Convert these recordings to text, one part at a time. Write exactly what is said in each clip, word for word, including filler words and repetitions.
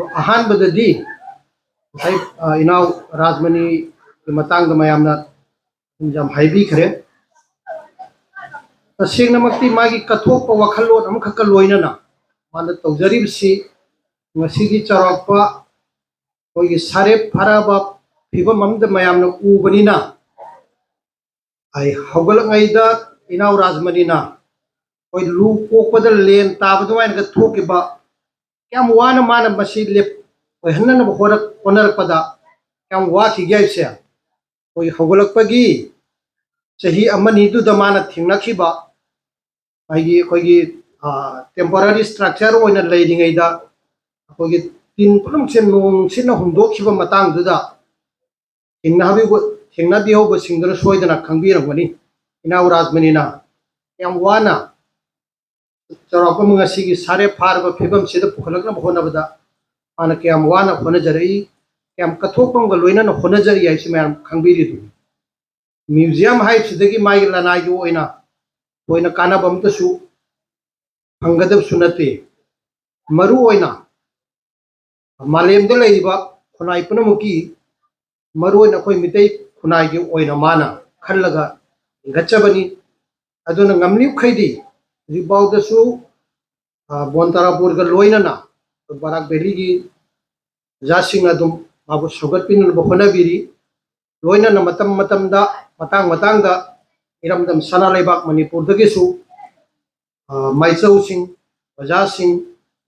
ꯑꯍꯥꯟꯕꯗꯗꯤ ꯉꯁꯥꯏ, ꯑ, ꯏꯅꯥꯎ ꯔꯥꯖꯃꯅꯤꯒꯤ ꯃꯇꯥꯡꯗ ꯃꯌꯥꯝꯅ ꯑꯗꯨꯝ ꯌꯥꯝ ꯍꯥꯏꯕꯤꯈ꯭ꯔꯦ꯫ ꯇꯁꯦꯡꯅꯃꯛꯇꯤ ꯃꯥꯒꯤ ꯀꯠꯊꯣꯛꯄ ꯋꯥꯈꯜꯂꯣꯟ ꯑꯃꯈꯛꯀ ꯂꯣꯏꯅꯅ ꯃꯥꯅ ꯇꯧꯖꯔꯤꯕꯁꯤ ꯉꯁꯤꯒꯤ ꯆꯥꯎꯔꯥꯛꯄ ꯑꯩꯈꯣꯏꯒꯤ ꯁꯥꯔꯦꯞ ꯐꯥꯔꯛꯑꯕ ꯐꯤꯕꯝ ꯑꯃꯗ ꯃꯌꯥꯝꯅ ꯎꯕꯅꯤꯅ, ꯑꯩ ꯍꯧꯒꯠꯂꯛꯉꯩꯗ ꯏꯅꯥꯎ ꯔꯥꯖꯃꯅꯤꯅ ꯑꯩꯈꯣꯏ ꯂꯨ ꯀꯣꯛꯄꯗ ꯂꯦꯟ ꯇꯥꯕ ꯑꯗꯨꯃꯥꯏꯅꯒ ꯊꯣꯛꯈꯤꯕ, ꯀꯌꯥꯝ ꯋꯥꯅ ꯃꯥꯅ ꯃꯁꯤ ꯂꯦꯞ ꯑꯣꯏꯍꯟꯅꯅꯕ ꯍꯣꯠꯅ-, ꯍꯣꯠꯅꯔꯛꯄꯗ ꯀꯌꯥꯝ ꯋꯥꯈꯤꯒꯦ ꯍꯥꯏꯕꯁꯦ ꯑꯩꯈꯣꯏ ꯍꯧꯒꯠꯂꯛꯄꯒꯤ ꯆꯍꯤ ꯑꯃꯅꯤꯗꯨꯗ ꯃꯥꯅ ꯊꯦꯡꯅꯈꯤꯕ ꯍꯥꯏꯗꯤ ꯑꯩꯈꯣꯏꯒꯤ, ꯑ, temporary structure ꯑꯣꯏꯅ ꯂꯩꯔꯤꯉꯩꯗ ꯑꯩꯈꯣꯏꯒꯤ ꯇꯤꯟ ꯄꯨꯝꯅꯃꯛꯁꯦ ꯅꯣꯡ ꯅꯨꯡꯁꯤꯠꯅ ꯍꯨꯝꯗꯣꯛꯈꯤꯕ ꯃꯇꯥꯡꯗꯨꯗ ꯊꯦꯡꯅꯕꯤꯕ-, ꯊꯦꯡꯅꯕꯤꯍꯧꯕꯁꯤꯡꯗꯨꯅ ꯁꯣꯏꯗꯅ ꯈꯪꯕꯤꯔꯝꯒꯅꯤ꯫ ꯏꯅꯥꯎ ꯔꯥꯖꯃꯅꯤꯅ ꯌꯥꯝ ꯋꯥꯅ ꯆꯥꯎꯔꯥꯛꯄ ꯑꯃ ꯉꯁꯤꯒꯤ ꯁꯥꯔꯦꯞ ꯐꯥꯔꯕ ꯐꯤꯕꯝꯁꯤꯗ ꯄꯨꯈꯠꯂꯛꯅꯕ ꯍꯣꯠꯅꯕꯗ ꯃꯥꯅ ꯀꯌꯥꯝ ꯋꯥꯅ ꯍꯣꯠꯅꯖꯔꯛꯏ, ꯀꯌꯥꯝ ꯀꯠꯊꯣꯛꯄ ꯑꯃꯒ ꯂꯣꯏꯅꯅ ꯍꯣꯠꯅꯖꯔꯤ ꯍꯥꯏꯕꯁꯤ ꯃꯌꯥꯝ ꯈꯪꯕꯤꯔꯤꯗꯨꯅꯤ꯫ Museum ꯍꯥꯏꯕꯁꯤꯗꯒꯤ ꯃꯥꯒꯤ ꯂꯅꯥꯏꯒꯤ ꯑꯣꯏꯅ ꯊꯣꯏꯅ ꯀꯥꯟꯅꯕ ꯑꯃꯇꯁꯨ ꯐꯪꯒꯗꯕꯁꯨ ꯅꯠꯇꯦ꯫ ꯃꯔꯨ ꯑꯣꯏꯅ ꯃꯥꯂꯦꯝꯗ ꯂꯩꯔꯤꯕ ꯈꯨꯟꯅꯥꯏ ꯄꯨꯝꯅꯃꯛꯀꯤ, ꯃꯔꯨ ꯑꯣꯏꯅ ꯑꯩꯈꯣꯏ ꯃꯤꯇꯩ ꯈꯨꯟꯅꯥꯏꯒꯤ ꯑꯣꯏꯅ ꯃꯥꯅ ꯈꯜꯂꯒ ꯂꯤꯡꯈꯠꯆꯕꯅꯤ꯫ ꯑꯗꯨꯅ ꯉꯝꯂꯤꯈꯩꯗꯤ ꯍꯧꯖꯤꯛꯐꯥꯎꯗꯁꯨ, ꯑ, ꯕꯣꯟ ꯇꯥꯔꯥꯄꯨꯔꯒ ꯂꯣꯏꯅꯅ ꯕꯔꯥꯛ ꯚꯦꯂꯤꯒꯤ ꯑꯣꯖꯥꯁꯤꯡꯅ ꯑꯗꯨꯝ ꯃꯥꯕꯨ ꯁꯧꯒꯠꯄꯤꯅꯅꯕ ꯍꯣꯠꯅꯕꯤꯔꯤ꯫ ꯂꯣꯏꯅꯅ ꯃꯇꯝ ꯃꯇꯝꯗ, ꯃꯇꯥꯡ ꯃꯇꯥꯡꯗ ꯏꯔꯝꯗꯝ ꯁꯅꯥ ꯂꯩꯕꯥꯛ ꯃꯅꯤꯄꯨꯔꯗꯒꯤꯁꯨ, ꯑ, ꯃꯥꯏꯆꯧꯁꯤꯡ, ꯑꯣꯖꯥꯁꯤꯡ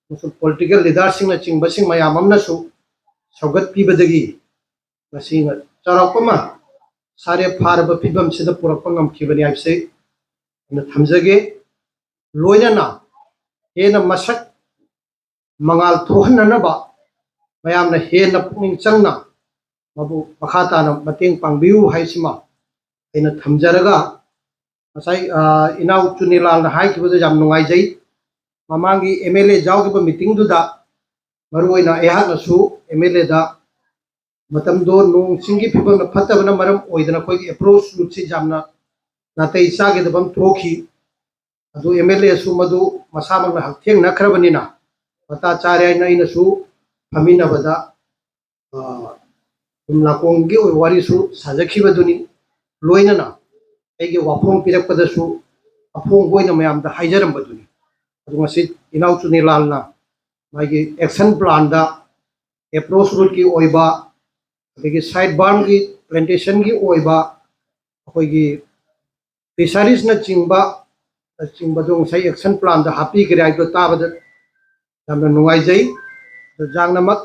ꯑꯃꯁꯨꯡ political leaderꯁꯤꯡꯅꯆꯤꯡꯕꯁꯤꯡ ꯃꯌꯥꯝ ꯑꯃꯅꯁꯨ ꯁꯧꯒꯠꯄꯤꯕꯗꯒꯤ ꯉꯁꯤ ꯆꯥꯎꯔꯥꯛꯄ ꯑꯃ ꯁꯥꯔꯦꯞ ꯐꯥꯔꯕ ꯐꯤꯕꯝꯁꯤꯗ ꯄꯨꯔꯛꯄ ꯉꯝꯈꯤꯕꯅꯤ ꯍꯥꯏꯕꯁꯤ ꯑꯩꯅ ꯊꯝꯖꯒꯦ꯫ ꯂꯣꯏꯅꯅ ꯍꯦꯟꯅ ꯃꯁꯛ ꯃꯉꯥꯜ ꯊꯣꯛꯍꯟꯅꯅꯕ ꯃꯌꯥꯝꯅ ꯍꯦꯟꯅ ꯄꯨꯛꯅꯤꯡ ꯆꯪꯅ ꯃꯕꯨ ꯃꯈꯥ ꯇꯥꯅ ꯃꯇꯦꯡ ꯄꯥꯡꯕꯤꯌꯨ ꯍꯥꯏꯁꯤꯃ ꯑꯩꯅ ꯊꯝꯖꯔꯒ, ꯉꯁꯥꯏ, ꯑ, ꯏꯅꯥꯎ ꯆꯨꯅꯤꯂꯥꯜꯅ ꯍꯥꯏꯈꯤꯕꯗ ꯌꯥꯝ ꯅꯨꯡꯉꯥꯏꯖꯩ꯫ ꯃꯃꯥꯡꯒꯤ MLA ꯌꯥꯎꯈꯤꯕ meetingꯗꯨꯗ ꯃꯔꯨꯑꯣꯏꯅ ꯑꯩꯍꯥꯛꯅꯁꯨ MLAꯗ ꯃꯇꯝꯗꯣ ꯅꯣꯡ ꯆꯤꯡꯒꯤ ꯐꯤꯕꯝꯅ ꯐꯠꯇꯕꯅ ꯃꯔꯝ ꯑꯣꯏꯗꯅ ꯑꯩꯈꯣꯏꯒꯤ approach routeꯁꯤ ꯌꯥꯝꯅ ꯅꯥꯇꯩ ꯆꯥꯈꯤꯗꯕ ꯑꯃ ꯊꯣꯛꯈꯤ꯫ ꯑꯗꯨ MLAꯁꯨ ꯃꯗꯨ ꯃꯁꯥꯃꯛꯅ ꯍꯛꯊꯦꯡꯅꯈ꯭ꯔꯕꯅꯤꯅ ꯃꯇꯥ ꯆꯥꯔꯦ ꯍꯥꯏꯅ ꯑꯩꯅꯁꯨ ꯐꯝꯃꯤꯟꯅꯕꯗ ꯑꯗꯨꯝ ꯅꯥꯀꯣꯡꯒꯤ ꯑꯣꯏꯕ ꯋꯥꯔꯤꯁꯨ ꯁꯥꯖꯈꯤꯕꯗꯨꯅꯤ꯫ ꯂꯣꯏꯅꯅ ꯑꯩꯒꯤ ꯋꯥꯐꯝ ꯄꯤꯔꯛꯄꯗꯁꯨ ꯑꯐꯣꯡꯕ ꯑꯣꯏꯅ ꯃꯌꯥꯝꯗ ꯍꯥꯏꯖꯔꯝꯕꯗꯨꯅꯤ꯫ ꯑꯗꯨ ꯉꯁꯤ ꯏꯅꯥꯎ ꯆꯨꯅꯤꯂꯥꯜꯅ ꯃꯥꯒꯤ action planꯗ approach routeꯀꯤ ꯑꯣꯏꯕ, ꯑꯗꯒꯤ side bermꯒꯤ, plantationꯒꯤ ꯑꯣꯏꯕ, ꯑꯩꯈꯣꯏꯒꯤ fisheries ꯅꯆꯤꯡꯕ ꯆꯤꯡꯕꯗꯣ ꯉꯁꯥꯏ action planꯗ ꯍꯥꯞꯄꯤꯈ꯭ꯔꯦ ꯍꯥꯏꯕꯗꯣ ꯇꯥꯕꯗ ꯌꯥꯝꯅ ꯅꯨꯡꯉꯥꯏꯖꯩ꯫ ꯑꯗꯣ ꯖꯥꯡꯅꯃꯛ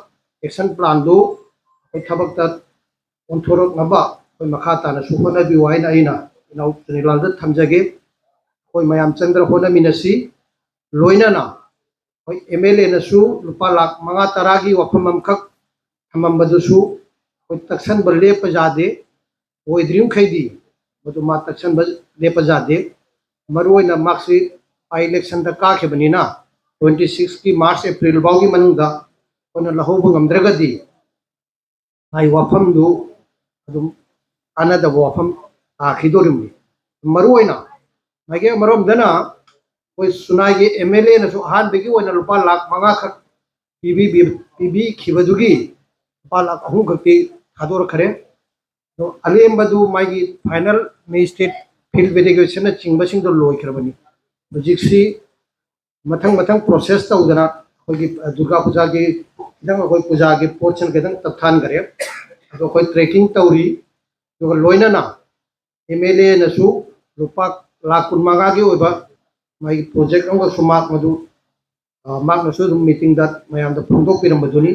action planꯗꯨ ꯑꯩꯈꯣꯏ ꯊꯕꯛꯇ ꯑꯣꯟꯊꯣꯔꯛꯅꯕ ꯑꯩꯈꯣꯏ ꯃꯈꯥ ꯇꯥꯅꯁꯨ ꯍꯣꯠꯅꯕꯤꯌꯨ ꯍꯥꯏꯅ ꯑꯩꯅ ꯏꯅꯥꯎ ꯆꯨꯅꯤꯂꯥꯜꯗ ꯊꯝꯖꯒꯦ꯫ ꯑꯩꯈꯣꯏ ꯃꯌꯥꯝ ꯆꯪꯗꯅ ꯍꯣꯠꯅꯃꯤꯟꯅꯁꯤ꯫ ꯂꯣꯏꯅꯅ ꯑꯩꯈꯣꯏ MLAꯅꯁꯨ ꯂꯨꯄꯥ ꯂꯥꯈ ꯃꯉꯥ ꯇꯔꯥꯒꯤ ꯋꯥꯐꯝ ꯑꯃꯈꯛ ꯊꯝꯃꯝꯕꯗꯨꯁꯨ ꯑꯩꯈꯣꯏ ꯇꯛꯁꯟꯕ ꯂꯦꯞꯄ ꯌꯥꯗꯦ, ꯑꯣꯏꯗ꯭ꯔꯤꯕ ꯃꯈꯩꯗꯤ ꯃꯗꯨ ꯃꯥ ꯇꯛꯁꯟꯕ ꯂꯦꯞꯄ ꯌꯥꯗꯦ꯫ ꯃꯔꯨꯑꯣꯏꯅ ꯃꯍꯥꯛꯁꯤ by electionꯗ ꯀꯥꯈꯤꯕꯅꯤꯅ twenty sixꯀꯤ March April ꯐꯥꯎꯒꯤ ꯃꯅꯨꯡꯗ ꯑꯩꯈꯣꯏꯅ ꯂꯧꯍꯧꯕ ꯉꯝꯗ꯭ꯔꯒꯗꯤ ꯃꯥꯒꯤ ꯋꯥꯐꯝꯗꯨ ꯑꯗꯨꯝ ꯀꯥꯟꯅꯗꯕ ꯋꯥꯐꯝ ꯇꯥꯈꯤꯗꯣꯔꯤꯕꯅꯤ꯫ ꯃꯔꯨꯑꯣꯏꯅ ꯃꯥꯒꯤ ꯑꯃꯔꯣꯝꯗꯅ ꯑꯩꯈꯣꯏ ꯁꯨꯅꯥꯏꯒꯤ MLAꯅꯁꯨ ꯑꯍꯥꯟꯕꯒꯤ ꯑꯣꯏꯅ ꯂꯨꯄꯥ ꯂꯥꯈ ꯃꯉꯥ ꯈꯛ ꯄꯤꯕꯤ-, ꯄꯤꯕꯤꯈꯤꯕꯗꯨꯒꯤ ꯂꯨꯄꯥ ꯂꯥꯈ ꯑꯍꯨꯝ ꯈꯛꯇꯤ ꯊꯥꯗꯣꯔꯛꯈ꯭ꯔꯦ꯫ ꯑꯗꯣ ꯑꯂꯦꯝꯕꯗꯨ ꯃꯥꯒꯤ final magistrate field verificationꯅꯆꯤꯡꯕꯁꯤꯡꯗꯣ ꯂꯣꯏꯈ꯭ꯔꯕꯅꯤ꯫ ꯍꯧꯖꯤꯛꯁꯤ ꯃꯊꯪ ꯃꯊꯪ process ꯇꯧꯗꯅ ꯑꯩꯈꯣꯏꯒꯤ, ꯑ, ꯗꯨꯔꯒꯥ ꯄꯨꯖꯥꯒꯤ ꯈꯤꯇꯪ, ꯑꯩꯈꯣꯏ ꯄꯨꯖꯥꯒꯤ ꯄꯣꯠꯁꯤꯅ ꯈꯤꯇꯪ ꯇꯞꯊꯥꯟꯈꯔꯦ꯫ ꯑꯗꯣ ꯑꯩꯈꯣꯏ tracking ꯇꯧꯔꯤ꯫ ꯑꯗꯨꯒ ꯂꯣꯏꯅꯅ MLAꯅꯁꯨ ꯂꯨꯄꯥ ꯂꯥꯈ ꯀꯨꯟꯃꯉꯥꯒꯤ ꯑꯣꯏꯕ ꯃꯥꯒꯤ project ꯑꯃꯈꯛꯁꯨ ꯃꯍꯥꯛ ꯃꯗꯨ, ꯑ, ꯃꯍꯥꯛꯅꯁꯨ ꯑꯗꯨꯝ meetingꯗ ꯃꯌꯥꯝꯗ ꯐꯣꯡꯗꯣꯛꯄꯤꯔꯝꯕꯗꯨꯅꯤ꯫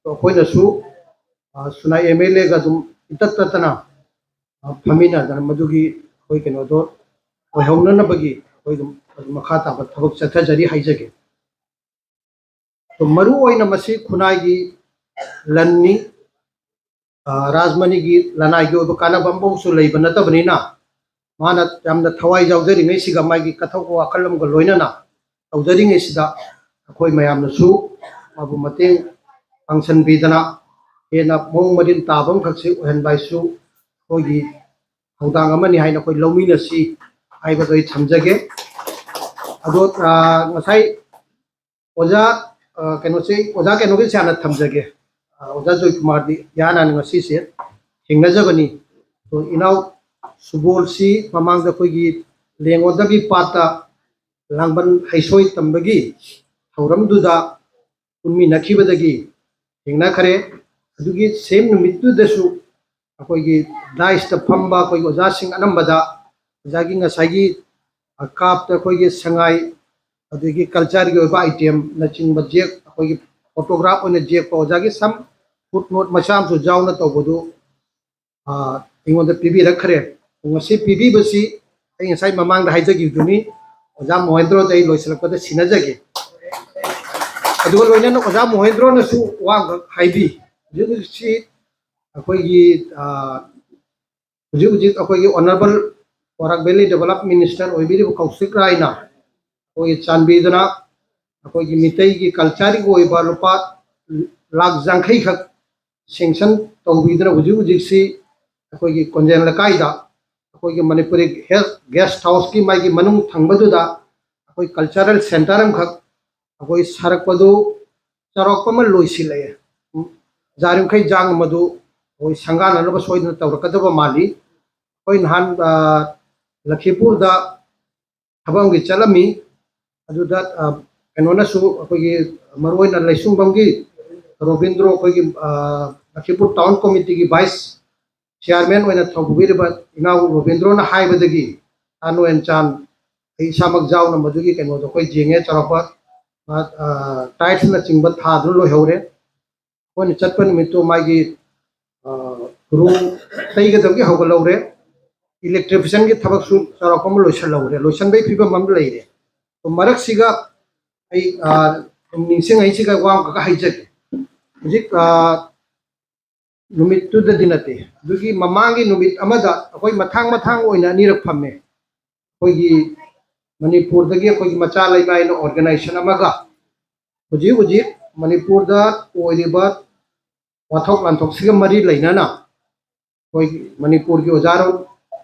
ꯑꯗꯣ ꯑꯩꯈꯣꯏꯅꯁꯨ, ꯑ, ꯁꯨꯅꯥꯏ MLAꯒ ꯑꯗꯨꯝ ꯏꯇꯠ ꯇꯠꯇꯅ, ꯑ, ꯐꯝꯃꯤꯟꯅꯗꯅ ꯃꯗꯨꯒꯤ ꯑꯩꯈꯣꯏ ꯀꯩꯅꯣꯗꯣ ꯑꯣꯏꯍꯧꯅꯅꯕꯒꯤ ꯑꯩꯈꯣꯏ ꯑꯗꯨꯝ, ꯑꯗꯨꯝ ꯃꯈꯥ ꯇꯥꯕ ꯊꯕꯛ ꯆꯠꯊꯖꯔꯤ ꯍꯥꯏꯖꯒꯦ꯫ ꯑꯗꯣ ꯃꯔꯨ ꯑꯣꯏꯅ ꯃꯁꯤ ꯈꯨꯟꯅꯥꯏꯒꯤ ꯂꯟꯅꯤ꯫ ꯑ, ꯔꯥꯖꯃꯅꯤꯒꯤ ꯂꯅꯥꯏꯒꯤ ꯑꯣꯏꯕ ꯀꯥꯟꯅꯕ ꯑꯃꯐꯥꯎꯁꯨ ꯂꯩꯕ ꯅꯠꯇꯕꯅꯤꯅ, ꯃꯥꯅ ꯌꯥꯝꯅ ꯊꯋꯥꯏ ꯌꯥꯎꯖꯔꯤꯉꯩꯁꯤꯒ ꯃꯥꯒꯤ ꯀꯠꯊꯣꯛꯄ ꯋꯥꯈꯜ ꯑꯃꯒ ꯂꯣꯏꯅꯅ ꯇꯧꯖꯔꯤꯉꯩꯁꯤꯗ ꯑꯩꯈꯣꯏ ꯃꯌꯥꯝꯅꯁꯨ ꯃꯥꯕꯨ ꯃꯇꯦꯡ ꯄꯥꯡꯁꯤꯟꯕꯤꯗꯅ ꯍꯦꯟꯅ ꯃꯑꯣꯡ ꯃꯔꯤꯟ ꯇꯥꯕ ꯑꯃꯈꯛꯁꯤ ꯑꯣꯏꯍꯟꯕ ꯍꯥꯏꯁꯨ ꯑꯩꯈꯣꯏꯒꯤ ꯊꯧꯗꯥꯡ ꯑꯃꯅꯤ ꯍꯥꯏꯅ ꯑꯩꯈꯣꯏ ꯂꯧꯃꯤꯟꯅꯁꯤ ꯍꯥꯏꯕꯗꯣ ꯑꯩ ꯊꯝꯖꯒꯦ꯫ ꯑꯗꯣ, ꯑ, ꯉꯁꯥꯏ ꯑꯣꯖꯥ ꯑ, ꯀꯩꯅꯣꯁꯦ ꯑꯣꯖꯥ ꯀꯩꯅꯣꯒꯤꯁꯦ ꯍꯥꯟꯅ ꯊꯝꯖꯒꯦ꯫ ꯑ, ꯑꯣꯖꯥ ꯖꯣꯏꯀꯨꯃꯥꯔꯗꯤ ꯏꯍꯥꯟ ꯍꯥꯟꯅ ꯉꯁꯤꯁꯦ ꯊꯦꯡꯅꯖꯕꯅꯤ꯫ ꯑꯗꯣ ꯏꯅꯥꯎ ꯁꯨꯕꯣꯜꯁꯤ ꯃꯃꯥꯡꯗ ꯑꯩꯈꯣꯏꯒꯤ ꯂꯦꯡꯉꯣꯟꯗꯒꯤ ꯄꯥꯠꯇ ꯂꯥꯡꯕꯟ ꯍꯩꯁꯣꯏ ꯇꯝꯕꯒꯤ ꯊꯧꯔꯝꯗꯨꯗ ꯄꯨꯟꯃꯤꯟꯅꯈꯤꯕꯗꯒꯤ ꯊꯦꯡꯅꯈ꯭ꯔꯦ꯫ ꯑꯗꯨꯒꯤ ꯁꯦꯝ ꯅꯨꯃꯤꯠꯇꯨꯗꯁꯨ ꯑꯩꯈꯣꯏꯒꯤ ꯗꯥꯏꯁꯇ ꯐꯝꯕ ꯑꯩꯈꯣꯏꯒꯤ ꯑꯣꯖꯥꯁꯤꯡ ꯑꯅꯝꯕꯗ ꯑꯣꯖꯥꯒꯤ ꯉꯁꯥꯏꯒꯤ, ꯑ, ꯀꯥꯞꯇ ꯑꯩꯈꯣꯏꯒꯤ ꯁꯉꯥꯏ, ꯑꯗꯒꯤ ꯀꯜꯆꯔꯒꯤ ꯑꯣꯏꯕ ꯑꯥꯏꯇꯦꯝꯅꯆꯤꯡꯕ ꯌꯦꯛ, ꯑꯩꯈꯣꯏꯒꯤ ꯐꯣꯇꯣꯒ꯭ꯔꯥꯐ ꯑꯣꯏꯅ ꯌꯦꯛꯄ ꯑꯣꯖꯥꯒꯤ ꯁꯝ ꯐꯨꯠ ꯅꯣꯠ ꯃꯆꯥ ꯑꯃꯁꯨ ꯌꯥꯎꯅ ꯇꯧꯕꯗꯨ, ꯑ, ꯑꯩꯉꯣꯟꯗ ꯄꯤꯕꯤꯔꯛꯈ꯭ꯔꯦ꯫ ꯉꯁꯤ ꯄꯤꯕꯤꯕꯁꯤ ꯑꯩ ꯉꯁꯥꯏ ꯃꯃꯥꯡꯗ ꯍꯥꯏꯖꯈꯤꯕꯗꯨꯅꯤ꯫ ꯑꯣꯖꯥ ꯃꯣꯍꯦꯟꯗ꯭ꯔꯣꯗ ꯑꯩ ꯂꯣꯏꯁꯤꯜꯂꯛꯄꯗ ꯁꯤꯟꯅꯖꯒꯦ꯫ ꯑꯗꯨꯒ ꯂꯣꯏꯅꯅ ꯑꯣꯖꯥ ꯃꯣꯍꯦꯟꯗ꯭ꯔꯣꯅꯁꯨ ꯋꯥ ꯑꯃꯈꯛ ꯍꯥꯏꯕꯤ꯫ ꯍꯧꯖꯤꯛ ꯍꯧꯖꯤꯛꯁꯤ ꯑꯩꯈꯣꯏꯒꯤ, ꯑ, ꯍꯧꯖꯤꯛ ꯍꯧꯖꯤꯛ ꯑꯩꯈꯣꯏꯒꯤ ꯑꯣꯅꯔꯦꯕꯜ ꯕꯔꯥꯛ ꯚꯦꯂꯤ ꯗꯦꯕꯂꯞ ꯃꯤꯅꯤꯁꯇꯔ ꯑꯣꯏꯕꯤꯔꯤꯕ ꯀꯧꯁꯤꯛ ꯔꯥꯏꯅ ꯑꯩꯈꯣꯏꯒꯤ ꯆꯥꯟꯕꯤꯗꯨꯅ ꯑꯩꯈꯣꯏꯒꯤ ꯃꯤꯇꯩꯒꯤ ꯀꯜꯆꯔꯒꯤ ꯑꯣꯏꯕ ꯂꯨꯄꯥ ꯂꯥꯈ ꯌꯥꯡꯈꯩ ꯈꯛ ꯁꯦꯡꯁꯟ ꯇꯧꯕꯤꯗꯨꯅ ꯍꯧꯖꯤꯛ ꯍꯧꯖꯤꯛꯁꯤ ꯑꯩꯈꯣꯏꯒꯤ ꯀꯣꯟꯖꯦꯟ ꯂꯩꯀꯥꯏꯗ ꯑꯩꯈꯣꯏꯒꯤ ꯃꯅꯤꯄꯨꯔꯤ ꯍꯦꯜ-, ꯒꯦꯁ ꯍꯥꯎꯁꯀꯤ ꯃꯥꯒꯤ ꯃꯅꯨꯡ ꯊꯪꯕꯗꯨꯗ ꯑꯩꯈꯣꯏ ꯀꯜꯆꯔꯦꯜ ꯁꯦꯟꯇꯔ ꯑꯃꯈꯛ ꯑꯩꯈꯣꯏ ꯁꯥꯔꯛꯄꯗꯨ ꯆꯥꯎꯔꯥꯛꯄ ꯑꯃ ꯂꯣꯏꯁꯤꯜꯂꯛꯑꯦ꯫ ꯎꯝ, ꯌꯥꯔꯤꯃꯈꯩ ꯌꯥꯡꯅ ꯃꯗꯨ ꯑꯩꯈꯣꯏ ꯁꯪꯒꯥꯅꯅꯕ ꯁꯣꯏꯗꯅ ꯇꯧꯔꯛꯀꯗꯕ ꯃꯥꯜꯂꯤ꯫ ꯑꯩꯈꯣꯏ ꯅꯍꯥꯟ, ꯑ, ꯂꯈꯤꯄꯨꯔꯗ ꯊꯕꯛ ꯑꯃꯒꯤ ꯆꯠꯂꯝꯃꯤ꯫ ꯑꯗꯨꯗ, ꯑ, ꯀꯩꯅꯣꯅꯁꯨ ꯑꯩꯈꯣꯏꯒꯤ ꯃꯔꯨꯑꯣꯏꯅ ꯂꯩꯁꯨꯡꯕꯝꯒꯤ ꯔꯣꯕꯤꯟꯗ꯭ꯔꯣ ꯑꯩꯈꯣꯏꯒꯤ, ꯑ, ꯂꯈꯤꯄꯨꯔ ꯇꯥꯎꯟ ꯀꯣꯃꯤꯇꯤꯒꯤ ꯚꯥꯏꯁ ꯆꯤꯌꯥꯔꯃꯦꯟ ꯑꯣꯏꯅ ꯊꯧꯕꯤꯔꯤꯕ ꯏꯅꯥꯎ ꯔꯣꯕꯤꯟꯗ꯭ꯔꯣꯅ ꯍꯥꯏꯕꯗꯒꯤ ꯇꯥ ꯅꯣꯌꯟ ꯆꯥꯟ ꯑꯩ ꯏꯁꯥꯃꯛ ꯌꯥꯎꯅ ꯃꯗꯨꯒꯤ ꯀꯩꯅꯣꯗꯣ ꯑꯩꯈꯣꯏ ꯌꯦꯡꯉꯦ꯫ ꯆꯥꯎꯔꯥꯛꯄ, ꯑ, ꯑ, ꯇꯥꯏꯜꯁꯅꯆꯤꯡꯕ ꯊꯥꯗꯨꯅ ꯂꯣꯏꯍꯧꯔꯦ꯫ ꯑꯩꯈꯣꯏꯅ ꯆꯠꯄ ꯅꯨꯃꯤꯠꯇꯨ ꯃꯥꯒꯤ, ꯑ, ꯔꯨꯝ ꯇꯩꯒꯗꯕꯒꯤ ꯍꯧꯒꯠꯍꯧꯔꯦ꯫ ꯏꯂꯦꯛꯇ꯭ꯔꯤꯐꯤꯁꯟꯒꯤ ꯊꯕꯛꯁꯨ ꯆꯥꯎꯔꯥꯛꯄ ꯑꯃ ꯂꯣꯏꯁꯤꯜꯍꯧꯔꯦ, ꯂꯣꯏꯁꯤꯟꯕꯒꯤ ꯐꯤꯕꯝ ꯑꯃ ꯂꯩꯔꯦ꯫ ꯑꯗꯣ ꯃꯔꯛꯁꯤꯒ ꯑꯩ, ꯑ, ꯅꯤꯡꯁꯤꯡꯉꯩꯁꯤꯒ ꯋꯥ ꯑꯃꯈꯛ ꯍꯥꯏꯖꯒꯦ꯫ ꯍꯧꯖꯤꯛ, ꯑ, ꯅꯨꯃꯤꯠꯇꯨꯗꯗꯤ ꯅꯠꯇꯦ, ꯑꯗꯨꯒꯤ ꯃꯃꯥꯡꯒꯤ ꯅꯨꯃꯤꯠ ꯑꯃꯗ ꯑꯩꯈꯣꯏ ꯃꯊꯥꯡ ꯃꯊꯥꯡ ꯑꯣꯏꯅ ꯑꯅꯤꯔꯛ ꯐꯝꯃꯦ꯫ ꯑꯩꯈꯣꯏꯒꯤ ꯃꯅꯤꯄꯨꯔꯗꯒꯤ ꯑꯩꯈꯣꯏꯒꯤ ꯃꯆꯥ ꯂꯩꯃꯥꯏꯅ ꯑꯣꯔꯒꯅꯥꯏꯖꯦꯁꯟ ꯑꯃꯒ ꯍꯧꯖꯤꯛ ꯍꯧꯖꯤꯛ ꯃꯅꯤꯄꯨꯔꯗ ꯑꯣꯏꯔꯤꯕ ꯋꯥꯊꯣꯛ ꯂꯥꯟꯊꯣꯛꯁꯤꯒ ꯃꯔꯤ ꯂꯩꯅꯅ ꯑꯩꯈꯣꯏꯒꯤ ꯃꯅꯤꯄꯨꯔꯒꯤ ꯑꯣꯖꯥ,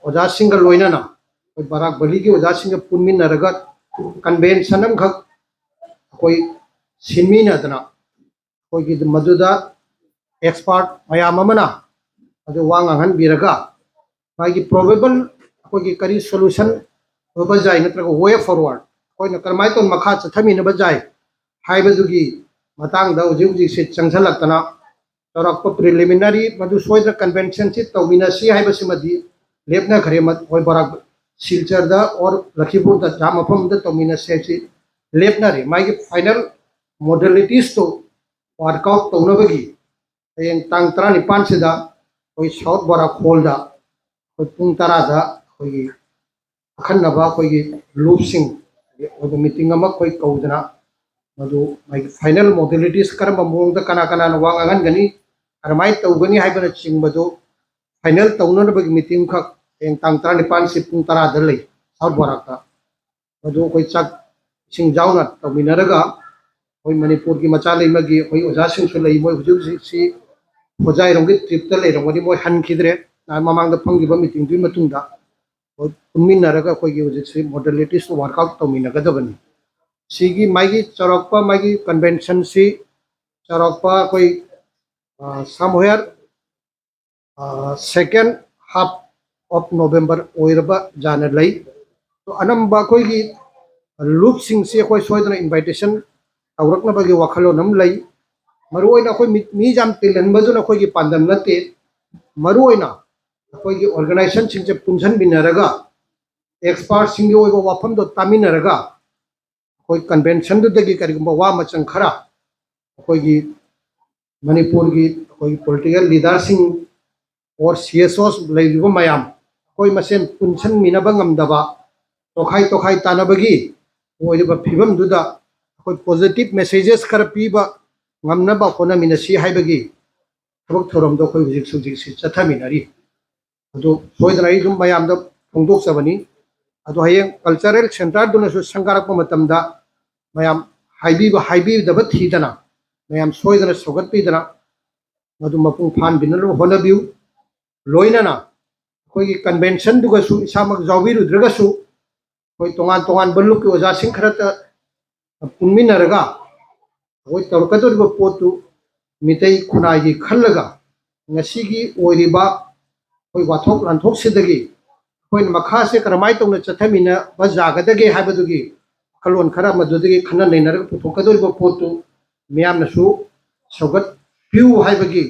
ꯑꯣꯖꯥꯁꯤꯡꯒ ꯂꯣꯏꯅꯅ ꯑꯩꯈꯣꯏ ꯕꯔꯥꯛ ꯚꯦꯂꯤꯒꯤ ꯑꯣꯖꯥꯁꯤꯡꯒ ꯄꯨꯟꯃꯤꯟꯅꯔꯒ ꯀꯟꯚꯦꯟꯁꯟ ꯑꯃꯈꯛ ꯑꯩꯈꯣꯏ ꯁꯤꯟꯃꯤꯟꯅꯗꯅ ꯑꯩꯈꯣꯏꯒꯤ ꯃꯗꯨꯗ expert ꯃꯌꯥꯝ ꯑꯃꯅ ꯑꯗꯨ ꯋꯥ ꯉꯥꯡꯍꯟꯕꯤꯔꯒ ꯃꯥꯒꯤ probable ꯑꯩꯈꯣꯏꯒꯤ ꯀꯔꯤ solution ꯑꯣꯏꯕ ꯌꯥꯏ ꯅꯠꯇ꯭ꯔꯒ way forward ꯑꯩꯈꯣꯏꯅ ꯀꯔꯝꯍꯥꯏꯅ ꯇꯧꯅ ꯃꯈꯥ ꯆꯠꯊꯃꯤꯟꯅꯕ ꯌꯥꯏ ꯍꯥꯏꯕꯗꯨꯒꯤ ꯃꯇꯥꯡꯗ ꯍꯧꯖꯤꯛ ꯍꯧꯖꯤꯛꯁꯦ ꯆꯪꯁꯤꯜꯂꯛꯇꯅ ꯆꯥꯎꯔꯥꯛꯄ preliminary ꯃꯗꯨ ꯁꯣꯏꯗꯅ conventionꯁꯤ ꯇꯧꯃꯤꯟꯅꯁꯤ ꯍꯥꯏꯕꯁꯤꯃꯗꯤ ꯂꯦꯞꯅꯈ꯭ꯔꯦ꯫ ꯃ-, ꯃꯣꯏ ꯕꯣꯔꯥꯛ ꯁꯤꯜꯆꯔꯗ or ꯂꯈꯤꯄꯨꯔꯗ ꯖꯥ ꯃꯐꯝꯗ ꯇꯧꯃꯤꯟꯅꯁꯤ ꯍꯥꯏꯕꯁꯤ ꯂꯦꯞꯅꯔꯦ꯫ ꯃꯥꯒꯤ final modalitiesꯇꯨ work out ꯇꯧꯅꯕꯒꯤ ꯍꯌꯦꯡ ꯇꯥꯡ ꯇꯔꯥꯅꯤꯄꯥꯟꯁꯤꯗ ꯑꯩꯈꯣꯏ ꯁꯥꯎꯠ ꯕꯣꯔꯥꯛ ꯍꯣꯜꯗ ꯑꯩꯈꯣꯏ ꯄꯨꯡ ꯇꯔꯥꯗ ꯑꯩꯈꯣꯏꯒꯤ ꯑꯈꯟꯅꯕ ꯑꯩꯈꯣꯏꯒꯤ ꯂꯨꯞꯁꯤꯡ ꯑꯣꯏꯕ meeting ꯑꯃ ꯑꯩꯈꯣꯏ ꯀꯧꯗꯅ ꯃꯗꯨ ꯃꯥꯒꯤ final modalities ꯀꯔꯝꯕ ꯃꯑꯣꯡꯗ ꯀꯅꯥ ꯀꯅꯥꯅ ꯋꯥ ꯉꯥꯡꯍꯟꯒꯅꯤ, ꯀꯔꯝꯍꯥꯏꯅ ꯇꯧꯒꯅꯤ ꯍꯥꯏꯕꯅꯆꯤꯡꯕꯗꯨ final ꯇꯧꯅꯅꯕꯒꯤ meeting ꯈꯛ ꯍꯌꯦꯡ ꯇꯥꯡ ꯇꯔꯥꯅꯤꯄꯥꯟꯁꯤ ꯄꯨꯡ ꯇꯔꯥꯗ ꯂꯩ ꯁꯥꯎꯠ ꯕꯣꯔꯥꯛꯇ꯫ ꯃꯗꯨ ꯑꯩꯈꯣꯏ ꯆꯥꯛ ꯏꯁꯤꯡ ꯌꯥꯎꯅ ꯇꯧꯃꯤꯟꯅꯔꯒ ꯑꯩꯈꯣꯏ ꯃꯅꯤꯄꯨꯔꯒꯤ ꯃꯆꯥ ꯂꯩꯃꯒꯤ ꯑꯩꯈꯣꯏ ꯑꯣꯖꯥꯁꯤꯡꯁꯨ ꯂꯩ꯫ ꯃꯣꯏ ꯍꯧꯖꯤꯛ ꯍꯧꯖꯤꯛꯁꯤ ꯍꯣꯖꯥꯏꯔꯣꯝꯒꯤ tripꯇ ꯂꯩꯔꯝꯒꯅꯤ꯫ ꯃꯣꯏ ꯍꯟꯈꯤꯗ꯭ꯔꯦ꯫ ꯅꯍꯥꯟ ꯃꯃꯥꯡꯗ ꯐꯝꯈꯤꯕ meetingꯗꯨꯒꯤ ꯃꯇꯨꯡꯗ ꯑꯩꯈꯣꯏ ꯄꯨꯟꯃꯤꯟꯅꯔꯒ ꯑꯩꯈꯣꯏꯒꯤ ꯍꯧꯖꯤꯛꯁꯤ modalities work out ꯇꯧꯃꯤꯟꯅꯒꯗꯕꯅꯤ꯫ ꯁꯤꯒꯤ ꯃꯥꯒꯤ ꯆꯥꯎꯔꯥꯛꯄ ꯃꯥꯒꯤ conventionꯁꯤ ꯆꯥꯎꯔꯥꯛꯄ ꯑꯩꯈꯣꯏ, ꯑ, somewhere, ꯑ, second half of November ꯑꯣꯏꯔꯕ ꯖꯥꯅ ꯂꯩ꯫ ꯑꯗꯣ ꯑꯅꯝꯕ ꯑꯩꯈꯣꯏꯒꯤ ꯂꯨꯞꯁꯤꯡꯁꯤ ꯑꯩꯈꯣꯏ ꯁꯣꯏꯗꯅ invitation ꯇꯧꯔꯛꯅꯕꯒꯤ ꯋꯥꯈꯜꯂꯣꯟ ꯑꯃ ꯂꯩ꯫ ꯃꯔꯨꯑꯣꯏꯅ ꯑꯩꯈꯣꯏ ꯃꯤ, ꯃꯤ ꯌꯥꯝ ꯇꯤꯜꯍꯟꯕꯗꯨꯅ ꯑꯩꯈꯣꯏꯒꯤ ꯄꯥꯟꯗꯝ ꯅꯠꯇꯦ꯫ ꯃꯔꯨꯑꯣꯏꯅ ꯑꯩꯈꯣꯏꯒꯤ organizationꯁꯤꯡꯁꯦ ꯄꯨꯟꯁꯤꯟꯃꯤꯟꯅꯔꯒ expertꯁꯤꯡꯒꯤ ꯑꯣꯏꯕ ꯋꯥꯐꯝꯗꯣ ꯇꯥꯃꯤꯟꯅꯔꯒ ꯑꯩꯈꯣꯏ conventionꯗꯨꯗꯒꯤ ꯀꯔꯤꯒꯨꯝꯕ ꯋꯥ ꯃꯆꯪ ꯈꯔ ꯑꯩꯈꯣꯏꯒꯤ ꯃꯅꯤꯄꯨꯔꯒꯤ ꯑꯩꯈꯣꯏꯒꯤ political leaderꯁꯤꯡ or CSOs ꯂꯩꯔꯤꯕ ꯃꯌꯥꯝ ꯑꯩꯈꯣꯏ ꯃꯁꯦꯟ ꯄꯨꯟꯁꯤꯟꯃꯤꯟꯅꯕ ꯉꯝꯗꯕ, ꯇꯣꯈꯥꯏ ꯇꯣꯈꯥꯏ ꯇꯥꯅꯕꯒꯤ ꯑꯣꯏꯔꯤꯕ ꯐꯤꯕꯝꯗꯨꯗ ꯑꯩꯈꯣꯏ positive messages ꯈꯔ ꯄꯤꯕ ꯉꯝꯅꯕ ꯍꯣꯠꯅꯃꯤꯟꯅꯁꯤ ꯍꯥꯏꯕꯒꯤ ꯊꯕꯛ ꯊꯧꯔꯝꯗꯣ ꯑꯩꯈꯣꯏ ꯍꯧꯖꯤꯛ ꯍꯧꯖꯤꯛꯁꯤ ꯆꯠꯊꯃꯤꯟꯅꯔꯤ꯫ ꯑꯗꯨ ꯁꯣꯏꯗꯅ ꯑꯩ ꯑꯗꯨꯝ ꯃꯌꯥꯝꯗ ꯐꯣꯡꯗꯣꯛꯆꯕꯅꯤ꯫ ꯑꯗꯣ ꯍꯌꯦꯡ cultural centreꯗꯨꯅꯁꯨ ꯁꯪꯒꯥꯔꯛꯄ ꯃꯇꯝꯗ ꯃꯌꯥꯝ ꯍꯥꯏꯕꯤꯕ, ꯍꯥꯏꯕꯤꯗꯕ ꯊꯤꯗꯅ ꯃꯌꯥꯝ ꯁꯣꯏꯗꯅ ꯁꯧꯒꯠꯄꯤꯗꯅ ꯃꯗꯨ ꯃꯄꯨꯡ ꯐꯥꯍꯟꯕꯤꯅꯕ ꯍꯣꯠꯅꯕꯤꯌꯨ꯫ ꯂꯣꯏꯅꯅ ꯑꯩꯈꯣꯏꯒꯤ conventionꯗꯨꯒꯁꯨ ꯏꯁꯥꯃꯛ ꯌꯥꯎꯕꯤꯔꯨꯗ꯭ꯔꯒꯁꯨ ꯑꯩꯈꯣꯏ ꯇꯣꯉꯥꯟ ꯇꯣꯉꯥꯟꯕ ꯂꯨꯞꯀꯤ ꯑꯣꯖꯥꯁꯤꯡ ꯈꯔꯇ ꯄꯨꯟꯃꯤꯟꯅꯔꯒ ꯑꯩꯈꯣꯏ ꯇꯧꯔꯛꯀꯗꯧꯔꯤꯕ ꯄꯣꯠꯇꯨ ꯃꯤꯇꯩ ꯈꯨꯟꯅꯥꯏꯒꯤ ꯈꯜꯂꯒ ꯉꯁꯤꯒꯤ ꯑꯣꯏꯔꯤꯕ ꯑꯩꯈꯣꯏ ꯋꯥꯊꯣꯛ ꯂꯥꯟꯊꯣꯛꯁꯤꯗꯒꯤ ꯑꯩꯈꯣꯏꯅ ꯃꯈꯥꯁꯦ ꯀꯔꯝꯍꯥꯏꯅ ꯇꯧꯅ ꯆꯠꯊꯃꯤꯟꯅꯕ ꯌꯥꯒꯗꯒꯦ ꯍꯥꯏꯕꯗꯨꯒꯤ ꯋꯥꯈꯜꯂꯣꯟ ꯈꯔ ꯃꯗꯨꯗꯒꯤ ꯈꯟꯅ ꯅꯩꯅꯔꯒ ꯄꯨꯊꯣꯛꯀꯗꯧꯔꯤꯕ ꯄꯣꯠꯇꯨ ꯃꯤꯌꯥꯝꯅꯁꯨ ꯁꯧꯒꯠꯄꯤꯌꯨ ꯍꯥꯏꯕꯒꯤ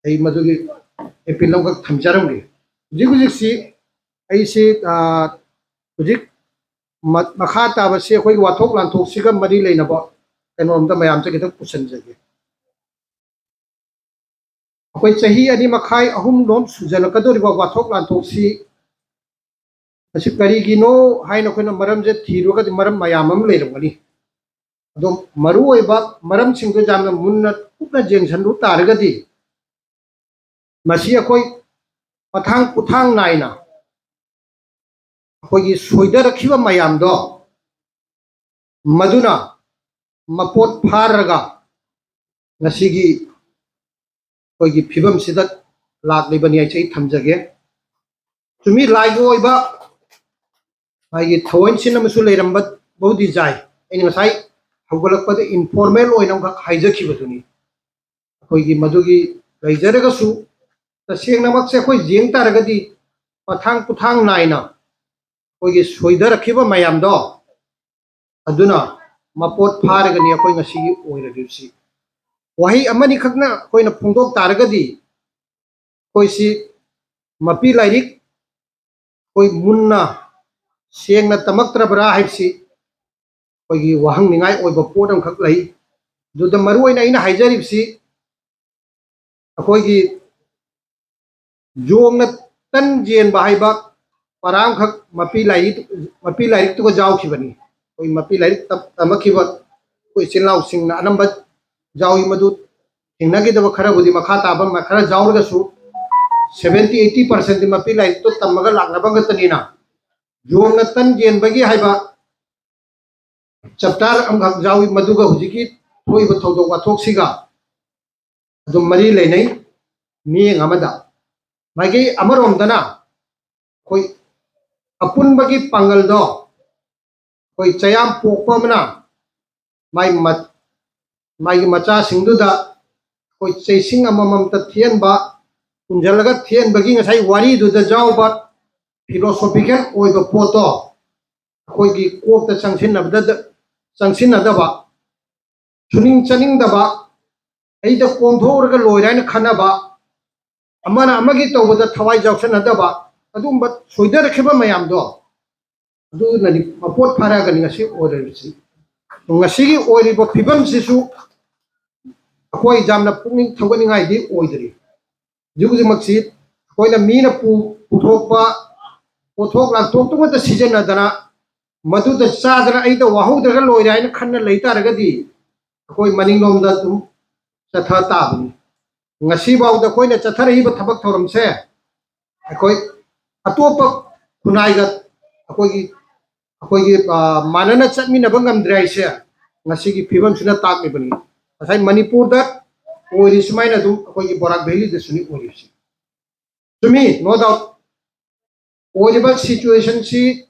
ꯑꯩ ꯃꯗꯨꯒꯤ ꯑꯦꯄꯤꯜ ꯑꯃꯈꯛ ꯊꯝꯖꯔꯝꯒꯦ꯫ ꯍꯧꯖꯤꯛ ꯍꯧꯖꯤꯛꯁꯤ ꯑꯩꯁꯤ, ꯑ, ꯍꯧꯖꯤꯛ ꯃ-, ꯃꯈꯥ ꯇꯥꯕꯁꯤ ꯑꯩꯈꯣꯏꯒꯤ ꯋꯥꯊꯣꯛ ꯂꯥꯟꯊꯣꯛꯁꯤꯒ ꯃꯔꯤ ꯂꯩꯅꯕ ꯀꯩꯅꯣꯝꯇ ꯃꯌꯥꯝꯁꯦ ꯈꯤꯇꯪ ꯄꯨꯁꯤꯟꯖꯒꯦ꯫ ꯑꯩꯈꯣꯏ ꯆꯍꯤ ꯑꯅꯤ ꯃꯈꯥꯏ, ꯑꯍꯨꯝ ꯂꯣꯝ ꯁꯨꯖꯜꯂꯛꯀꯗꯧꯔꯤꯕ ꯋꯥꯊꯣꯛ ꯂꯥꯟꯊꯣꯛꯁꯤ ꯃꯁꯤ ꯀꯔꯤꯒꯤꯅꯣ ꯍꯥꯏꯅ ꯑꯩꯈꯣꯏꯅ ꯃꯔꯝꯁꯦ ꯊꯤꯔꯨꯔꯒꯗꯤ ꯃꯔꯝ ꯃꯌꯥꯝ ꯑꯃ ꯂꯩꯔꯝꯒꯅꯤ꯫ ꯑꯗꯣ ꯃꯔꯨꯑꯣꯏꯕ ꯃꯔꯝꯁꯤꯡꯗꯣ ꯌꯥꯝꯅ ꯃꯨꯟꯅ ꯀꯨꯞꯅ ꯌꯦꯡꯁꯤꯟꯂꯨ ꯇꯥꯔꯒꯗꯤ ꯃꯁꯤ ꯑꯩꯈꯣꯏ ꯃꯊꯥꯡ ꯄꯨꯊꯥꯡ ꯅꯥꯏꯅ ꯑꯩꯈꯣꯏꯒꯤ ꯁꯣꯏꯗꯔꯛꯈꯤꯕ ꯃꯌꯥꯝꯗꯣ ꯃꯗꯨꯅ ꯃꯄꯣꯠ ꯐꯥꯔꯒ ꯉꯁꯤꯒꯤ ꯑꯩꯈꯣꯏꯒꯤ ꯐꯤꯕꯝꯁꯤꯗ ꯂꯥꯛꯂꯤꯕꯅꯤ ꯍꯥꯏꯁꯦ ꯑꯩ ꯊꯝꯖꯒꯦ꯫ ꯆꯨꯝꯃꯤ, ꯂꯥꯏꯒꯤ ꯑꯣꯏꯕ ꯃꯥꯒꯤ ꯊꯧꯑꯣꯏꯟꯁꯤꯟ ꯑꯃꯁꯨ ꯂꯩꯔꯝꯕꯕꯨꯗꯤ ꯌꯥꯏ꯫ ꯑꯩꯅ ꯉꯁꯥꯏ ꯍꯧꯒꯠꯂꯛꯄꯗ ꯏꯟꯐꯣꯔꯃꯦꯜ ꯑꯣꯏꯅ ꯑꯃꯈꯛ ꯍꯥꯏꯖꯈꯤꯕꯗꯨꯅꯤ꯫ ꯑꯩꯈꯣꯏꯒꯤ ꯃꯗꯨꯒꯤ ꯂꯩꯖꯔꯒꯁꯨ ꯇꯁꯦꯡꯅꯃꯛꯁꯦ ꯑꯩꯈꯣꯏ ꯌꯦꯡ ꯇꯥꯔꯒꯗꯤ ꯃꯊꯥꯡ ꯄꯨꯊꯥꯡ ꯅꯥꯏꯅ ꯑꯩꯈꯣꯏꯒꯤ ꯁꯣꯏꯗꯔꯛꯈꯤꯕ ꯃꯌꯥꯝꯗꯣ ꯑꯗꯨꯅ ꯃꯄꯣꯠ ꯐꯥꯔꯒꯅꯤ ꯑꯩꯈꯣꯏ ꯉꯁꯤꯒꯤ ꯑꯣꯏꯔꯤꯕꯁꯤ꯫ ꯋꯥꯍꯩ ꯑꯃꯅꯤꯈꯛꯅ ꯑꯩꯈꯣꯏꯅ ꯐꯣꯡꯗꯣꯛ ꯇꯥꯔꯒꯗꯤ ꯑꯩꯈꯣꯏꯁꯤ ꯃꯄꯤ ꯂꯥꯏꯔꯤꯛ ꯑꯩꯈꯣꯏ ꯃꯨꯟꯅ ꯁꯦꯡꯅ ꯇꯝꯃꯛꯇ꯭ꯔꯕ꯭ꯔꯥ ꯍꯥꯏꯕꯁꯤ ꯑꯩꯈꯣꯏꯒꯤ ꯋꯥꯍꯪꯅꯤꯡꯉꯥꯏ ꯑꯣꯏꯕ ꯄꯣꯠ ꯑꯃꯈꯛ ꯂꯩ꯫ ꯑꯗꯨꯗ ꯃꯔꯨꯑꯣꯏꯅ ꯑꯩꯅ ꯍꯥꯏꯖꯔꯤꯕꯁꯤ ꯑꯩꯈꯣꯏꯒꯤ ꯌꯣꯡꯅ ꯇꯟ ꯌꯦꯟꯕ ꯍꯥꯏꯕ ꯄꯔꯥ ꯑꯃꯈꯛ ꯃꯄꯤ ꯂꯥꯏꯔꯤꯛ, ꯃꯄꯤ ꯂꯥꯏꯔꯤꯛꯇꯨꯒ ꯌꯥꯎꯈꯤꯕꯅꯤ꯫ ꯑꯩꯈꯣꯏ ꯃꯄꯤ ꯂꯥꯏꯔꯤꯛ ꯇꯝ-, ꯇꯝꯃꯛꯈꯤꯕ ꯑꯩꯈꯣꯏ ꯏꯆꯤꯜ ꯏꯅꯥꯎꯁꯤꯡꯅ ꯑꯅꯝꯕ ꯌꯥꯎꯏ꯫ ꯃꯗꯨ ꯊꯦꯡꯅꯈꯤꯗꯕ ꯈꯔꯕꯨꯗꯤ ꯃꯈꯥ ꯇꯥꯕ ꯃ-, ꯈꯔ ꯌꯥꯎꯔꯒꯁꯨ seventy eighty percent ꯃꯄꯤ ꯂꯥꯏꯔꯤꯛꯇꯣ ꯇꯝꯃꯒ ꯂꯥꯛꯅꯕ ꯉꯥꯛꯇꯅꯤꯅ ꯌꯣꯡꯅ ꯇꯟ ꯌꯦꯟꯕꯒꯤ ꯍꯥꯏꯕ ꯆꯦꯞꯇꯔ ꯑꯃꯈꯛ ꯌꯥꯎꯏ꯫ ꯃꯗꯨꯒ ꯍꯧꯖꯤꯛꯀꯤ ꯊꯣꯛꯏꯕ ꯊꯧꯗꯣꯛ ꯋꯥꯊꯣꯛꯁꯤꯒ ꯑꯗꯨꯝ ꯃꯔꯤ ꯂꯩꯅꯩ꯫ ꯃꯤꯠꯌꯦꯡ ꯑꯃꯗ ꯃꯥꯏꯀꯩ ꯑꯃꯔꯣꯝꯗꯅ ꯑꯩꯈꯣꯏ ꯑꯄꯨꯟꯕꯒꯤ ꯄꯥꯡꯒꯜꯗꯣ ꯑꯩꯈꯣꯏ ꯆꯌꯥꯝ ꯄꯣꯛꯄ ꯑꯃꯅ ꯃꯥꯏ ꯃ-, ꯃꯥꯒꯤ ꯃꯆꯥꯁꯤꯡꯗꯨꯗ ꯑꯩꯈꯣꯏ ꯆꯩꯁꯤꯡ ꯑꯃꯃꯝꯇ ꯊꯤꯍꯟꯕ, ꯄꯨꯟꯁꯤꯜꯂꯒ ꯊꯤꯍꯟꯕꯒꯤ ꯉꯁꯥꯏ ꯋꯥꯔꯤꯗꯨꯗ ꯌꯥꯎꯕ philosophical ꯑꯣꯏꯕ ꯄꯣꯠꯇꯣ ꯑꯩꯈꯣꯏꯒꯤ ꯀꯣꯛꯇ ꯆꯪꯁꯤꯟꯅꯕꯗ ꯆꯪꯁꯤꯟꯅꯗꯕ, ꯁꯨꯅꯤꯡ ꯆꯥꯅꯤꯡꯗꯕ, ꯑꯩꯗ ꯀꯣꯝꯊꯣꯛꯎꯔꯒ ꯂꯣꯏꯔꯦ ꯍꯥꯏꯅ ꯈꯟꯅꯕ, ꯑꯃꯅ ꯑꯃꯒꯤ ꯇꯧꯕꯗ ꯊꯋꯥꯏ ꯌꯥꯎꯁꯟꯅꯗꯕ, ꯑꯗꯨꯒꯨꯝꯕ ꯁꯣꯏꯗꯔꯛꯈꯤꯕ ꯃꯌꯥꯝꯗꯣ ꯑꯗꯨꯅꯅꯤ ꯃꯄꯣꯠ ꯐꯥꯔꯛꯑꯒꯅꯤ ꯉꯁꯤ ꯑꯣꯏꯔꯤꯕꯁꯤ꯫ ꯉꯁꯤꯒꯤ ꯑꯣꯏꯔꯤꯕ ꯐꯤꯕꯝꯁꯤꯁꯨ ꯑꯩꯈꯣꯏ ꯌꯥꯝꯅ ꯄꯨꯛꯅꯤꯡ ꯊꯧꯒꯠꯅꯤꯡꯉꯥꯏꯗꯤ ꯑꯣꯏꯗ꯭ꯔꯤ꯫ ꯍꯧꯖꯤꯛ ꯍꯧꯖꯤꯛꯃꯛꯁꯤ ꯑꯩꯈꯣꯏꯅ ꯃꯤꯅ ꯄꯨ-, ꯄꯨꯊꯣꯛꯄ ꯄꯣꯠꯊꯣꯛ ꯂꯥꯟꯊꯣꯛꯇꯨ ꯈꯛꯇ ꯁꯤꯖꯤꯟꯅꯗꯅ, ꯃꯗꯨꯗ ꯆꯥꯗꯅ ꯑꯩꯗ ꯋꯥꯍꯧꯗ꯭ꯔꯒ ꯂꯣꯏꯔꯦ ꯍꯥꯏꯅ ꯈꯟꯅ ꯂꯩ ꯇꯥꯔꯒꯗꯤ ꯑꯩꯈꯣꯏ ꯃꯅꯤꯡꯂꯣꯝꯗ ꯑꯗꯨꯝ ꯆꯠꯊ ꯇꯥꯕꯅꯤ꯫ ꯉꯁꯤꯐꯥꯎꯗ ꯑꯩꯈꯣꯏꯅ ꯆꯠꯊꯔꯛꯏꯕ ꯊꯕꯛ ꯊꯧꯔꯝꯁꯦ ꯑꯩꯈꯣꯏ ꯑꯇꯣꯞꯄ ꯈꯨꯟꯅꯥꯏꯒ ꯑꯩꯈꯣꯏꯒꯤ, ꯑꯩꯈꯣꯏꯒꯤ, ꯑ, ꯃꯥꯟꯅꯅ ꯆꯠꯃꯤꯟꯅꯕ ꯉꯝꯗ꯭ꯔꯦ ꯍꯥꯏꯁꯦ ꯉꯁꯤꯒꯤ ꯐꯤꯕꯝꯁꯤꯅ ꯇꯥꯛꯂꯤꯕꯅꯤ꯫ ꯉꯁꯥꯏ ꯃꯅꯤꯄꯨꯔꯗ ꯑꯣꯏꯔꯤ ꯁꯨꯃꯥꯏꯅ ꯑꯗꯨꯝ ꯑꯩꯈꯣꯏꯒꯤ ꯕꯣꯔꯥꯛ ꯚꯦꯂꯤꯗꯁꯨꯅꯤ ꯑꯣꯏꯔꯤꯕꯁꯤ꯫ ꯆꯨꯝꯃꯤ, no doubt꯫ ꯑꯣꯏꯔꯤꯕ situationꯁꯤ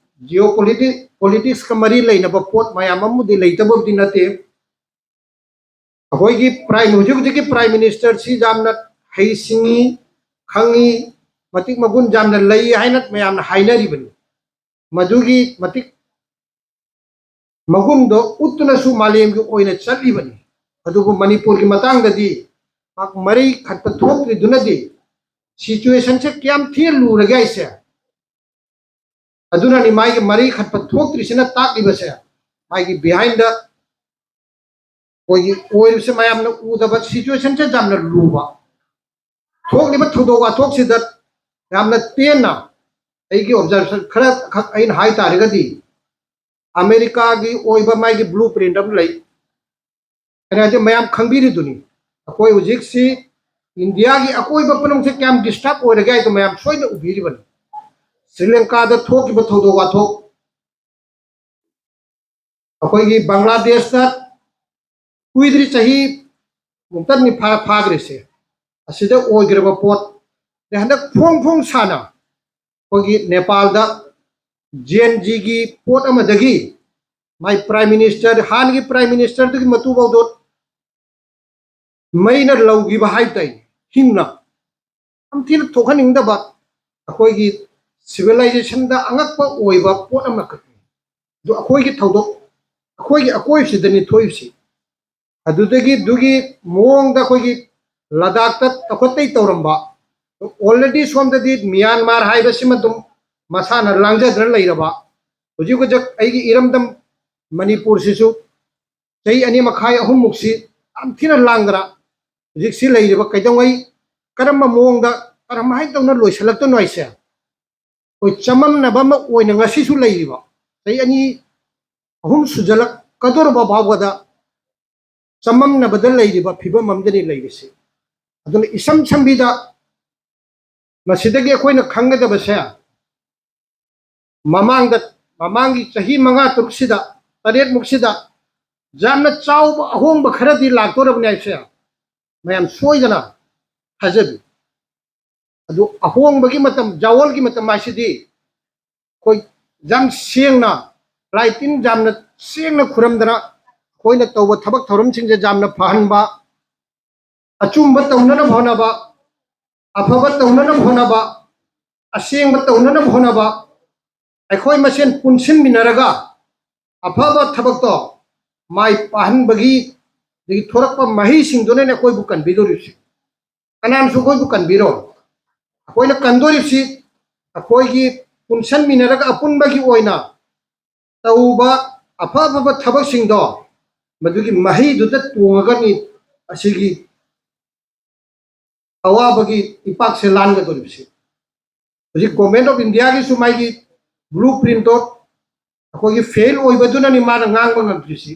geopolitics, politicsꯀ ꯃꯔꯤ ꯂꯩꯅꯕ ꯄꯣꯠ ꯃꯌꯥꯝ ꯑꯃꯗꯤ ꯂꯩꯇꯕꯕꯨꯗꯤ ꯅꯠꯇꯦ꯫ ꯑꯩꯈꯣꯏꯒꯤ prime, ꯍꯧꯖꯤꯛ ꯍꯧꯖꯤꯛꯀꯤ prime ministerꯁꯤ ꯌꯥꯝꯅ ꯍꯩꯁꯤꯡꯉꯤ, ꯈꯪꯉꯤ, ꯃꯇꯤꯛ ꯃꯒꯨꯟ ꯌꯥꯝꯅ ꯂꯩ ꯍꯥꯏꯅ ꯃꯌꯥꯝꯅ ꯍꯥꯏꯅꯔꯤꯕꯅꯤ꯫ ꯃꯗꯨꯒꯤ ꯃꯇꯤꯛ ꯃꯒꯨꯟꯗꯣ ꯎꯠꯇꯨꯅꯁꯨ ꯃꯥꯂꯦꯝꯒꯤ ꯑꯣꯏꯅ ꯆꯠꯂꯤꯕꯅꯤ꯫ ꯑꯗꯨꯕꯨ ꯃꯅꯤꯄꯨꯔꯒꯤ ꯃꯇꯥꯡꯗꯗꯤ ꯃꯥ ꯃꯔꯩ ꯈꯠꯄ ꯊꯣꯛꯇ꯭ꯔꯤꯗꯨꯅꯗꯤ situationꯁꯦ ꯀꯌꯥꯝ ꯊꯤꯅ ꯂꯨꯔꯒꯦ ꯍꯥꯏꯁꯦ꯫ ꯑꯗꯨꯅꯅꯤ ꯃꯥꯒꯤ ꯃꯔꯩ ꯈꯠꯄ ꯊꯣꯛꯇ꯭ꯔꯤꯁꯤꯅ ꯇꯥꯛꯂꯤꯕꯁꯦ, ꯃꯥꯒꯤ behindꯗ ꯑꯩꯈꯣꯏꯒꯤ ꯑꯣꯏꯔꯤꯕꯁꯦ ꯃꯌꯥꯝꯅ ꯎꯗꯕ situationꯁꯦ ꯌꯥꯝꯅ ꯂꯨꯕ꯫ ꯊꯣꯛꯂꯤꯕ ꯊꯧꯗꯣꯛ ꯋꯥꯊꯣꯛꯁꯤꯗ ꯌꯥꯝꯅ ꯇꯦꯟꯅ ꯑꯩꯒꯤ observation ꯈꯔ ꯈꯛ ꯑꯩꯅ ꯍꯥꯏ ꯇꯥꯔꯒꯗꯤ, ꯑꯃꯦꯔꯤꯀꯥꯒꯤ ꯑꯣꯏꯕ ꯃꯥꯒꯤ blueprint ꯑꯃ ꯂꯩ꯫ ꯑꯩꯅ ꯍꯥꯏꯁꯦ ꯃꯌꯥꯝ ꯈꯪꯕꯤꯔꯤꯗꯨꯅꯤ꯫ ꯑꯩꯈꯣꯏ ꯍꯧꯖꯤꯛꯁꯤ ꯏꯟꯗꯤꯌꯥꯒꯤ ꯑꯀꯣꯏꯕ ꯄꯨꯝꯅꯃꯛꯁꯦ ꯀꯌꯥꯝ disturb ꯑꯣꯏꯔꯒꯦ ꯍꯥꯏꯗꯣ ꯃꯌꯥꯝ ꯁꯣꯏꯅ ꯎꯕꯤꯔꯤꯕꯅꯤ꯫ ꯁ꯭ꯔꯤ ꯂꯪꯀꯥꯗ ꯊꯣꯛꯈꯤꯕ ꯊꯧꯗꯣꯛ ꯋꯥꯊꯣꯛ, ꯑꯩꯈꯣꯏꯒꯤ ꯕꯪꯒ꯭ꯂꯥꯗꯦꯁꯇ ꯀꯨꯏꯗ꯭ꯔꯤ, ꯆꯍꯤ ꯃꯨꯛꯇ ꯅꯤꯐꯥ ꯐꯥꯈ꯭ꯔꯤꯁꯦ, ꯑꯁꯤꯗ ꯑꯣꯏꯈ꯭ꯔꯕ ꯄꯣꯠ, ꯑꯗꯩ ꯍꯟꯗꯛ ꯐꯣꯡ ꯐꯣꯡ ꯁꯥꯅ ꯑꯩꯈꯣꯏꯒꯤ ꯅꯦꯄꯥꯜꯗ Gen Zꯒꯤ ꯄꯣꯠ ꯑꯃꯗꯒꯤ ꯃꯥꯏ prime minister, ꯍꯥꯟꯅꯒꯤ prime ministerꯗꯨꯒꯤ ꯃꯇꯨꯐꯥꯎꯗꯣ ꯃꯩꯅ ꯂꯧꯈꯤꯕ ꯍꯥꯏ ꯇꯥꯏ꯫ ꯍꯤꯡꯅ ꯌꯥꯝ ꯊꯤꯅ ꯊꯣꯛꯍꯟꯅꯤꯡꯗꯕ, ꯑꯩꯈꯣꯏꯒꯤ ꯁꯤꯚꯤꯂꯥꯏꯖꯦꯁꯟꯗ ꯑꯉꯛꯄ ꯑꯣꯏꯕ ꯄꯣꯠ ꯑꯃꯈꯛꯅꯤ꯫ ꯑꯗꯨ ꯑꯩꯈꯣꯏꯒꯤ ꯊꯧꯗꯣꯛ, ꯑꯩꯈꯣꯏꯒꯤ ꯑꯀꯣꯏꯕꯁꯤꯗꯅꯤ ꯊꯣꯛꯏꯕꯁꯤ꯫ ꯑꯗꯨꯗꯒꯤ ꯑꯗꯨꯒꯤ ꯃꯑꯣꯡꯗ ꯑꯩꯈꯣꯏꯒꯤ ꯂꯗꯥꯛꯇ ꯑꯩꯈꯣꯏꯇꯩ ꯇꯧꯔꯝꯕ, already ꯁꯣꯝꯗꯗꯤ ꯃ꯭ꯌꯥꯟꯃꯥꯔ ꯍꯥꯏꯕꯁꯤꯃ ꯑꯗꯨꯝ ꯃꯁꯥꯅ ꯂꯥꯡꯖꯗꯅ ꯂꯩꯔꯕ, ꯍꯧꯖꯤꯛ ꯍꯧꯖꯤꯛ ꯑꯩꯒꯤ ꯏꯔꯝꯗꯝ ꯃꯅꯤꯄꯨꯔꯁꯤꯁꯨ ꯆꯍꯤ ꯑꯅꯤ ꯃꯈꯥꯏ ꯑꯍꯨꯝꯃꯨꯛꯁꯤ ꯌꯥꯝ ꯊꯤꯅ ꯂꯥꯡꯗꯅ ꯍꯧꯖꯤꯛꯁꯤ ꯂꯩꯔꯤꯕ ꯀꯩꯗꯧꯉꯩ ꯀꯔꯝꯕ ꯃꯑꯣꯡꯗ ꯀꯔꯝꯍꯥꯏꯅ ꯇꯧꯅ ꯂꯣꯏꯁꯤꯜꯂꯛꯇꯣꯏꯅꯣ ꯍꯥꯏꯁꯦ꯫ ꯑꯩꯈꯣꯏ ꯆꯃꯝꯅꯕ ꯑꯃ ꯑꯣꯏꯅ ꯉꯁꯤꯁꯨ ꯂꯩꯔꯤꯕ, ꯆꯍꯤ ꯑꯅꯤ ꯑꯍꯨꯝ ꯁꯨꯖꯜꯂꯛꯀꯗꯧꯔꯕ ꯐꯥꯎꯕꯗ ꯆꯃꯝꯅꯕꯗ ꯂꯩꯔꯤꯕ ꯐꯤꯕꯝ ꯑꯃꯗꯅꯤ ꯂꯩꯔꯤꯁꯤ꯫ ꯑꯗꯨꯅ ꯏꯁꯝ ꯁꯝꯕꯤꯗ ꯃꯁꯤꯗꯒꯤ ꯑꯩꯈꯣꯏꯅ ꯈꯪꯒꯗꯕꯁꯦ, ꯃꯃꯥꯡꯗ, ꯃꯃꯥꯡꯒꯤ ꯆꯍꯤ ꯃꯉꯥ ꯇꯔꯨꯛꯁꯤꯗ, ꯇꯔꯦꯠꯃꯨꯛꯁꯤꯗ ꯌꯥꯝꯅ ꯆꯥꯎꯕ ꯑꯍꯣꯡꯕ ꯈꯔꯗꯤ ꯂꯥꯛꯇꯣꯔꯕꯅꯤ ꯍꯥꯏꯁꯦ ꯃꯌꯥꯝ ꯁꯣꯏꯗꯅ ꯊꯥꯖꯕꯤ꯫ ꯑꯗꯨ ꯑꯍꯣꯡꯕꯒꯤ ꯃꯇꯝ, ꯖꯥꯋꯣꯜꯒꯤ ꯃꯇꯝ ꯍꯥꯏꯁꯤꯗꯤ ꯑꯩꯈꯣꯏ ꯌꯥꯝ ꯁꯦꯡꯅ, ꯂꯥꯏ ꯇꯤꯟ ꯌꯥꯝꯅ ꯁꯦꯡꯅ ꯈꯨꯔꯝꯗꯅ ꯑꯩꯈꯣꯏꯅ ꯇꯧꯕ ꯊꯕꯛ ꯊꯧꯔꯝꯁꯤꯡꯁꯦ ꯌꯥꯝꯅ ꯐꯍꯟꯕ, ꯑꯆꯨꯝꯕ ꯇꯧꯅꯅꯕ ꯍꯣꯠꯅꯕ, ꯑꯐꯕ ꯇꯧꯅꯅꯕ ꯍꯣꯠꯅꯕ, ꯑꯁꯦꯡꯕ ꯇꯧꯅꯅꯕ ꯍꯣꯠꯅꯕ, ꯑꯩꯈꯣꯏ ꯃꯁꯦꯟ ꯄꯨꯟꯁꯤꯟꯃꯤꯟꯅꯔꯒ ꯑꯐꯕ ꯊꯕꯛꯇꯣ ꯃꯥꯏ ꯄꯥꯛꯍꯟꯕꯒꯤ, ꯑꯗꯒꯤ ꯊꯣꯔꯛꯄ ꯃꯍꯩꯁꯤꯡꯗꯨꯅꯅꯦ ꯑꯩꯈꯣꯏꯕꯨ ꯀꯟꯕꯤꯗꯣꯔꯤꯕꯁꯤ꯫ ꯀꯅꯥꯅꯁꯨ ꯑꯩꯈꯣꯏꯕꯨ ꯀꯟꯕꯤꯔꯣꯏ꯫ ꯑꯩꯈꯣꯏꯅ ꯀꯟꯗꯣꯔꯤꯕꯁꯤ ꯑꯩꯈꯣꯏꯒꯤ ꯄꯨꯟꯁꯟꯃꯤꯟꯅꯔꯒ ꯑꯄꯨꯟꯕꯒꯤ ꯑꯣꯏꯅ ꯇꯧꯕ ꯑꯐ ꯑꯐꯕ ꯊꯕꯛꯁꯤꯡꯗꯣ, ꯃꯗꯨꯒꯤ ꯃꯍꯩꯗꯨꯗ ꯇꯣꯡꯉꯒꯅꯤ ꯑꯁꯤꯒꯤ ꯑꯋꯥꯕꯒꯤ ꯏꯄꯥꯛꯁꯦ ꯂꯥꯟꯒꯗꯧꯔꯤꯕꯁꯤ꯫ ꯍꯧꯖꯤꯛ Government of Indiaꯒꯤꯁꯨ ꯃꯥꯒꯤ blue printꯇꯣ ꯑꯩꯈꯣꯏꯒꯤ fail ꯑꯣꯏꯕꯗꯨꯅꯅꯤ ꯃꯥꯅ ꯉꯥꯡꯕ ꯉꯝꯗ꯭ꯔꯤꯁꯤ꯫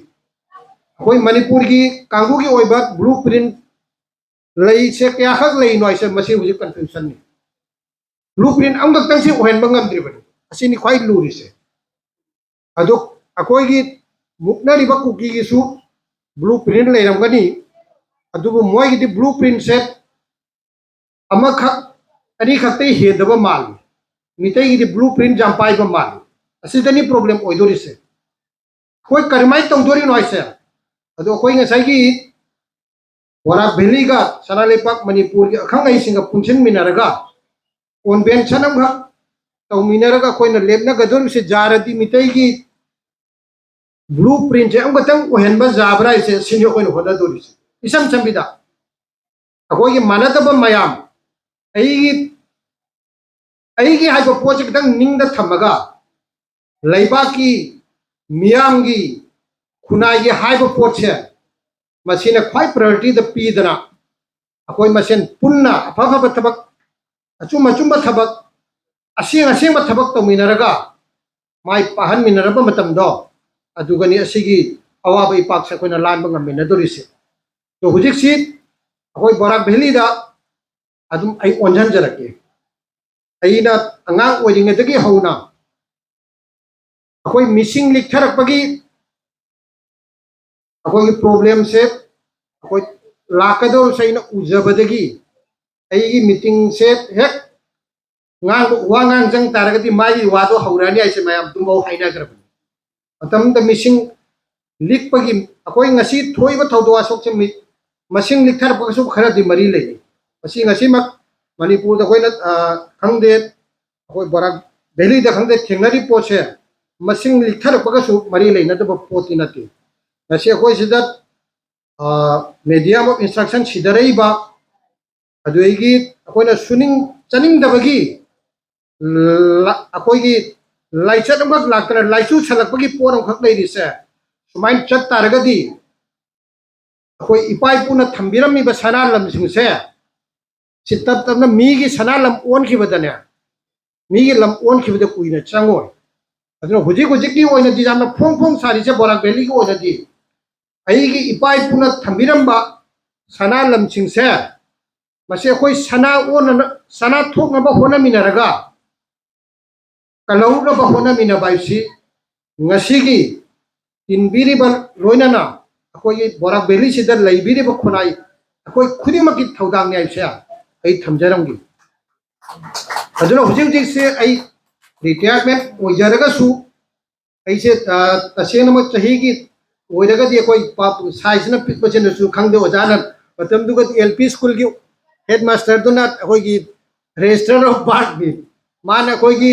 ꯑꯩꯈꯣꯏ ꯃꯅꯤꯄꯨꯔꯒꯤ ꯀꯥꯡꯕꯨꯒꯤ ꯑꯣꯏꯕ blue print ꯂꯩꯁꯦ ꯀꯌꯥꯈꯛ ꯂꯩꯔꯤꯅꯣ ꯍꯥꯏꯁꯦ ꯃꯁꯤ ꯍꯧꯖꯤꯛ confusionꯅꯤ꯫ Blue print ꯑꯃꯈꯛꯇꯪꯁꯤ ꯑꯣꯏꯍꯟꯕ ꯉꯝꯗ꯭ꯔꯤꯕꯅꯤ꯫ ꯑꯁꯤꯅꯤ ꯈ꯭ꯋꯥꯏ ꯂꯨꯔꯤꯁꯦ꯫ ꯑꯗꯨ ꯑꯩꯈꯣꯏꯒꯤ ꯃꯨꯛꯅꯔꯤꯕ ꯀꯨꯀꯤꯒꯤꯁꯨ blue print ꯂꯩꯔꯝꯒꯅꯤ, ꯑꯗꯨꯕꯨ ꯃꯣꯏꯒꯤꯗꯤ blue printꯁꯦ ꯑꯃꯈꯛ ꯑꯅꯤꯈꯛꯇꯩ ꯍꯦꯟꯗꯕ ꯃꯥꯜꯂꯤ꯫ ꯃꯤꯇꯩꯒꯤꯗꯤ blue print ꯌꯥꯝ ꯄꯥꯏꯕ ꯃꯥꯜꯂꯤ꯫ ꯑꯁꯤꯗꯅꯤ problem ꯑꯣꯏꯗꯣꯔꯤꯁꯦ꯫ ꯑꯩꯈꯣꯏ ꯀꯔꯝꯍꯥꯏꯅ ꯇꯧꯗꯣꯔꯤꯅꯣ ꯍꯥꯏꯁꯦ? ꯑꯗꯣ ꯑꯩꯈꯣꯏ ꯉꯁꯥꯏꯒꯤ ꯕꯣꯔꯥꯛ ꯚꯦꯂꯤꯒ ꯁꯅꯥ ꯂꯩꯄꯥꯛ ꯃꯅꯤꯄꯨꯔꯒꯤ ꯑꯈꯪ ꯑꯍꯩꯁꯤꯡꯒ ꯄꯨꯟꯁꯤꯟꯃꯤꯟꯅꯔꯒ ꯀꯣꯟꯚꯦꯟꯁꯟ ꯑꯃꯈꯛ ꯇꯧꯃꯤꯟꯅꯔꯒ ꯑꯩꯈꯣꯏꯅ ꯂꯦꯞꯅꯒꯗꯧꯔꯤꯕꯁꯦ ꯖꯥꯔꯗꯤ ꯃꯤꯇꯩꯒꯤ ꯕ꯭ꯂꯨ ꯄ꯭ꯔꯤꯟꯁꯦ ꯑꯃꯈꯛꯇꯪ ꯑꯣꯏꯍꯟꯕ ꯌꯥꯕ꯭ꯔꯥ ꯍꯥꯏꯁꯦ ꯁꯤꯅꯤ ꯑꯩꯈꯣꯏꯅ ꯍꯣꯠꯅꯗꯣꯔꯤꯁꯦ꯫ ꯏꯁꯝ ꯁꯝꯕꯤꯗ ꯑꯩꯈꯣꯏꯒꯤ ꯃꯥꯟꯅꯗꯕ ꯃꯌꯥꯝ, ꯑꯩꯒꯤ ꯑꯩꯒꯤ ꯍꯥꯏꯕ ꯄꯣꯠꯁꯦ ꯈꯤꯇꯪ ꯅꯤꯡꯗ ꯊꯝꯃꯒ ꯂꯩꯕꯥꯛꯀꯤ, ꯃꯤꯌꯥꯝꯒꯤ, ꯈꯨꯟꯅꯥꯏꯒꯤ ꯍꯥꯏꯕ ꯄꯣꯠꯁꯦ ꯃꯁꯤꯅ ꯈ꯭ꯋꯥꯏ ꯄ꯭ꯔꯥꯏꯌꯣꯔꯤꯇꯤꯗ ꯄꯤꯗꯅ ꯑꯩꯈꯣꯏ ꯃꯁꯦꯟ ꯄꯨꯟꯅ ꯑꯐ ꯑꯐꯕ ꯊꯕꯛ, ꯑꯆꯨꯝ ꯑꯆꯨꯝꯕ ꯊꯕꯛ, ꯑꯁꯦꯡ ꯑꯁꯦꯡꯕ ꯊꯕꯛ ꯇꯧꯃꯤꯟꯅꯔꯒ ꯃꯥꯏ ꯄꯥꯛꯍꯟꯃꯤꯟꯅꯔꯕ ꯃꯇꯝꯗꯣ ꯑꯗꯨꯒꯅꯤ ꯑꯁꯤꯒꯤ ꯑꯋꯥꯕ ꯏꯄꯥꯛꯁꯦ ꯑꯩꯈꯣꯏꯅ ꯂꯥꯟꯕ ꯉꯝꯃꯤꯟꯅꯗꯣꯔꯤꯁꯦ꯫ ꯑꯗꯣ ꯍꯧꯖꯤꯛꯁꯤ ꯑꯩꯈꯣꯏ ꯕꯣꯔꯥꯛ ꯚꯦꯂꯤꯗ ꯑꯗꯨꯝ ꯑꯩ ꯑꯣꯟꯁꯤꯟꯖꯔꯛꯀꯦ꯫ ꯑꯩꯅ ꯑꯉꯥꯡ ꯑꯣꯏꯔꯤꯉꯩꯗꯒꯤ ꯍꯧꯅ ꯑꯩꯈꯣꯏ ꯃꯤꯁꯤꯡ ꯂꯤꯛꯊꯔꯛꯄꯒꯤ ꯑꯩꯈꯣꯏꯒꯤ ꯄ꯭ꯔꯣꯕ꯭ꯂꯦꯝꯁꯦ ꯑꯩꯈꯣꯏ ꯂꯥꯛꯀꯗꯧꯔꯤꯁꯦ ꯑꯩꯅ ꯎꯖꯕꯗꯒꯤ ꯑꯩꯒꯤ ꯃꯤꯇꯤꯡꯁꯦ ꯍꯦꯛ ꯉꯥꯡꯕ, ꯋꯥ ꯉꯥꯡ ꯆꯪ ꯇꯥꯔꯒꯗꯤ ꯃꯥꯒꯤ ꯋꯥꯗꯣ ꯍꯧꯔꯛꯑꯅꯤ ꯍꯥꯏꯁꯦ ꯃꯌꯥꯝ ꯑꯗꯨꯝꯐꯥꯎ ꯍꯥꯏꯅꯈ꯭ꯔꯕꯅꯤ꯫ ꯃꯇꯝꯗ ꯃꯤꯁꯤꯡ ꯂꯤꯛꯄꯒꯤ ꯑꯩꯈꯣꯏ ꯉꯁꯤ ꯊꯣꯛꯏꯕ ꯊꯧꯗꯣꯛ ꯋꯥꯊꯣꯛꯁꯦ ꯃꯤ-, ꯃꯁꯤꯡ ꯂꯤꯛꯊꯔꯛꯄꯒꯁꯨ ꯈꯔꯗꯤ ꯃꯔꯤ ꯂꯩ꯫ ꯃꯁꯤ ꯉꯁꯤꯃꯛ ꯃꯅꯤꯄꯨꯔꯗ ꯑꯩꯈꯣꯏꯅ, ꯑ, ꯈꯪꯗꯦ, ꯑꯩꯈꯣꯏ ꯕꯣꯔꯥꯛ ꯚꯦꯂꯤꯗ ꯈꯪꯗꯦ, ꯊꯦꯡꯅꯔꯤꯕ ꯄꯣꯠꯁꯦ ꯃꯁꯤꯡ ꯂꯤꯛꯊꯔꯛꯄꯒꯁꯨ ꯃꯔꯤ ꯂꯩꯅꯗꯕ ꯄꯣꯠꯇꯤ ꯅꯠꯇꯦ꯫ ꯉꯁꯤ ꯑꯩꯈꯣꯏ ꯁꯤꯗ, ꯑ, medium of instruction ꯁꯤꯗꯔꯛꯏꯕ, ꯑꯗꯨꯗꯒꯤ ꯑꯩꯈꯣꯏꯅ ꯁꯨꯅꯤꯡ ꯆꯥꯅꯤꯡꯗꯕꯒꯤ ꯂ-, ꯑꯩꯈꯣꯏꯒꯤ ꯂꯥꯏꯆꯠ ꯑꯃꯈꯛ ꯂꯥꯛꯇꯅ ꯂꯥꯏꯆꯨ ꯁꯜꯂꯛꯄꯒꯤ ꯄꯣꯠ ꯑꯃꯈꯛ ꯂꯩꯔꯤꯁꯦ ꯁꯨꯃꯥꯏꯅ ꯆꯠ ꯇꯥꯔꯒꯗꯤ ꯑꯩꯈꯣꯏ ꯏꯄꯥ ꯏꯄꯨꯅ ꯊꯝꯕꯤꯔꯝꯃꯤꯕ ꯁꯅꯥ ꯂꯝꯁꯤꯡꯁꯦ ꯁꯤ ꯇꯞ ꯇꯞꯅ ꯃꯤꯒꯤ ꯁꯅꯥ ꯂꯝ ꯑꯣꯟꯈꯤꯕꯗꯅꯦ, ꯃꯤꯒꯤ ꯂꯝ ꯑꯣꯟꯈꯤꯕꯗ ꯀꯨꯏꯅ ꯆꯪꯉꯣꯏ꯫ ꯑꯗꯨꯅ ꯍꯧꯖꯤꯛ ꯍꯧꯖꯤꯛꯀꯤ ꯑꯣꯏꯅꯗꯤ ꯌꯥꯝꯅ ꯐꯣꯡ ꯐꯣꯡ ꯁꯥꯔꯤꯁꯦ ꯕꯣꯔꯥꯛ ꯚꯦꯂꯤꯒꯤ ꯑꯣꯏꯅꯗꯤ ꯑꯩꯒꯤ ꯏꯄꯥ ꯏꯄꯨꯅ ꯊꯝꯕꯤꯔꯝꯕ ꯁꯅꯥ ꯂꯝꯁꯤꯡꯁꯦ ꯃꯁꯤ ꯑꯩꯈꯣꯏ ꯁꯅꯥ ꯑꯣꯟꯅꯅ-, ꯁꯅꯥ ꯊꯣꯛꯅꯕ ꯍꯣꯠꯅꯃꯤꯟꯅꯔꯒ ꯀꯜꯍꯧꯅꯕ ꯍꯣꯠꯅꯃꯤꯟꯅꯕ ꯍꯥꯏꯕꯁꯤ ꯉꯁꯤꯒꯤ ꯇꯤꯟꯕꯤꯔꯤꯕ ꯂꯣꯏꯅꯅ ꯑꯩꯈꯣꯏꯒꯤ ꯕꯣꯔꯥꯛ ꯚꯦꯂꯤꯁꯤꯗ ꯂꯩꯕꯤꯔꯤꯕ ꯈꯨꯟꯅꯥꯏ ꯑꯩꯈꯣꯏ ꯈꯨꯗꯤꯡꯃꯛꯀꯤ ꯊꯧꯗꯥꯡꯅꯤ ꯍꯥꯏꯕꯁꯦ ꯑꯩ ꯊꯝꯖꯔꯝꯒꯦ꯫ ꯑꯗꯨꯅ ꯍꯧꯖꯤꯛ ꯍꯧꯖꯤꯛꯁꯦ ꯑꯩ ꯔꯤꯇꯥꯌꯔꯃꯦꯟ ꯑꯣꯏꯖꯔꯒꯁꯨ ꯑꯩꯁꯦ, ꯑ, ꯇꯁꯦꯡꯅꯃꯛ ꯆꯍꯤꯒꯤ ꯑꯣꯏꯔꯒꯗꯤ ꯑꯩꯈꯣꯏ ꯄꯥ-, ꯁꯥꯏꯖꯁꯤꯅ ꯄꯤꯛꯄꯁꯤꯅꯁꯨ ꯈꯪꯗꯦ, ꯑꯣꯖꯥꯅ ꯃꯇꯝꯗꯨꯒ ꯑꯦꯜ ꯄꯤ ꯁ꯭ꯀꯨꯜꯒꯤ ꯍꯦꯗ ꯃꯥꯁꯇꯔꯗꯨꯅ ꯑꯩꯈꯣꯏꯒꯤ ꯔꯦꯖꯤꯁꯇꯔ ꯑꯣꯐ ꯕꯥꯔꯊꯅꯤ꯫ ꯃꯥꯅ ꯑꯩꯈꯣꯏꯒꯤ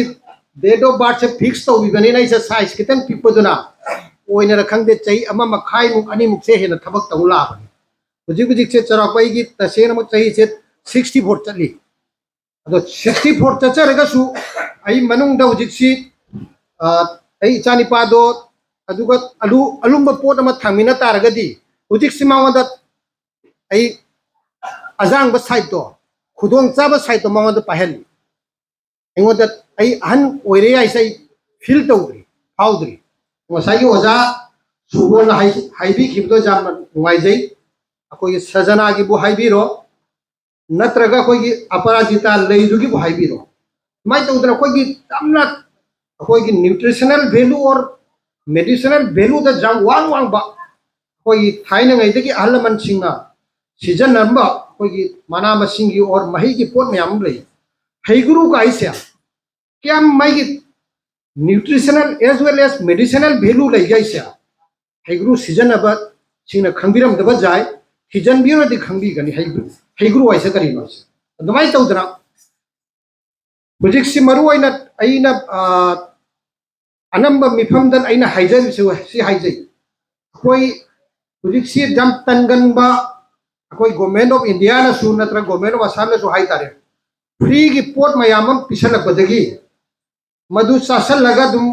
ꯗꯦꯠ ꯑꯣꯐ ꯕꯥꯔꯊꯁꯦ ꯐꯤꯛꯁ ꯇꯧꯕꯤꯕꯅꯤꯅ ꯑꯩꯁꯦ ꯁꯥꯏꯖ ꯈꯤꯇꯪ ꯄꯤꯛꯄꯗꯨꯅ ꯑꯣꯏꯅꯔ ꯈꯪꯗꯦ, ꯆꯍꯤ ꯑꯃ ꯃꯈꯥꯏꯃꯨꯛ ꯑꯅꯤꯃꯨꯛꯁꯦ ꯍꯦꯟꯅ ꯊꯕꯛ ꯇꯧ ꯂꯥꯛꯑꯕꯅꯤ꯫ ꯍꯧꯖꯤꯛ ꯍꯧꯖꯤꯛꯁꯦ ꯆꯥꯎꯔꯥꯛꯄ ꯑꯩꯒꯤ ꯇꯁꯦꯡꯅꯃꯛ ꯆꯍꯤꯁꯦ ꯁꯤꯛꯁꯇꯤ ꯐꯣꯔ ꯆꯠꯂꯤ꯫ ꯑꯗꯣ ꯁꯤꯛꯁꯇꯤ ꯐꯣꯔ ꯆꯠꯆꯔꯒꯁꯨ ꯑꯩ ꯃꯅꯨꯡꯗ ꯍꯧꯖꯤꯛꯁꯤ, ꯑ, ꯑꯩ ꯏꯆꯥꯅꯤꯄꯥꯗꯣ ꯑꯗꯨꯒ ꯑꯂꯨ-, ꯑꯂꯨꯝꯕ ꯄꯣꯠ ꯑꯃ ꯊꯥꯡꯃꯤꯟꯅ ꯇꯥꯔꯒꯗꯤ ꯍꯧꯖꯤꯛꯁꯤ ꯃꯉꯣꯟꯗ ꯑꯩ ꯑꯖꯥꯡꯕ ꯁꯥꯏꯠꯇꯣ, ꯈꯨꯗꯣꯡ ꯆꯥꯕ ꯁꯥꯏꯠꯇꯣ ꯃꯉꯣꯟꯗ ꯄꯥꯏꯍꯜꯂꯤ꯫ ꯑꯩꯉꯣꯟꯗ ꯑꯩ ꯑꯍꯟ ꯑꯣꯏꯔꯦ ꯍꯥꯏꯁꯦ ꯑꯩ ꯐꯤꯜ ꯇꯧꯗ꯭ꯔꯤ, ꯐꯥꯎꯗ꯭ꯔꯤ꯫ ꯉꯁꯥꯏꯒꯤ ꯑꯣꯖꯥ ꯁꯨꯕꯣꯜꯅ ꯍꯥꯏ-, ꯍꯥꯏꯕꯤꯈꯤꯕꯗꯣ ꯌꯥꯝꯅ ꯅꯨꯡꯉꯥꯏꯖꯩ꯫ ꯑꯩꯈꯣꯏꯒꯤ ꯁꯖꯅꯥꯒꯤꯕꯨ ꯍꯥꯏꯕꯤꯔꯣ, ꯅꯠꯇ꯭ꯔꯒ ꯑꯩꯈꯣꯏꯒꯤ ꯑꯄꯔꯥꯖꯤꯇꯥ ꯂꯩꯗꯨꯒꯤꯕꯨ ꯍꯥꯏꯕꯤꯔꯣ, ꯁꯨꯃꯥꯏꯅ ꯇꯧꯗꯅ ꯑꯩꯈꯣꯏꯒꯤ ꯌꯥꯝꯅ ꯑꯩꯈꯣꯏꯒꯤ nutritional value or medicinal valueꯗ ꯌꯥꯝ ꯋꯥꯡ ꯋꯥꯡꯕ, ꯑꯩꯈꯣꯏꯒꯤ ꯊꯥꯏꯅꯉꯩꯗꯒꯤ ꯑꯍꯜ ꯂꯃꯟꯁꯤꯡꯅ ꯁꯤꯖꯤꯟꯅꯔꯝꯕ ꯑꯩꯈꯣꯏꯒꯤ ꯃꯅꯥ ꯃꯁꯤꯡꯒꯤ or ꯃꯍꯩꯒꯤ ꯄꯣꯠ ꯃꯌꯥꯝ ꯑꯃ ꯂꯩ꯫ ꯍꯩꯒ꯭ꯔꯨ ꯀꯥꯏꯁꯦ ꯀꯌꯥꯝ ꯃꯥꯒꯤ nutritional as well as medicinal value ꯂꯩꯒꯦ ꯍꯥꯏꯁꯦ ꯍꯩꯒ꯭ꯔꯨ ꯁꯤꯖꯤꯟꯅꯕꯁꯤꯡꯅ ꯈꯪꯕꯤꯔꯝꯗꯕ ꯌꯥꯏ, ꯊꯤꯖꯤꯟꯕꯤꯔꯨꯔꯗꯤ ꯈꯪꯕꯤꯒꯅꯤ꯫ ꯍꯩꯒ꯭ꯔꯨ, ꯍꯩꯒ꯭ꯔꯨ ꯍꯥꯏꯁꯦ ꯀꯔꯤꯅꯣ ꯍꯥꯏꯁꯦ? ꯑꯗꯨꯃꯥꯏꯅ ꯇꯧꯗꯅ ꯍꯧꯖꯤꯛꯁꯤ ꯃꯔꯨ ꯑꯣꯏꯅ ꯑꯩꯅ, ꯑ, ꯑꯅꯝꯕ ꯃꯤꯐꯝꯗ ꯑꯩꯅ ꯍꯥꯏꯖꯔꯤꯁꯤ ꯁꯤ ꯍꯥꯏꯖꯩ, ꯑꯩꯈꯣꯏ ꯍꯧꯖꯤꯛꯁꯤ ꯌꯥꯝ ꯇꯟꯒꯟꯕ ꯑꯩꯈꯣꯏ Government of Indiaꯅꯁꯨ ꯅꯠꯇ꯭ꯔꯒ Government of Assamꯅꯁꯨ ꯍꯥꯏꯇꯥꯔꯦ, ꯐ꯭ꯔꯤꯒꯤ ꯄꯣꯠ ꯃꯌꯥꯝ ꯑꯃ ꯄꯤꯁꯜꯂꯛꯄꯗꯒꯤ ꯃꯗꯨ ꯆꯥꯁꯜꯂꯒ ꯑꯗꯨꯝ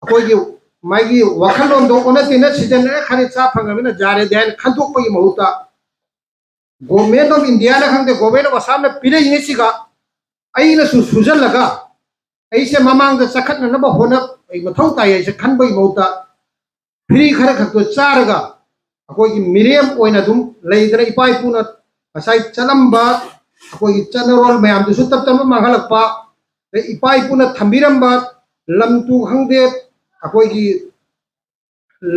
ꯑꯩꯈꯣꯏꯒꯤ ꯃꯥꯒꯤ ꯋꯥꯈꯜꯂꯣꯟꯗꯣ ꯑꯣꯟꯅ ꯇꯩꯅ ꯁꯤꯖꯤꯟꯅꯔꯦ, ꯈꯔ ꯆꯥ ꯐꯪꯉꯕꯅꯤꯅ ꯌꯥꯔꯦꯗꯤ ꯍꯥꯏꯅ ꯈꯟꯗꯣꯛꯄꯒꯤ ꯃꯍꯨꯠꯇ Government of Indiaꯅ ꯈꯪꯗꯦ, Government of Assamꯅ ꯄꯤꯔꯛꯏꯉꯩꯁꯤꯒ ꯑꯩꯅꯁꯨ ꯁꯨꯖꯜꯂꯒ ꯑꯩꯁꯦ ꯃꯃꯥꯡꯗ ꯆꯈꯠꯅꯅꯕ ꯍꯣꯠꯅ ꯑꯩ ꯃꯊꯧ ꯇꯥꯏ ꯍꯥꯏꯁꯦ ꯈꯟꯕꯒꯤ ꯃꯍꯨꯠꯇ ꯐ꯭ꯔꯤ ꯈꯔ ꯈꯛꯇꯣ ꯆꯥꯔꯒ ꯑꯩꯈꯣꯏꯒꯤ ꯃꯤꯔꯦꯝ ꯑꯣꯏꯅ ꯑꯗꯨꯝ ꯂꯩꯗꯅ ꯏꯄꯥ ꯏꯄꯨꯅ ꯉꯁꯥꯏ ꯆꯠꯂꯝꯕ ꯑꯩꯈꯣꯏꯒꯤ ꯆꯠꯅꯔꯣꯜ ꯃꯌꯥꯝꯗꯨꯁꯨ ꯇꯞ ꯇꯞꯅ ꯃꯥꯡꯍꯜꯂꯛꯄ, ꯑꯗꯩ ꯏꯄꯥ ꯏꯄꯨꯅ ꯊꯝꯕꯤꯔꯝꯕ ꯂꯝ ꯇꯨ ꯈꯪꯗꯦ, ꯑꯩꯈꯣꯏꯒꯤ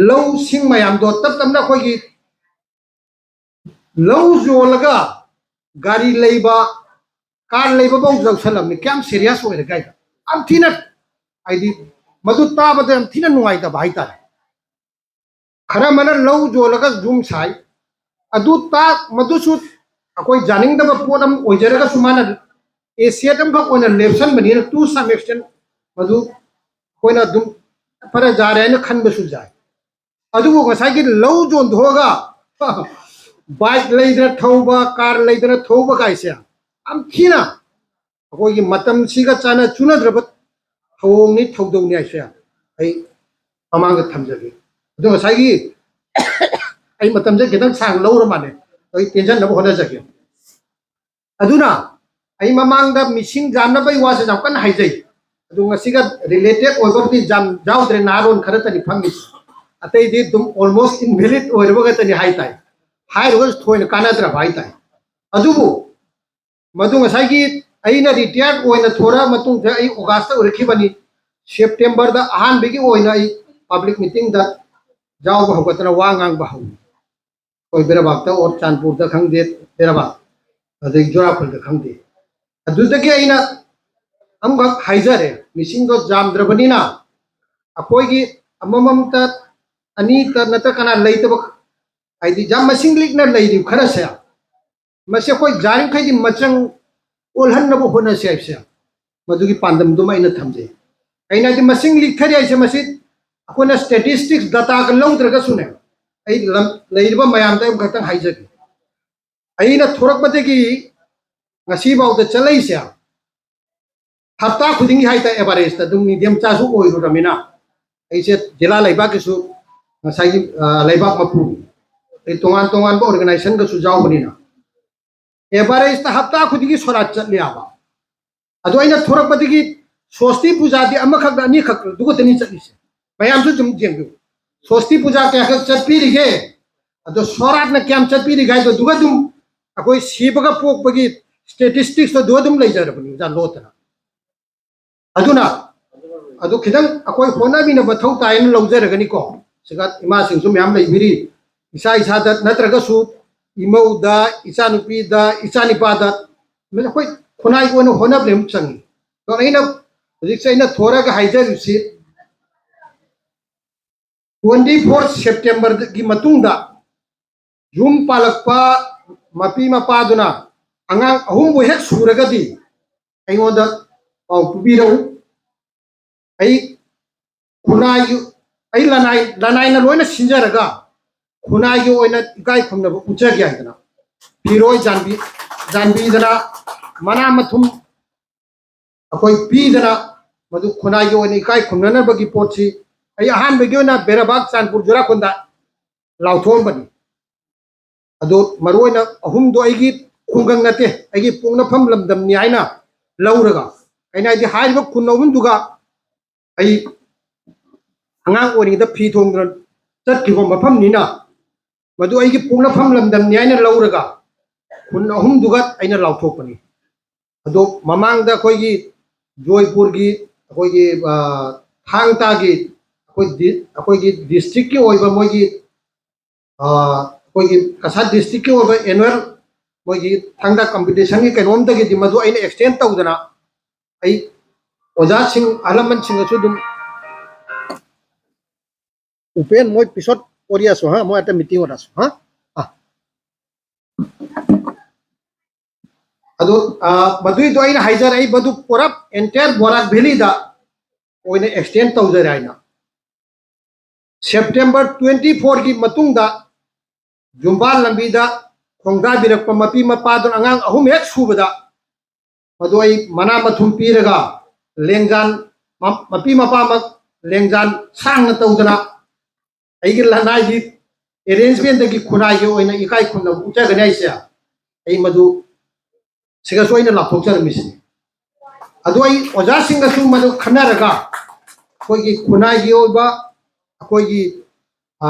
ꯂꯧꯁꯤꯡ ꯃꯌꯥꯝꯗꯣ ꯇꯞ ꯇꯞꯅ ꯑꯩꯈꯣꯏꯒꯤ ꯂꯧ ꯌꯣꯜꯂꯒ ꯒꯥꯔꯤ ꯂꯩꯕ, ꯀꯥꯔ ꯂꯩꯕ ꯐꯥꯎ ꯌꯧꯁꯜꯂꯝꯃꯤ꯫ ꯀꯌꯥꯝ ꯁꯦꯔꯤꯌꯁ ꯑꯣꯏꯔꯒꯦ ꯍꯥꯏꯗ ꯌꯥꯝ ꯊꯤꯅ, ꯍꯥꯏꯗꯤ ꯃꯗꯨ ꯇꯥꯕꯗ ꯌꯥꯝ ꯊꯤꯅ ꯅꯨꯡꯉꯥꯏꯇꯕ ꯍꯥꯏꯇꯥꯔꯦ꯫ ꯈꯔ ꯑꯃꯅ ꯂꯧ ꯌꯣꯜꯂꯒ ꯌꯨꯝ ꯁꯥꯏ, ꯑꯗꯨ ꯇꯥꯛ ꯃꯗꯨꯁꯨ ꯑꯩꯈꯣꯏ ꯌꯥꯅꯤꯡꯗꯕ ꯄꯣꯠ ꯑꯃ ꯑꯣꯏꯖꯔꯒꯁꯨ ꯃꯥꯅ ꯑꯦꯁꯦꯠ ꯑꯃꯈꯛ ꯑꯣꯏꯅ ꯂꯦꯞꯁꯟꯕꯅꯤꯅ, to some extent ꯃꯗꯨ ꯑꯩꯈꯣꯏꯅ ꯑꯗꯨꯝ ꯐꯔꯦ ꯌꯥꯔꯦ ꯍꯥꯏꯅ ꯈꯟꯕꯁꯨ ꯌꯥꯏ꯫ ꯑꯗꯨꯕꯨ ꯉꯁꯥꯏꯒꯤ ꯂꯧ ꯌꯣꯟꯊꯣꯛꯑꯒ ꯕꯥꯏꯛ ꯂꯩꯗꯅ ꯊꯧꯕ, ꯀꯥꯔ ꯂꯩꯗꯅ ꯊꯧꯕ ꯀꯥꯏꯁꯦ ꯌꯥꯝ ꯊꯤꯅ ꯑꯩꯈꯣꯏꯒꯤ ꯃꯇꯝꯁꯤꯒ ꯆꯥꯅ ꯆꯨꯅꯗ꯭ꯔꯕ ꯊꯧꯑꯣꯡꯅꯤ, ꯊꯧꯗꯧꯅꯤ ꯍꯥꯏꯁꯦ ꯑꯩ ꯃꯃꯥꯡꯗ ꯊꯝꯖꯒꯦ꯫ ꯑꯗꯣ ꯉꯁꯥꯏꯒꯤ ꯑꯩ ꯃꯇꯝꯁꯦ ꯈꯤꯇꯪ ꯁꯥꯡꯅ ꯂꯧꯔ ꯃꯥꯜꯂꯦ, ꯑꯩ ꯇꯦꯟꯁꯤꯟꯅꯕ ꯍꯣꯠꯅꯖꯒꯦ꯫ ꯑꯗꯨꯅ ꯑꯩ ꯃꯃꯥꯡꯗ ꯃꯤꯁꯤꯡ ꯌꯥꯝꯅꯕꯒꯤ ꯋꯥꯁꯦ ꯌꯥꯝ ꯀꯟꯅ ꯍꯥꯏꯖꯩ꯫ ꯑꯗꯨ ꯉꯁꯤꯒ ꯔꯤꯂꯦꯇꯦꯠ ꯑꯣꯏꯕꯕꯨꯗꯤ ꯌꯥꯝ ꯌꯥꯎꯗ꯭ꯔꯦ, ꯅꯍꯥꯔꯣꯟ ꯈꯔꯇꯅꯤ ꯐꯝꯃꯤꯁꯦ꯫ ꯑꯇꯩꯗꯤ ꯑꯗꯨꯝ almost invalid ꯑꯣꯏꯔꯕ ꯉꯥꯛꯇꯅꯤ ꯍꯥꯏ ꯇꯥꯏ꯫ ꯍꯥꯏꯔꯨꯔꯒꯁꯨ ꯊꯣꯏꯅ ꯀꯥꯟꯅꯗ꯭ꯔꯕ ꯍꯥꯏ ꯇꯥꯏ꯫ ꯑꯗꯨꯕꯨ ꯃꯗꯨ ꯉꯁꯥꯏꯒꯤ ꯑꯩꯅ ꯔꯤꯇꯥꯌꯔ ꯑꯣꯏꯅ ꯊꯣꯔꯛꯑ ꯃꯇꯨꯡꯗ ꯑꯩ ꯑꯣꯒꯁꯇ ꯑꯣꯏꯔꯛꯈꯤꯕꯅꯤ꯫ ꯁꯦꯞꯇꯦꯝꯕꯔꯗ ꯑꯍꯥꯟꯕꯒꯤ ꯑꯣꯏꯅ ꯑꯩ ꯄꯕ꯭ꯂꯤꯛ ꯃꯤꯇꯤꯡꯗ ꯌꯥꯎꯕ ꯍꯧꯒꯠꯇꯅ ꯋꯥ ꯉꯥꯡꯕ ꯍꯧꯏ꯫ ꯑꯩꯈꯣꯏ ꯕꯦꯔꯥꯕꯥꯛꯇ ꯑꯣꯔ ꯆꯥꯟꯄꯨꯔꯗ ꯈꯪꯗꯦ, ꯕꯦꯔꯥꯕꯥꯛ, ꯑꯗꯩ ꯖꯣꯔꯥꯈꯣꯜꯗ ꯈꯪꯗꯦ꯫ ꯑꯗꯨꯗꯒꯤ ꯑꯩꯅ ꯑꯃꯈꯛ ꯍꯥꯏꯖꯔꯦ, ꯃꯤꯁꯤꯡꯗꯣ ꯌꯥꯝꯗ꯭ꯔꯕꯅꯤꯅ ꯑꯩꯈꯣꯏꯒꯤ ꯑꯃꯃꯝꯇ, ꯑꯅꯤꯇ ꯅꯠꯇ꯭ꯔ ꯀꯅꯥ ꯂꯩꯇꯕ, ꯍꯥꯏꯗꯤ ꯌꯥꯝ ꯃꯁꯤꯡ ꯂꯤꯛꯅ ꯂꯩꯔꯤꯕ ꯈꯔꯁꯦ, ꯃꯁꯤ ꯑꯩꯈꯣꯏ ꯌꯥꯔꯤꯈꯩꯗꯤ ꯃꯆꯪ ꯑꯣꯜꯍꯟꯅꯕ ꯍꯣꯠꯅꯁꯤ ꯍꯥꯏꯕꯁꯦ, ꯃꯗꯨꯒꯤ ꯄꯥꯟꯗꯝꯗꯨꯃ ꯑꯩꯅ ꯊꯝꯖꯩ꯫ ꯑꯩꯅ ꯍꯥꯏꯗꯤ ꯃꯁꯤꯡ ꯂꯤꯛꯊꯔꯤ ꯍꯥꯏꯁꯦ, ꯃꯁꯤ ꯑꯩꯈꯣꯏꯅ statistics dataꯒ ꯂꯧꯗ꯭ꯔꯒꯁꯨꯅꯦ, ꯑꯩ ꯂꯝ ꯂꯩꯔꯤꯕ ꯃꯌꯥꯝꯗ ꯑꯩ ꯑꯃꯈꯛꯇꯪ ꯍꯥꯏꯖꯒꯦ꯫ ꯑꯩꯅ ꯊꯣꯔꯛꯄꯗꯒꯤ ꯉꯁꯤꯐꯥꯎꯗ ꯆꯠꯂꯛꯏꯁꯦ, ꯍꯞꯇꯥ ꯈꯨꯗꯤꯡꯒꯤ ꯍꯥꯏꯇꯥꯔꯦ, ꯑꯦꯚꯔꯦꯖꯇ ꯑꯗꯨꯝ ꯃꯤꯗꯤꯌꯝ ꯆꯥꯁꯨ ꯑꯣꯏꯔꯨꯔꯃꯤꯅ, ꯑꯩꯁꯦ ꯖꯤꯂꯥ ꯂꯩꯕꯥꯛꯀꯤꯁꯨ ꯉꯁꯥꯏꯒꯤ, ꯑ, ꯂꯩꯕꯥꯛ ꯃꯄꯨ, ꯑꯩ ꯇꯣꯉꯥꯟ ꯇꯣꯉꯥꯟꯕ organizationꯒꯁꯨ ꯌꯥꯎꯕꯅꯤꯅ, ꯑꯦꯚꯔꯦꯖꯇ ꯍꯞꯇꯥ ꯈꯨꯗꯤꯡꯒꯤ ꯁꯣꯔꯥꯠ ꯆꯠꯂꯦꯕ꯫ ꯑꯗꯣ ꯑꯩꯅ ꯊꯣꯔꯛꯄꯗꯒꯤ ꯁ꯭ꯋꯁꯇꯤ ꯄꯨꯖꯥꯗꯤ ꯑꯃꯈꯛ ꯑꯅꯤꯈꯛ ꯑꯗꯨ ꯈꯛꯇꯅꯤ ꯆꯠꯂꯤꯁꯦ꯫ ꯃꯌꯥꯝꯁꯨ ꯑꯗꯨꯝ ꯌꯦꯡꯕꯤꯌꯨ, ꯁ꯭ꯋꯁꯇꯤ ꯄꯨꯖꯥ ꯀꯌꯥꯈꯛ ꯆꯠꯄꯤꯔꯤꯒꯦ, ꯑꯗꯣ ꯁꯣꯔꯥꯠꯅ ꯀꯌꯥꯝ ꯆꯠꯄꯤꯔꯤꯒꯦ ꯍꯥꯏꯗꯣ ꯑꯗꯨꯒ ꯑꯗꯨꯝ ꯑꯩꯈꯣꯏ ꯁꯤꯕꯒ ꯄꯣꯛꯄꯒꯤ statisticsꯇꯣ ꯑꯗꯨ ꯑꯗꯨꯝ ꯂꯩꯖꯔꯕꯅꯤ ꯑꯣꯖꯥ ꯂꯣꯠꯇꯅ꯫ ꯑꯗꯨꯅ ꯑꯗꯨ ꯈꯤꯇꯪ ꯑꯩꯈꯣꯏ ꯍꯣꯠꯅꯃꯤꯟꯅꯕ ꯃꯊꯧ ꯇꯥꯏꯅ ꯂꯧꯖꯔꯒꯅꯤꯀꯣ꯫ ꯁꯤꯒ ꯏꯃꯥꯁꯤꯡꯁꯨ ꯃꯌꯥꯝ ꯂꯩꯕꯤꯔꯤ, ꯏꯁꯥ ꯏꯁꯥꯗ ꯅꯠꯇ꯭ꯔꯒꯁꯨ ꯏꯃꯧꯗ, ꯏꯆꯥꯅꯨꯄꯤꯗ, ꯏꯆꯥꯅꯤꯄꯥꯗ, ꯑꯩꯈꯣꯏ ꯈꯨꯟꯅꯥꯏꯒꯤ ꯑꯣꯏꯅ ꯍꯣꯠꯅꯕ ꯑꯃ ꯆꯪꯉꯤ꯫ ꯑꯗꯣ ꯑꯩꯅ ꯍꯧꯖꯤꯛꯁꯦ ꯑꯩꯅ ꯊꯣꯔꯒ ꯍꯥꯏꯖꯔꯤꯕꯁꯤ, twenty four Septemberꯒꯤ ꯃꯇꯨꯡꯗ ꯌꯨꯝ ꯄꯥꯜꯂꯛꯄ ꯃꯄꯤ ꯃꯄꯥꯗꯨꯅ ꯑꯉꯥꯡ ꯑꯍꯨꯝꯕꯨ ꯍꯦꯛ ꯁꯨꯔꯒꯗꯤ ꯑꯩꯉꯣꯟꯗ ꯄꯥꯎ ꯄꯤꯕꯤꯔꯛꯎ꯫ ꯑꯩ ꯈꯨꯟꯅꯥꯏꯒꯤ, ꯑꯩ ꯂꯅꯥꯏ, ꯂꯅꯥꯏꯅ ꯂꯣꯏꯅ ꯁꯤꯟꯖꯔꯒ ꯈꯨꯟꯅꯥꯏꯒꯤ ꯑꯣꯏꯅ ꯏꯀꯥꯏ ꯈꯨꯝꯅꯕ ꯎꯠꯆꯒꯦ ꯍꯥꯏꯗꯅ ꯐꯤꯔꯣꯏ ꯆꯥꯟꯕꯤ, ꯆꯥꯟꯕꯤꯗꯅ ꯃꯅꯥ ꯃꯊꯨꯝ ꯑꯩꯈꯣꯏ ꯄꯤꯗꯅ ꯃꯗꯨ ꯈꯨꯟꯅꯥꯏꯒꯤ ꯑꯣꯏꯅ ꯏꯀꯥꯏ ꯈꯨꯝꯅꯅꯕꯒꯤ ꯄꯣꯠꯁꯤ ꯑꯩ ꯑꯍꯥꯟꯕꯒꯤ ꯑꯣꯏꯅ ꯕꯦꯔꯥꯕꯥꯛ ꯆꯥꯟꯄꯨꯔ ꯖꯨꯔꯥꯈꯣꯟꯗ ꯂꯥꯎꯊꯣꯛꯑꯝꯕꯅꯤ꯫ ꯑꯗꯣ ꯃꯔꯨꯑꯣꯏꯅ ꯑꯍꯨꯝꯗꯣ ꯑꯩꯒꯤ ꯈꯨꯡꯒꯪ ꯅꯠꯇꯦ, ꯑꯩꯒꯤ ꯄꯣꯛꯅꯐꯝ ꯂꯝꯗꯝꯅꯤ ꯍꯥꯏꯅ ꯂꯧꯔꯒ, ꯑꯩꯅ ꯍꯥꯏꯗꯤ ꯍꯥꯏꯔꯤꯕ ꯈꯨꯟ ꯑꯍꯨꯝꯗꯨꯒ ꯑꯩ ꯑꯉꯥꯡ ꯑꯣꯏꯔꯤꯉꯩꯗ ꯐꯤ ꯊꯣꯡꯗꯨꯅ ꯆꯠꯈꯤꯕ ꯃꯐꯝꯅꯤꯅ ꯃꯗꯨ ꯑꯩꯒꯤ ꯄꯣꯛꯅꯐꯝ ꯂꯝꯗꯝꯅꯤ ꯍꯥꯏꯅ ꯂꯧꯔꯒ ꯈꯨꯟ ꯑꯍꯨꯝꯗꯨꯒ ꯑꯩꯅ ꯂꯥꯎꯊꯣꯛꯄꯅꯤ꯫ ꯑꯗꯣ ꯃꯃꯥꯡꯗ ꯑꯩꯈꯣꯏꯒꯤ ꯖꯣꯏꯄꯨꯔꯒꯤ ꯑꯩꯈꯣꯏꯒꯤ, ꯑ, ꯊꯥꯡ ꯇꯥꯒꯤ ꯑꯩꯈꯣꯏ ꯗꯤ-, ꯑꯩꯈꯣꯏꯒꯤ ꯗꯤꯁꯇ꯭ꯔꯤꯛꯀꯤ ꯑꯣꯏꯕ ꯃꯣꯏꯒꯤ, ꯑ, ꯑꯩꯈꯣꯏꯒꯤ ꯀꯁꯥꯔ ꯗꯤꯁꯇ꯭ꯔꯤꯛꯀꯤ ꯑꯣꯏꯕ ꯑꯦꯅꯨꯋꯦꯜ ꯃꯣꯏꯒꯤ ꯊꯥꯡ ꯇꯥ ꯀꯝꯄꯤꯇꯤꯁꯟꯒꯤ ꯀꯩꯅꯣꯝꯗꯒꯤꯗꯤ ꯃꯗꯨ ꯑꯩꯅ ꯑꯦꯛꯁꯇꯦꯟ ꯇꯧꯗꯅ ꯑꯩ ꯑꯣꯖꯥꯁꯤꯡ, ꯑꯍꯜ ꯂꯃꯟꯁꯤꯡꯒꯁꯨ ꯑꯗꯨꯝ ꯎꯄꯦꯟ ꯃꯣꯏ ꯄꯤꯁꯣꯠ ꯑꯣꯔꯤꯌꯥꯁꯨ, ꯍꯥ, ꯃꯣꯏ ꯑꯇꯩ ꯃꯤꯇꯤꯡ ꯑꯣꯏꯔꯁꯨ, ꯍꯥ? ꯑ꯫ ꯑꯗꯨ, ꯑ, ꯃꯗꯨꯏꯗꯣ ꯑꯩꯅ ꯍꯥꯏꯖꯔꯛꯏ, ꯃꯗꯨ ꯄꯨꯔꯥ ꯑꯦꯟꯇꯥꯌꯔ ꯕꯣꯔꯥꯛ ꯚꯦꯂꯤꯗ ꯑꯣꯏꯅ ꯑꯦꯛꯁꯇꯦꯟ ꯇꯧꯖꯔꯦ ꯍꯥꯏꯅ꯫ ꯁꯦꯞꯇꯦꯝꯕꯔ ꯇ꯭ꯋꯦꯟꯇꯤ ꯐꯣꯔꯒꯤ ꯃꯇꯨꯡꯗ ꯌꯨꯝꯕꯥꯜ ꯂꯝꯕꯤꯗ ꯈꯣꯡꯗꯥꯕꯤꯔꯛꯄ ꯃꯄꯤ ꯃꯄꯥꯗꯨꯅ ꯑꯉꯥꯡ ꯑꯍꯨꯝ ꯍꯦꯛ ꯁꯨꯕꯗ ꯃꯗꯨ ꯑꯩ ꯃꯅꯥ ꯃꯊꯨꯝ ꯄꯤꯔꯒ ꯂꯦꯡꯖꯥꯟ, ꯃ-, ꯃꯄꯤ ꯃꯄꯥꯃꯛ ꯂꯦꯡꯖꯥꯟ ꯁꯥꯡꯅ ꯇꯧꯗꯅ ꯑꯩꯒꯤ ꯂꯅꯥꯏꯒꯤ ꯑꯦꯔꯦꯟꯖꯃꯦꯟꯗꯒꯤ ꯈꯨꯟꯅꯥꯏꯒꯤ ꯑꯣꯏꯅ ꯏꯀꯥꯏ ꯈꯨꯝꯅꯕ ꯎꯠꯆꯒꯅꯤ ꯍꯥꯏꯁꯦ ꯑꯩ ꯃꯗꯨ ꯁꯤꯒꯁꯨ ꯑꯩꯅ ꯂꯥꯎꯊꯣꯛꯆꯔꯝꯃꯤꯁꯤꯅꯤ꯫ ꯑꯗꯨ ꯑꯩ ꯑꯣꯖꯥꯁꯤꯡꯒꯁꯨ ꯃꯗꯨ ꯈꯟꯅꯔꯒ ꯑꯩꯈꯣꯏꯒꯤ ꯈꯨꯟꯅꯥꯏꯒꯤ ꯑꯣꯏꯕ ꯑꯩꯈꯣꯏꯒꯤ, ꯑ,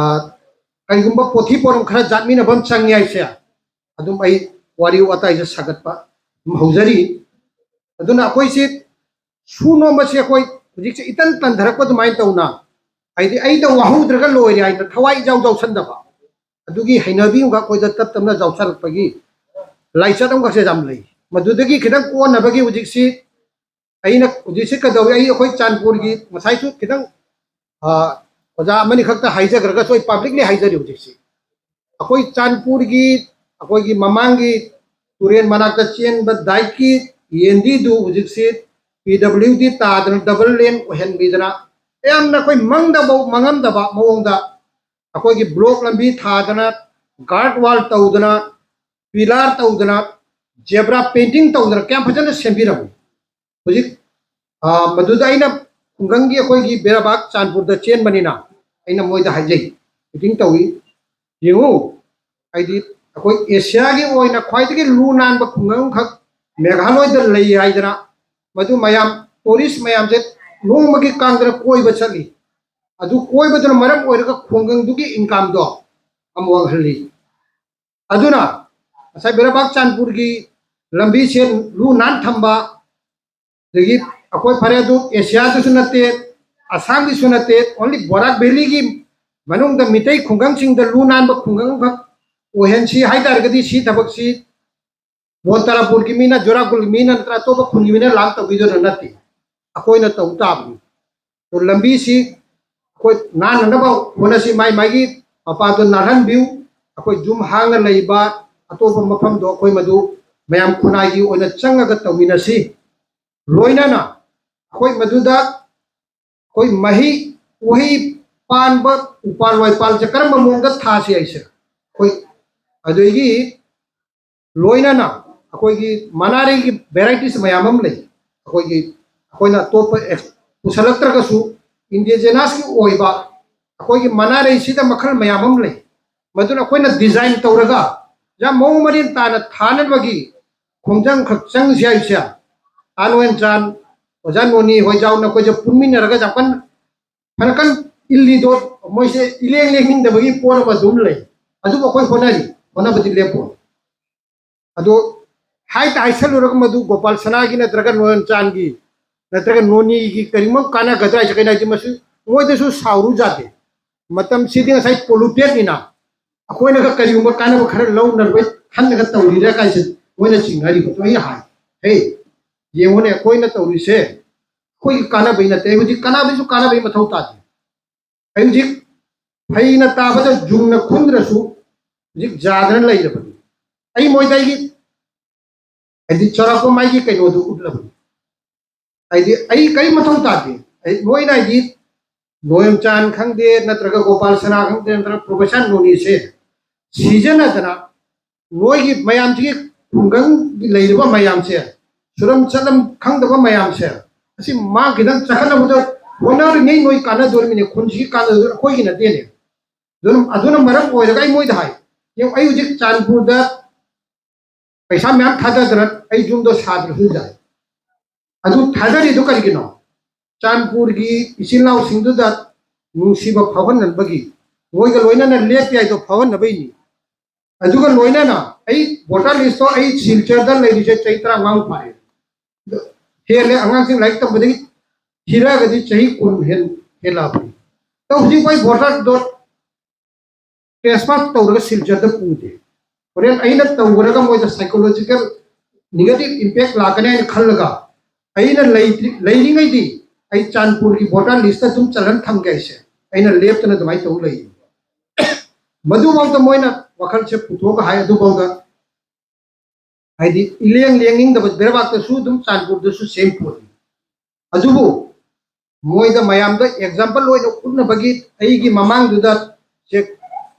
ꯀꯔꯤꯒꯨꯝꯕ ꯄꯣꯊꯤ ꯄꯣꯔꯝ ꯈꯔ ꯖꯥꯠꯃꯤꯟꯅꯕ ꯑꯃ ꯆꯪꯉꯤ ꯍꯥꯏꯁꯦ ꯑꯗꯨꯝ ꯑꯩ ꯋꯥꯔꯤ ꯋꯥꯇꯥꯏꯁꯦ ꯁꯥꯒꯠꯄ ꯑꯗꯨꯝ ꯍꯧꯖꯔꯤ꯫ ꯑꯗꯨꯅ ꯑꯩꯈꯣꯏꯁꯤ ꯁꯨ ꯅꯣꯝꯕꯁꯦ ꯑꯩꯈꯣꯏ ꯍꯧꯖꯤꯛꯁꯦ ꯏꯇꯟ ꯇꯟꯊꯔꯛꯄ ꯑꯗꯨꯃꯥꯏꯅ ꯇꯧꯅ, ꯍꯥꯏꯗꯤ ꯑꯩꯗ ꯋꯥꯍꯧꯗ꯭ꯔꯒ ꯂꯣꯏꯔꯦ ꯍꯥꯏꯅ ꯊꯋꯥꯏ ꯏꯌꯥꯎ ꯌꯥꯎꯁꯟꯗꯕ, ꯑꯗꯨꯒꯤ ꯍꯩꯅꯕꯤ ꯑꯃꯈꯛ ꯑꯩꯈꯣꯏꯗ ꯇꯞ ꯇꯞꯅ ꯌꯥꯎꯁꯜꯂꯛꯄꯒꯤ ꯂꯥꯏꯆꯠ ꯑꯃꯈꯛꯁꯦ ꯌꯥꯝ ꯂꯩ꯫ ꯃꯗꯨꯗꯒꯤ ꯈꯤꯇꯪ ꯀꯣꯟꯅꯕꯒꯤ ꯍꯧꯖꯤꯛꯁꯤ ꯑꯩꯅ ꯍꯧꯖꯤꯛꯁꯤ ꯀꯩꯗꯧꯏ, ꯑꯩ ꯑꯩꯈꯣꯏ ꯆꯥꯟꯄꯨꯔꯒꯤ ꯉꯁꯥꯏꯁꯨ ꯈꯤꯇꯪ, ꯑ, ꯑꯣꯖꯥ ꯑꯃꯅꯤ ꯈꯛꯇ ꯍꯥꯏꯖꯈ꯭ꯔꯒꯁꯨ ꯑꯩ ꯄꯕ꯭ꯂꯤꯛꯂꯤ ꯍꯥꯏꯖꯔꯤ ꯍꯧꯖꯤꯛꯁꯤ꯫ ꯑꯩꯈꯣꯏ ꯆꯥꯟꯄꯨꯔꯒꯤ, ꯑꯩꯈꯣꯏꯒꯤ ꯃꯃꯥꯡꯒꯤ ꯇꯨꯔꯦꯟ ꯃꯅꯥꯛꯇ ꯆꯦꯟꯕ ꯗꯥꯏꯛꯀꯤ ꯌꯦꯟꯗꯤꯗꯨ ꯍꯧꯖꯤꯛꯁꯤ ꯄꯤ ꯗꯕ꯭ꯂꯤꯎ ꯗꯤ ꯇꯥꯗꯅ ꯗꯕꯜ ꯂꯦꯟ ꯑꯣꯏꯍꯟꯕꯤꯗꯅ, ꯌꯥꯝꯅ ꯑꯩꯈꯣꯏ ꯃꯪꯗꯐꯥꯎ ꯃꯪꯉꯝꯗꯕ ꯃꯑꯣꯡꯗ ꯑꯩꯈꯣꯏꯒꯤ ꯕ꯭ꯂꯣꯛ ꯂꯝꯕꯤ ꯊꯥꯗꯅ, ꯒꯥꯔꯗ ꯋꯥꯜ ꯇꯧꯗꯅ, ꯄꯤꯂꯥꯔ ꯇꯧꯗꯅ, ꯖꯦꯕ꯭ꯔꯥ ꯄꯦꯟꯇꯤꯡ ꯇꯧꯗꯅ ꯀꯌꯥꯝ ꯐꯖꯅ ꯁꯦꯝꯕꯤꯔꯝꯃꯤ꯫ ꯍꯧꯖꯤꯛ, ꯑ, ꯃꯗꯨꯗ ꯑꯩꯅ ꯈꯨꯡꯒꯪꯒꯤ ꯑꯩꯈꯣꯏꯒꯤ ꯕꯦꯔꯥꯕꯥꯛ ꯆꯥꯟꯄꯨꯔꯗ ꯆꯦꯟꯕꯅꯤꯅ ꯑꯩꯅ ꯃꯣꯏꯗ ꯍꯥꯏꯖꯩ, ꯃꯤꯇꯤꯡ ꯇꯧꯏ, ꯌꯦꯡꯉꯨ, ꯍꯥꯏꯗꯤ ꯑꯩꯈꯣꯏ ꯑꯦꯁꯤꯌꯥꯒꯤ ꯑꯣꯏꯅ ꯈ꯭ꯋꯥꯏꯗꯒꯤ ꯂꯨ ꯅꯥꯟꯕ ꯈꯨꯡꯒꯪ ꯑꯃꯈꯛ ꯃꯦꯘꯥꯂꯣꯏꯗ ꯂꯩ ꯍꯥꯏꯗꯅ, ꯃꯗꯨ ꯃꯌꯥꯝ, ꯇꯨꯔꯤꯁ ꯃꯌꯥꯝꯁꯦ ꯅꯣꯡꯃꯒꯤ ꯀꯥꯡꯗꯅ ꯀꯣꯏꯕ ꯆꯠꯂꯤ꯫ ꯑꯗꯨ ꯀꯣꯏꯕꯗꯨꯅ ꯃꯔꯝ ꯑꯣꯏꯔꯒ ꯈꯨꯡꯒꯪꯗꯨꯒꯤ ꯏꯟꯀꯝꯗꯣ ꯌꯥꯝ ꯋꯥꯡꯍꯜꯂꯤ꯫ ꯑꯗꯨꯅ ꯉꯁꯥꯏ ꯕꯦꯔꯥꯕꯥꯛ ꯆꯥꯟꯄꯨꯔꯒꯤ ꯂꯝꯕꯤꯁꯦ ꯂꯨ ꯅꯥꯟ ꯊꯝꯕ, ꯑꯗꯒꯤ ꯑꯩꯈꯣꯏ ꯐꯔꯦ ꯑꯗꯨ ꯑꯦꯁꯤꯌꯥꯗꯁꯨ ꯅꯠꯇꯦ, ꯑꯁꯥꯝꯒꯤꯁꯨ ꯅꯠꯇꯦ, only ꯕꯣꯔꯥꯛ ꯚꯦꯂꯤꯒꯤ ꯃꯅꯨꯡꯗ ꯃꯤꯇꯩ ꯈꯨꯡꯒꯪꯁꯤꯡꯗ ꯂꯨ ꯅꯥꯟꯕ ꯈꯨꯡꯒꯪ ꯑꯃꯈꯛ ꯑꯣꯏꯍꯟꯁꯤ ꯍꯥꯏ ꯇꯥꯔꯒꯗꯤ ꯁꯤ ꯊꯕꯛꯁꯤ ꯕꯣꯟ ꯇꯥꯔꯥꯄꯨꯔꯒꯤ ꯃꯤꯅ, ꯖꯣꯔꯥꯀꯨꯜꯒꯤ ꯃꯤꯅ ꯅꯠꯇ꯭ꯔꯒ ꯑꯇꯣꯞꯄ ꯈꯨꯟꯒꯤ ꯃꯤꯅ ꯂꯥꯛ ꯇꯧꯕꯤꯗꯣꯏꯅ ꯅꯠꯇꯦ, ꯑꯩꯈꯣꯏꯅ ꯇꯧ ꯇꯥꯕꯅꯤ꯫ ꯑꯗꯣ ꯂꯝꯕꯤꯁꯤ ꯑꯩꯈꯣꯏ ꯅꯥꯟꯅꯅꯕ ꯍꯣꯠꯅꯁꯤ, ꯃꯥꯏ ꯃꯥꯏꯒꯤ ꯃꯄꯥꯗꯣ ꯅꯥꯜꯍꯟꯕꯤꯌꯨ꯫ ꯑꯩꯈꯣꯏ ꯌꯨꯝ ꯍꯥꯡꯅ ꯂꯩꯕ ꯑꯇꯣꯞꯄ ꯃꯐꯝꯗꯣ ꯑꯩꯈꯣꯏ ꯃꯗꯨ ꯃꯌꯥꯝ ꯈꯨꯟꯅꯥꯏꯒꯤ ꯑꯣꯏꯅ ꯆꯪꯉꯒ ꯇꯧꯃꯤꯟꯅꯁꯤ꯫ ꯂꯣꯏꯅꯅ ꯑꯩꯈꯣꯏ ꯃꯗꯨꯗ ꯑꯩꯈꯣꯏ ꯃꯍꯩ, ꯎꯍꯩ ꯄꯥꯟꯕ ꯎꯄꯥꯜ ꯋꯥꯏꯄꯥꯜꯁꯦ ꯀꯔꯝꯕ ꯃꯑꯣꯡꯗ ꯊꯥꯁꯤ ꯍꯥꯏꯁꯦ ꯑꯩꯈꯣꯏ, ꯑꯗꯒꯤ ꯂꯣꯏꯅꯅ ꯑꯩꯈꯣꯏꯒꯤ ꯃꯅꯥꯔꯩꯒꯤ ꯚꯦꯔꯥꯏꯇꯤꯁ ꯃꯌꯥꯝ ꯑꯃ ꯂꯩ꯫ ꯑꯩꯈꯣꯏꯒꯤ, ꯑꯩꯈꯣꯏꯅ ꯑꯇꯣꯞꯄ ꯑꯦꯛꯁ-, ꯄꯨꯁꯜꯂꯛꯇ꯭ꯔꯒꯁꯨ ꯏꯟꯗꯤꯖꯤꯅꯁꯀꯤ ꯑꯣꯏꯕ ꯑꯩꯈꯣꯏꯒꯤ ꯃꯅꯥꯔꯩꯁꯤꯗ ꯃꯈꯜ ꯃꯌꯥꯝ ꯑꯃ ꯂꯩ꯫ ꯃꯗꯨꯅ ꯑꯩꯈꯣꯏꯅ ꯗꯤꯖꯥꯏꯟ ꯇꯧꯔꯒ ꯌꯥꯝ ꯃꯑꯣꯡ ꯃꯔꯤꯟ ꯇꯥꯅ ꯊꯥꯅꯕꯒꯤ ꯈꯣꯡꯖꯪ ꯈꯛ ꯆꯪꯁꯤ ꯍꯥꯏꯕꯁꯦ, ꯑꯥ ꯅꯣꯏꯟ ꯆꯥꯟ, ꯑꯣꯖꯥ ꯅꯣꯅꯤ ꯍꯣꯏ ꯌꯥꯎꯅ ꯑꯩꯈꯣꯏꯁꯦ ꯄꯨꯟꯃꯤꯟꯅꯔꯒ ꯌꯥꯝ ꯀꯟꯅ ꯐꯅ ꯀꯟ ꯏꯜꯂꯤꯗꯣ, ꯃꯣꯏꯁꯦ ꯏꯂꯦꯡ ꯂꯦꯡꯅꯤꯡꯗꯕꯒꯤ ꯄꯣꯠ ꯑꯃ ꯑꯗꯨꯝ ꯂꯩ꯫ ꯑꯗꯨꯕꯨ ꯑꯩꯈꯣꯏ ꯍꯣꯠꯅꯔꯤ, ꯍꯣꯠꯅꯕꯗꯤ ꯂꯦꯞꯄꯣꯏ꯫ ꯑꯗꯣ ꯍꯥꯏꯇ ꯍꯥꯏꯁꯜꯂꯨꯔꯒ ꯃꯗꯨ ꯒꯣꯄꯥꯜ ꯁꯅꯥꯒꯤ ꯅꯠꯇ꯭ꯔꯒ ꯅꯣꯌꯟ ꯆꯥꯟꯒꯤ ꯅꯠꯇ꯭ꯔꯒ ꯅꯣꯅꯤꯒꯤ ꯀꯔꯤꯒꯨꯝꯕ ꯀꯥꯟꯅꯒꯗ꯭ꯔꯥ ꯍꯥꯏꯁꯦ, ꯀꯩꯅꯣ ꯍꯥꯏꯁꯦ, ꯃꯁꯤ ꯃꯣꯏꯗꯁꯨ ꯁꯥꯎꯔꯨ ꯌꯥꯗꯦ꯫ ꯃꯇꯝꯁꯤꯗꯤ ꯉꯁꯥꯏ ꯄꯣꯂꯨꯇꯦꯠꯅꯤꯅ ꯑꯩꯈꯣꯏꯅꯒ ꯀꯔꯤꯒꯨꯝꯕ ꯀꯥꯟꯅꯕ ꯈꯔ ꯂꯧꯅꯔꯨꯕꯩ ꯈꯟꯂꯒ ꯇꯧꯔꯤꯔꯥ ꯀꯥꯏꯁꯦ ꯃꯣꯏꯅ ꯆꯤꯡꯅꯔꯤꯕ꯫ ꯑꯗꯣ ꯑꯩꯅ ꯍꯥꯏ, ꯍꯦ, ꯌꯦꯡꯉꯨꯅꯦ, ꯑꯩꯈꯣꯏꯅ ꯇꯧꯔꯤꯁꯦ ꯑꯩꯈꯣꯏꯒꯤ ꯀꯥꯟꯅꯕꯩ ꯅꯠꯇꯦ꯫ ꯑꯩ ꯍꯧꯖꯤꯛ ꯀꯥꯟꯅꯕꯩꯁꯨ ꯀꯥꯟꯅꯕꯩ ꯃꯊꯧ ꯇꯥꯗꯦ꯫ ꯑꯩ ꯍꯧꯖꯤꯛ ꯐꯩꯅ ꯇꯥꯕꯗ ꯌꯨꯡꯅ ꯈꯨꯟꯗ꯭ꯔꯁꯨ, ꯍꯧꯖꯤꯛ ꯌꯥꯗꯅ ꯂꯩꯔꯕꯅꯤ꯫ ꯑꯩ ꯃꯣꯏꯗ ꯑꯩꯒꯤ ꯍꯥꯏꯗꯤ ꯆꯥꯎꯔꯥꯛꯄ ꯃꯥꯒꯤ ꯀꯩꯅꯣꯗꯨ ꯎꯠꯂꯕꯅꯤ꯫ ꯍꯥꯏꯗꯤ ꯑꯩ ꯀꯔꯤ ꯃꯊꯧ ꯇꯥꯗꯦ꯫ ꯑꯩ ꯃꯣꯏꯅ ꯍꯥꯏꯗꯤ ꯅꯣꯌꯝꯆꯥꯟ ꯈꯪꯗꯦ, ꯅꯠꯇ꯭ꯔꯒ ꯒꯣꯄꯥꯜ ꯁꯅꯥ ꯈꯪꯗꯦ, ꯅꯠꯇ꯭ꯔꯒ ꯄ꯭ꯔꯣꯐꯦꯁꯔ ꯅꯣꯅꯤꯁꯦ ꯁꯤꯖꯤꯟꯅꯗꯅ ꯃꯣꯏꯒꯤ ꯃꯌꯥꯝꯁꯤꯒꯤ ꯈꯨꯡꯒꯪꯒꯤ ꯂꯩꯔꯤꯕ ꯃꯌꯥꯝꯁꯦ ꯁꯨꯔꯝ ꯆꯠꯂꯝ ꯈꯪꯗꯕ ꯃꯌꯥꯝꯁꯦ ꯑꯁꯤ ꯃꯥ ꯈꯤꯇꯪ ꯆꯈꯠꯅꯕꯗ ꯍꯣꯠꯅꯔꯤꯉꯩ ꯅꯣꯏ ꯀꯥꯟꯅꯗꯣꯔꯤꯕꯅꯤ, ꯈꯨꯟꯁꯤꯒꯤ ꯀꯥꯟꯅꯗꯣꯔꯤ, ꯑꯩꯈꯣꯏꯒꯤ ꯅꯠꯇꯦꯅꯦ꯫ ꯑꯗꯨꯅ ꯑꯗꯨꯅ ꯃꯔꯝ ꯑꯣꯏꯔꯒ ꯑꯩ ꯃꯣꯏꯗ ꯍꯥꯏ, ꯌꯦꯡꯉꯨ, ꯑꯩ ꯍꯧꯖꯤꯛ ꯆꯥꯟꯄꯨꯔꯗ ꯄꯩꯁꯥ ꯃꯌꯥꯝ ꯊꯥꯗꯗꯅ ꯑꯩ ꯌꯨꯝꯗꯣ ꯁꯥꯗ꯭ꯔꯁꯨ ꯌꯥꯏ꯫ ꯑꯗꯨ ꯊꯥꯗꯔꯤꯗꯨ ꯀꯔꯤꯒꯤꯅꯣ? ꯆꯥꯟꯄꯨꯔꯒꯤ ꯏꯆꯤꯜ ꯏꯅꯥꯎꯁꯤꯡꯗꯨꯗ ꯅꯨꯡꯁꯤꯕ ꯐꯥꯎꯍꯟꯅꯕꯒꯤ, ꯃꯣꯏꯒ ꯂꯣꯏꯅꯅ ꯂꯦꯞꯄ ꯌꯥꯏꯗꯣ ꯐꯥꯎꯍꯟꯅꯕꯒꯤꯅꯤ꯫ ꯑꯗꯨꯒ ꯂꯣꯏꯅꯅ ꯑꯩ ꯚꯣꯇꯔ ꯂꯤꯁꯇꯣ ꯑꯩ ꯁꯤꯜꯆꯔꯗ ꯂꯩꯔꯤꯁꯦ ꯆꯍꯤ ꯇꯔꯥꯃꯉꯥꯃꯨꯛ ꯐꯥꯔꯦ꯫ ꯍꯦꯜꯂꯦ, ꯑꯉꯥꯡꯁꯤꯡ ꯂꯥꯏꯔꯤꯛ ꯇꯝꯕꯗꯒꯤ ꯊꯤꯔꯛꯑꯒꯗꯤ ꯆꯍꯤ ꯀꯨꯟ ꯍꯦꯟ ꯍꯦꯜꯂꯛꯑꯕꯅꯤ꯫ ꯑꯗꯣ ꯍꯧꯖꯤꯛ ꯑꯩ ꯚꯣꯇꯔꯗꯣ ꯇ꯭ꯔꯦꯟꯁꯐꯔ ꯇꯧꯔꯒ ꯁꯤꯜꯆꯔꯗ ꯄꯨꯗꯦ꯫ ꯍꯣꯔꯦꯟ ꯑꯩꯅ ꯇꯧꯈ꯭ꯔꯒ ꯃꯣꯏꯗ ꯁꯥꯏꯀꯣꯂꯣꯖꯤꯀꯦꯜ ꯅꯦꯒꯦꯇꯤꯚ ꯏꯝꯄꯦꯛ ꯂꯥꯛꯀꯅꯤ ꯍꯥꯏꯅ ꯈꯜꯂꯒ ꯑꯩꯅ ꯂꯩꯇ꯭ꯔꯤ-, ꯂꯩꯔꯤꯉꯩꯗꯤ ꯑꯩ ꯆꯥꯟꯄꯨꯔꯒꯤ ꯚꯣꯇꯔ ꯂꯤꯁꯇ ꯑꯗꯨꯝ ꯆꯜꯍꯟ ꯊꯝꯒꯦ ꯍꯥꯏꯁꯦ꯫ ꯑꯩꯅ ꯂꯦꯞꯇꯅ ꯑꯗꯨꯃꯥꯏꯅ ꯇꯧ ꯂꯩ꯫ ꯃꯗꯨꯐꯥꯎꯗ ꯃꯣꯏꯅ ꯋꯥꯈꯜꯁꯦ ꯄꯨꯊꯣꯛꯑꯒ ꯍꯥꯏ, ꯑꯗꯨꯐꯥꯎꯗ ꯍꯥꯏꯗꯤ ꯏꯂꯦꯡ ꯂꯦꯡꯅꯤꯡꯗꯕ ꯕꯦꯔꯕꯥꯛꯇꯁꯨ ꯑꯗꯨꯝ ꯆꯥꯟꯄꯨꯔꯗꯁꯨ ꯁꯦꯝ ꯄꯣꯠꯅꯤ꯫ ꯑꯗꯨꯕꯨ ꯃꯣꯏꯗ ꯃꯌꯥꯝꯗ ꯑꯦꯛꯖꯥꯝꯄꯜ ꯑꯣꯏꯅ ꯎꯠꯅꯕꯒꯤ ꯑꯩꯒꯤ ꯃꯃꯥꯡꯗꯨꯗ ꯁꯦ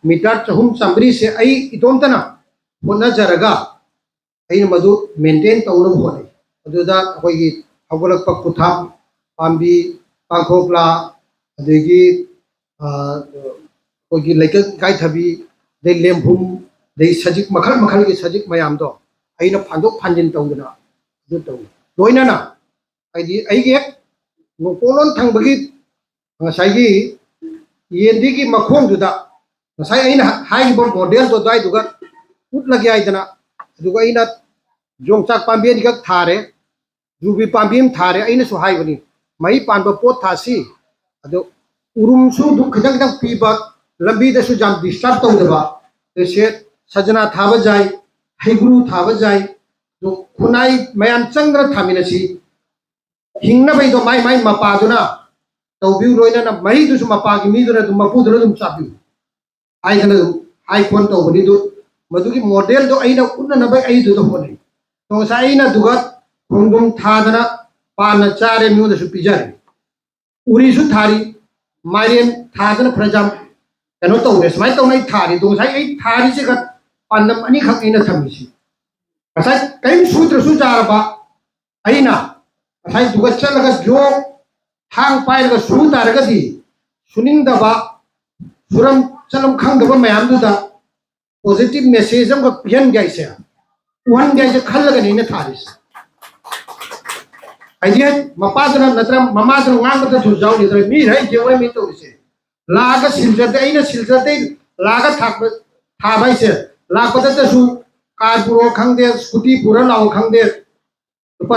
ꯃꯤꯇꯔ ꯆꯍꯨꯝ ꯆꯥꯝꯃꯔꯤꯁꯦ ꯑꯩ ꯏꯇꯣꯝꯇꯅ ꯍꯣꯠꯅꯖꯔꯒ ꯑꯩꯅ ꯃꯗꯨ ꯃꯦꯟꯇꯦꯟ ꯇꯧꯅꯕ ꯍꯣꯠꯅꯩ꯫ ꯑꯗꯨꯗ ꯑꯩꯈꯣꯏꯒꯤ ꯍꯧꯒꯠꯂꯛꯄ ꯈꯨꯊꯥꯞ, ꯄꯥꯝꯕꯤ, ꯄꯥꯡꯈꯣꯛꯂꯥ, ꯑꯗꯒꯤ ꯑ, ꯑꯩꯈꯣꯏꯒꯤ ꯂꯩꯀꯪ ꯏꯀꯥꯏꯊꯕꯤ, ꯑꯗꯩ ꯂꯦꯝꯕꯨꯝ, ꯑꯗꯩ ꯁꯖꯤꯛ ꯃꯈꯜ ꯃꯈꯜꯒꯤ ꯁꯖꯤꯛ ꯃꯌꯥꯝꯗꯣ ꯑꯩꯅ ꯐꯥꯟꯗꯣꯛ ꯐꯥꯟꯖꯤꯟ ꯇꯧꯗꯅ ꯑꯗꯨ ꯇꯧꯏ꯫ ꯂꯣꯏꯅꯅ ꯍꯥꯏꯗꯤ ꯑꯩꯒꯤ ꯍꯦꯛ ꯅꯣꯡꯄꯣꯛꯂꯣꯟ ꯊꯪꯕꯒꯤ ꯉꯁꯥꯏꯒꯤ ꯌꯦꯟꯕꯤꯒꯤ ꯃꯈꯣꯡꯗꯨꯗ ꯉꯁꯥꯏ ꯑꯩꯅ ꯍꯥꯏꯈꯤꯕ ꯃꯣꯗꯦꯜꯗꯣ ꯑꯗꯨꯋꯥꯏꯗꯨꯒ ꯎꯠꯂꯒꯦ ꯍꯥꯏꯗꯅ, ꯑꯗꯨꯒ ꯑꯩꯅ ꯌꯣꯡꯆꯥꯛ ꯄꯥꯝꯕꯤ ꯑꯅꯤꯈꯛ ꯊꯥꯔꯦ, ꯖꯨꯕꯤ ꯄꯥꯝꯕꯤ ꯑꯃ ꯊꯥꯔꯦ꯫ ꯑꯩꯅꯁꯨ ꯍꯥꯏꯕꯅꯤ, ꯃꯍꯩ ꯄꯥꯟꯕ ꯄꯣꯠ ꯊꯥꯁꯤ, ꯑꯗꯣ ꯎꯔꯨꯝꯁꯨ ꯑꯗꯨꯝ ꯈꯤꯇꯪ ꯈꯤꯇꯪ ꯄꯤꯕ, ꯂꯝꯕꯤꯗꯁꯨ ꯌꯥꯝ ꯗꯤꯁꯇꯔꯕ ꯇꯧꯗꯕ꯫ ꯑꯗꯩꯁꯦ ꯁꯖꯅꯥ ꯊꯥꯕ ꯌꯥꯏ, ꯍꯩꯒ꯭ꯔꯨ ꯊꯥꯕ ꯌꯥꯏ, ꯑꯗꯣ ꯈꯨꯟꯅꯥꯏ ꯃꯌꯥꯝ ꯆꯪꯗꯅ ꯊꯥꯃꯤꯟꯅꯁꯤ꯫ ꯍꯤꯡꯅꯕꯩꯗꯣ ꯃꯥꯏ ꯃꯥꯏ ꯃꯄꯥꯗꯨꯅ ꯇꯧꯕꯤꯌꯨ, ꯂꯣꯏꯅꯅ ꯃꯍꯩꯗꯨꯁꯨ ꯃꯄꯥꯒꯤ ꯃꯤꯗꯨꯅ ꯑꯗꯨꯝ, ꯃꯄꯨꯗꯨꯅ ꯑꯗꯨꯝ ꯆꯥꯕꯤꯌꯨ ꯍꯥꯏꯗꯅ ꯑꯗꯨꯝ ꯑꯥꯏꯀꯣꯟ ꯇꯧꯕꯅꯤꯗꯨ, ꯃꯗꯨꯒꯤ ꯃꯣꯗꯦꯜꯗꯣ ꯑꯩꯅ ꯎꯠꯅꯅꯕ ꯑꯩꯗꯨꯗ ꯍꯣꯠꯅꯩ꯫ ꯑꯗꯣ ꯉꯁꯥꯏ ꯑꯩꯅ ꯑꯗꯨꯒ ꯈꯣꯡꯗ꯭ꯔꯨꯝ ꯊꯥꯗꯅ ꯄꯥꯟꯅ ꯆꯥꯔꯦ, ꯃꯤꯉꯣꯟꯗꯁꯨ ꯄꯤꯖꯔꯦ꯫ ꯎꯔꯤꯁꯨ ꯊꯥꯔꯤ, ꯃꯥꯏꯔꯦꯟ ꯊꯥꯗꯅ, ꯐꯔꯖꯥꯝ ꯀꯩꯅꯣ ꯇꯧꯔꯦ, ꯁꯨꯃꯥꯏꯅ ꯇꯧꯅ ꯑꯩ ꯊꯥꯔꯤ꯫ ꯑꯗꯣ ꯉꯁꯥꯏ ꯑꯩ ꯊꯥꯔꯤꯁꯦ ꯈꯛ ꯄꯥꯟꯗꯝ ꯑꯅꯤꯈꯛ ꯑꯩꯅ ꯊꯝꯃꯤꯁꯤ꯫ ꯉꯁꯥꯏ ꯀꯔꯤꯝ ꯁꯨꯗ꯭ꯔꯁꯨ ꯌꯥꯔꯕ ꯑꯩꯅ ꯉꯁꯥꯏ ꯗꯨꯀꯥꯟ ꯆꯠꯂꯒ ꯖꯣ ꯊꯥꯡ ꯄꯥꯏꯔꯒ ꯁꯨ ꯇꯥꯔꯒꯗꯤ, ꯁꯨꯅꯤꯡꯗꯕ, ꯁꯨꯔꯝ ꯆꯠꯂꯝ ꯈꯪꯗꯕ ꯃꯌꯥꯝꯗꯨꯗ ꯄꯣꯖꯤꯇꯤꯚ ꯃꯦꯁꯦꯖ ꯑꯃꯈꯛ ꯄꯤꯍꯟꯒꯦ ꯍꯥꯏꯁꯦ, ꯎꯍꯟꯒꯦ ꯍꯥꯏꯁꯦ ꯈꯜꯂꯒꯅꯤ ꯑꯩꯅ ꯊꯥꯔꯤꯁꯦ꯫ ꯍꯥꯏꯗꯤ ꯃꯄꯥꯗꯨꯅ ꯅꯠꯇ꯭ꯔ ꯃꯃꯥꯗꯨꯅ ꯉꯥꯡꯕꯗꯁꯨ ꯌꯥꯎꯔꯤꯗ꯭ꯔ, ꯃꯤ ꯍꯥꯏꯁꯦ ꯃꯣꯏ ꯃꯤ ꯇꯧꯔꯤꯁꯦ꯫ ꯂꯥꯛꯑꯒ ꯁꯤꯜꯖꯗꯦ, ꯑꯩꯅ ꯁꯤꯜꯖꯗꯦ, ꯂꯥꯛꯑꯒ ꯊꯥꯕ, ꯊꯥꯕ ꯍꯥꯏꯁꯦ, ꯂꯥꯛꯄꯗꯇꯁꯨ ꯀꯥꯔ ꯄꯨꯔꯣ ꯈꯪꯗꯦ, ꯁ꯭ꯀꯨꯇꯤ ꯄꯨꯔ ꯂꯥꯛꯑꯣ ꯈꯪꯗꯦ, ꯂꯨꯄꯥ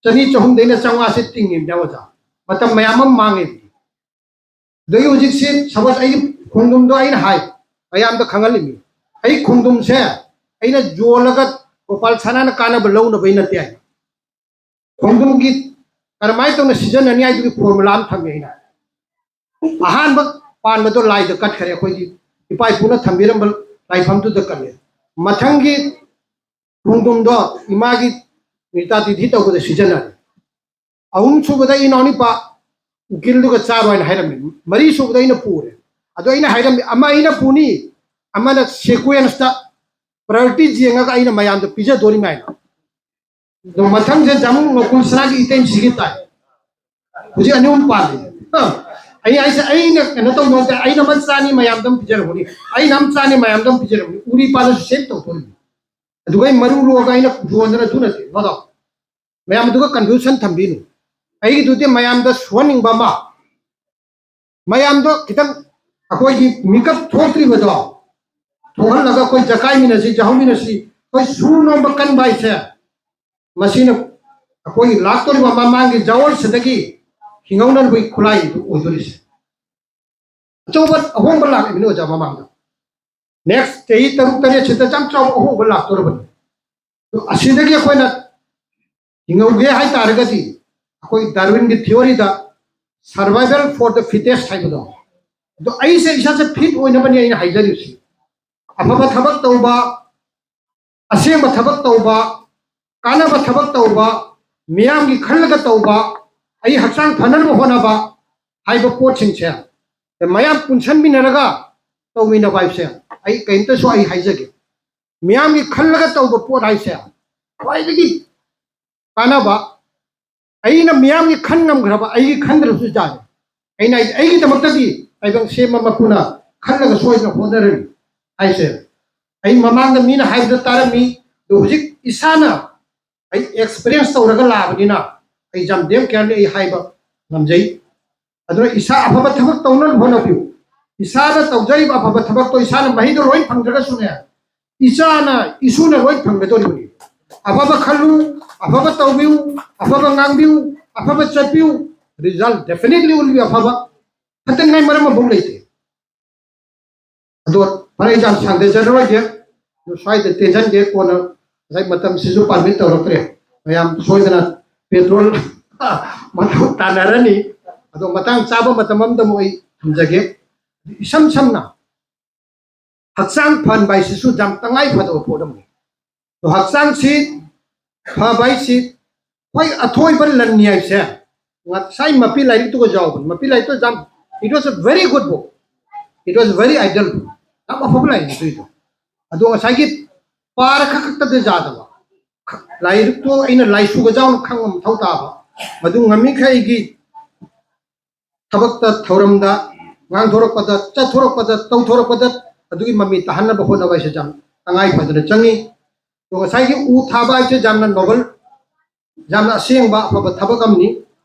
ꯆꯅꯤ ꯆꯍꯨꯝꯗꯩꯅ ꯆꯥꯝꯃꯉꯥꯁꯦ ꯇꯤꯡꯉꯤꯕꯅꯦ ꯑꯣꯖꯥ꯫ ꯃꯇꯝ ꯃꯌꯥꯝ ꯑꯃ ꯃꯥꯡꯉꯤꯕꯅꯤ꯫ ꯑꯗꯒꯤ ꯍꯧꯖꯤꯛꯁꯤ ꯁꯄꯣꯁ ꯑꯩꯒꯤ ꯈꯣꯡꯗ꯭ꯔꯨꯝꯗꯣ ꯑꯩꯅ ꯍꯥꯏ, ꯃꯌꯥꯝꯗ ꯈꯪꯍꯜꯂꯤꯃꯤ꯫ ꯑꯩ ꯈꯣꯡꯗ꯭ꯔꯨꯝꯁꯦ ꯑꯩꯅ ꯌꯣꯜꯂꯒ ꯒꯣꯄꯥꯜ ꯁꯅꯥꯅ ꯀꯥꯟꯅꯕ ꯂꯧꯅꯕꯩ ꯅꯠꯇꯦ ꯍꯥꯏ꯫ ꯈꯣꯡꯗ꯭ꯔꯨꯝꯒꯤ ꯀꯔꯝꯍꯥꯏꯅ ꯇꯧꯅ ꯁꯤꯖꯤꯟꯅꯅꯤ ꯍꯥꯏꯗꯨꯒꯤ ꯐꯣꯔꯃꯨꯂꯥ ꯑꯃ ꯊꯝꯃꯦ ꯑꯩꯅ꯫ ꯑꯍꯥꯟꯕ ꯄꯥꯟꯕꯗꯣ ꯂꯥꯏꯗ ꯀꯠꯈ꯭ꯔꯦ, ꯑꯩꯈꯣꯏꯒꯤ ꯏꯄꯥ ꯏꯄꯨꯅ ꯊꯝꯕꯤꯔꯝꯕ ꯂꯥꯏꯐꯝꯗꯨꯗ ꯀꯠꯂꯦ꯫ ꯃꯊꯪꯒꯤ ꯈꯣꯡꯗ꯭ꯔꯨꯝꯗꯣ ꯏꯃꯥꯒꯤ ꯅꯤꯇꯥ ꯇꯤꯊꯤ ꯇꯧꯕꯗ ꯁꯤꯖꯤꯟꯅꯔꯦ꯫ ꯑꯍꯨꯝ ꯁꯨꯕꯗ ꯏꯅꯥꯎꯅꯨꯄꯥ ꯎꯀꯤꯜꯗꯨꯒ ꯆꯥꯔꯣ ꯍꯥꯏꯅ ꯍꯥꯏꯔꯝꯃꯤ꯫ ꯃꯔꯤ ꯁꯨꯕꯗ ꯑꯩꯅ ꯄꯨꯔꯦ꯫ ꯑꯗꯣ ꯑꯩꯅ ꯍꯥꯏꯔꯝꯃꯤ, ꯑꯃ ꯑꯩꯅ ꯄꯨꯅꯤ, ꯑꯃꯅ ꯁꯦꯀ꯭ꯋꯦꯟꯁꯇ ꯄ꯭ꯔꯥꯏꯌꯣꯔꯤꯇꯤ ꯌꯦꯡꯉꯒ ꯑꯩꯅ ꯃꯌꯥꯝꯗ ꯄꯤꯖꯗꯣꯔꯤꯃꯤ ꯍꯥꯏꯅ꯫ ꯑꯗꯣ ꯃꯊꯪꯁꯦ ꯖꯥꯃꯨ ꯃꯀꯨꯜ ꯁꯅꯥꯒꯤ ꯏꯇꯩꯁꯤꯒꯤ ꯇꯥꯏ꯫ ꯍꯧꯖꯤꯛ ꯑꯅꯤ ꯑꯍꯨꯝ ꯄꯥꯜꯂꯤ꯫ ꯑ, ꯑꯩ ꯍꯥꯏꯁꯦ ꯑꯩꯅ ꯀꯩꯅꯣ ꯇꯧꯕ ꯅꯠꯇꯦ, ꯑꯩꯅ ꯑꯃ ꯆꯥꯅꯤ ꯃꯌꯥꯝꯗ ꯑꯃ ꯄꯤꯖꯔꯝꯒꯅꯤ, ꯑꯩꯅ ꯑꯃ ꯆꯥꯅꯤ ꯃꯌꯥꯝꯗ ꯑꯃ ꯄꯤꯖꯔꯝꯒꯅꯤ, ꯎꯔꯤ ꯄꯥꯜꯂꯁꯨ ꯁꯦꯞ ꯇꯧꯊꯣꯛꯏꯅꯤ꯫ ꯑꯗꯨꯒ ꯑꯩ ꯃꯔꯨ ꯂꯣꯛꯑꯒ ꯑꯩꯅ ꯌꯣꯟꯗꯅ ꯑꯗꯨ ꯅꯠꯇꯦ, ꯅꯠꯇ꯭ꯔꯣ? ꯃꯌꯥꯝ ꯑꯗꯨꯒ ꯀꯟꯐ꯭ꯌꯨꯁꯟ ꯊꯝꯕꯤꯅꯨ꯫ ꯑꯩꯒꯤꯗꯨꯗꯤ ꯃꯌꯥꯝꯗ ꯁꯨꯍꯟꯅꯤꯡꯕ ꯑꯃ, ꯃꯌꯥꯝꯗꯣ ꯈꯤꯇꯪ ꯑꯩꯈꯣꯏꯒꯤ ꯃꯤꯀꯞ ꯊꯣꯛꯇ꯭ꯔꯤꯕꯗꯣ ꯊꯣꯛꯍꯜꯂꯒ ꯑꯩꯈꯣꯏ ꯖꯀꯥꯏꯃꯤꯟꯅꯁꯤ, ꯖꯍꯧꯃꯤꯟꯅꯁꯤ, ꯑꯩꯈꯣꯏ ꯁꯨ ꯅꯣꯝꯕ ꯀꯟꯕ ꯍꯥꯏꯁꯦ ꯃꯁꯤꯅ ꯑꯩꯈꯣꯏꯒꯤ ꯂꯥꯛꯇꯧꯔꯤꯕ ꯃꯃꯥꯡꯒꯤ ꯖꯋꯔꯁꯤꯗꯒꯤ ꯍꯤꯡꯍꯧꯅꯕꯒꯤ ꯈꯨꯠꯂꯥꯏꯗꯨ ꯑꯣꯏꯗꯣꯔꯤꯁꯦ꯫ ꯑꯆꯧꯕ ꯑꯍꯣꯡꯕ ꯂꯥꯛꯂꯤꯕꯅꯤ ꯑꯣꯖꯥ ꯃꯃꯥꯡꯗ꯫ ꯅꯦꯛꯁ ꯆꯍꯤ ꯇꯔꯨꯛ ꯇꯔꯦꯠꯁꯤꯗ ꯌꯥꯝ ꯆꯥꯎꯕ ꯑꯍꯣꯡꯕ ꯂꯥꯛꯇꯧꯔꯕꯅꯤ꯫ ꯑꯗꯣ ꯑꯁꯤꯗꯒꯤ ꯑꯩꯈꯣꯏꯅ ꯍꯤꯡꯍꯧꯒꯦ ꯍꯥꯏꯇꯥꯔꯒꯗꯤ ꯑꯩꯈꯣꯏ ꯗꯥꯔꯋꯤꯟꯒꯤ ꯊꯤꯑꯣꯔꯤꯗ survival for the fittest ꯍꯥꯏꯕꯗꯣ, ꯑꯗꯣ ꯑꯩꯁꯦ ꯏꯁꯥꯁꯦ ꯐꯤꯠ ꯑꯣꯏꯅꯕꯅꯤ ꯑꯩꯅ ꯍꯥꯏꯖꯔꯤꯕꯁꯤ꯫ ꯑꯐꯕ ꯊꯕꯛ ꯇꯧꯕ, ꯑꯁꯦꯡꯕ ꯊꯕꯛ ꯇꯧꯕ, ꯀꯥꯟꯅꯕ ꯊꯕꯛ ꯇꯧꯕ, ꯃꯤꯌꯥꯝꯒꯤ ꯈꯜꯂꯒ ꯇꯧꯕ, ꯑꯩ ꯍꯛꯆꯥꯡ ꯐꯅꯅꯕ ꯍꯣꯠꯅꯕ ꯍꯥꯏꯕ ꯄꯣꯠꯁꯤꯡꯁꯦ ꯃꯌꯥꯝ ꯄꯨꯟꯁꯟꯃꯤꯟꯅꯔꯒ ꯇꯧꯃꯤꯟꯅꯕ ꯍꯥꯏꯕꯁꯦ ꯑꯩ ꯀꯔꯤꯝꯇꯁꯨ ꯑꯩ ꯍꯥꯏꯖꯒꯦ꯫ ꯃꯤꯌꯥꯝꯒꯤ ꯈꯜꯂꯒ ꯇꯧꯕ ꯄꯣꯠ ꯍꯥꯏꯁꯦ ꯈ꯭ꯋꯥꯏꯗꯒꯤ ꯀꯥꯟꯅꯕ, ꯑꯩꯅ ꯃꯤꯌꯥꯝꯒꯤ ꯈꯟ ꯉꯝꯈ꯭ꯔꯕ, ꯑꯩꯒꯤ ꯈꯟꯗ꯭ꯔꯁꯨ ꯌꯥꯔꯦ꯫ ꯑꯩꯅ ꯑꯩ-, ꯑꯩꯒꯤꯗꯃꯛꯇꯗꯤ ꯇꯥꯏꯕꯪ ꯁꯦꯝꯕ ꯃꯄꯨꯅ ꯈꯜꯂꯒ ꯁꯣꯏꯗꯅ ꯍꯣꯠꯅꯔꯅꯤ ꯍꯥꯏꯁꯦ꯫ ꯑꯩ ꯃꯃꯥꯡꯗ ꯃꯤꯅ ꯍꯥꯏꯕꯗ ꯇꯥꯔꯝꯃꯤ, ꯑꯗꯣ ꯍꯧꯖꯤꯛ ꯏꯁꯥꯅ ꯑꯩ ꯑꯦꯛꯁꯄꯤꯔꯤꯌꯦꯟꯁ ꯇꯧꯔꯒ ꯂꯥꯛꯑꯕꯅꯤꯅ ꯑꯩ ꯌꯥꯝ ꯗꯦꯝ ꯀ꯭ꯂꯤꯌꯥꯔꯂꯤ ꯑꯩ ꯍꯥꯏꯕ ꯉꯝꯖꯩ꯫ ꯑꯗꯨꯅ ꯏꯁꯥ ꯑꯐꯕ ꯊꯕꯛ ꯇꯧꯅꯕ ꯍꯣꯠꯅꯕꯤꯌꯨ꯫ ꯏꯁꯥꯅ ꯇꯧꯖꯔꯤꯕ ꯑꯐꯕ ꯊꯕꯛꯇꯣ ꯏꯁꯥꯅ ꯃꯍꯩꯗꯣ ꯂꯣꯏ ꯐꯪꯗ꯭ꯔꯒꯁꯨꯅꯦ, ꯏꯆꯥꯅ, ꯏꯁꯨꯅ ꯂꯣꯏ ꯐꯪꯒꯗꯧꯔꯤꯕꯅꯤ꯫ ꯑꯐꯕ ꯈꯜꯂꯨ, ꯑꯐꯕ ꯇꯧꯕꯤꯌꯨ, ꯑꯐꯕ ꯉꯥꯡꯕꯤꯌꯨ, ꯑꯐꯕ ꯆꯠꯄꯤꯌꯨ, result definitely will be ꯑꯐꯕ꯫ ꯐꯠꯇꯅꯤꯡꯉꯥꯏ ꯃꯔꯝ ꯑꯃꯐꯥꯎ ꯂꯩꯇꯦ꯫ ꯑꯗꯣ ꯐꯔꯦ, ꯑꯩ ꯌꯥꯝ ꯁꯥꯡꯊꯖꯔꯔꯣꯏꯒꯦ, ꯑꯗꯣ ꯁ꯭ꯋꯥꯏꯗ ꯇꯦꯟꯁꯤꯟꯒꯦ꯫ ꯀꯣꯟꯅ ꯉꯁꯥꯏ ꯃꯇꯝꯁꯤꯁꯨ ꯄꯥꯔꯃꯤꯠ ꯇꯧꯔꯛꯇ꯭ꯔꯦ, ꯃꯌꯥꯝ ꯁꯣꯏꯗꯅ ꯄꯦꯇ꯭ꯔꯣꯜ ꯃꯊꯧ ꯇꯥꯟꯅꯔꯅꯤ꯫ ꯑꯗꯣ ꯃꯇꯥꯡ ꯆꯥꯕ ꯃꯇꯝ ꯑꯃꯗ ꯑꯃꯨꯛ ꯑꯩ ꯊꯝꯖꯒꯦ꯫ ꯏꯁꯝ ꯁꯝꯅ ꯍꯛꯆꯥꯡ ꯐꯍꯟꯕ ꯍꯥꯏꯁꯤꯁꯨ ꯌꯥꯝ ꯇꯉꯥꯏ ꯐꯗꯕ ꯄꯣꯠ ꯑꯃꯅꯤ꯫ ꯑꯗꯣ ꯍꯛꯆꯥꯡꯁꯤ ꯐꯕ ꯍꯥꯏꯁꯤ ꯈ꯭ꯋꯥꯏ ꯑꯊꯣꯏꯕ ꯂꯟꯅꯤ ꯍꯥꯏꯁꯦ ꯉꯁꯥꯏ ꯃꯄꯤ ꯂꯥꯏꯔꯤꯛꯇꯨꯒ ꯌꯥꯎꯕꯅꯤ꯫ ꯃꯄꯤ ꯂꯥꯏꯔꯤꯛꯇꯨ ꯌꯥꯝ, it was a very good book, it was very ideal book, ꯌꯥꯝ ꯑꯐꯕ ꯂꯥꯏꯔꯤꯛꯅꯤ ꯑꯗꯨꯏꯗꯣ꯫ ꯑꯗꯣ ꯉꯁꯥꯏꯒꯤ ꯄꯥꯔ ꯈꯛ ꯈꯛꯇꯗ ꯌꯥꯗꯕ, ꯂꯥꯏꯔꯤꯛꯇꯣ ꯑꯩꯅ ꯂꯥꯏꯁꯨꯒ ꯌꯥꯎꯅ ꯈꯪꯕ ꯃꯊꯧ ꯇꯥꯕ꯫ ꯃꯗꯨ ꯉꯝꯃꯤꯈꯩꯒꯤ ꯊꯕꯛꯇ, ꯊꯧꯔꯝꯗ, ꯉꯥꯡꯊꯣꯔꯛꯄꯗ, ꯆꯠꯊꯣꯔꯛꯄꯗ, ꯇꯧꯊꯣꯔꯛꯄꯗ ꯑꯗꯨꯒꯤ ꯃꯃꯤ ꯇꯥꯍꯟꯅꯕ ꯍꯣꯠꯅꯕ ꯍꯥꯏꯁꯦ ꯌꯥꯝ ꯇꯉꯥꯏ ꯐꯗꯅ ꯆꯪꯉꯤ꯫ ꯑꯗꯣ ꯉꯁꯥꯏꯒꯤ ꯎ ꯊꯥꯕ ꯍꯥꯏꯁꯦ ꯌꯥꯝꯅ ꯅꯣꯕꯜ, ꯌꯥꯝꯅ ꯑꯁꯦꯡꯕ ꯑꯐꯕ ꯊꯕꯛ ꯑꯃꯅꯤ꯫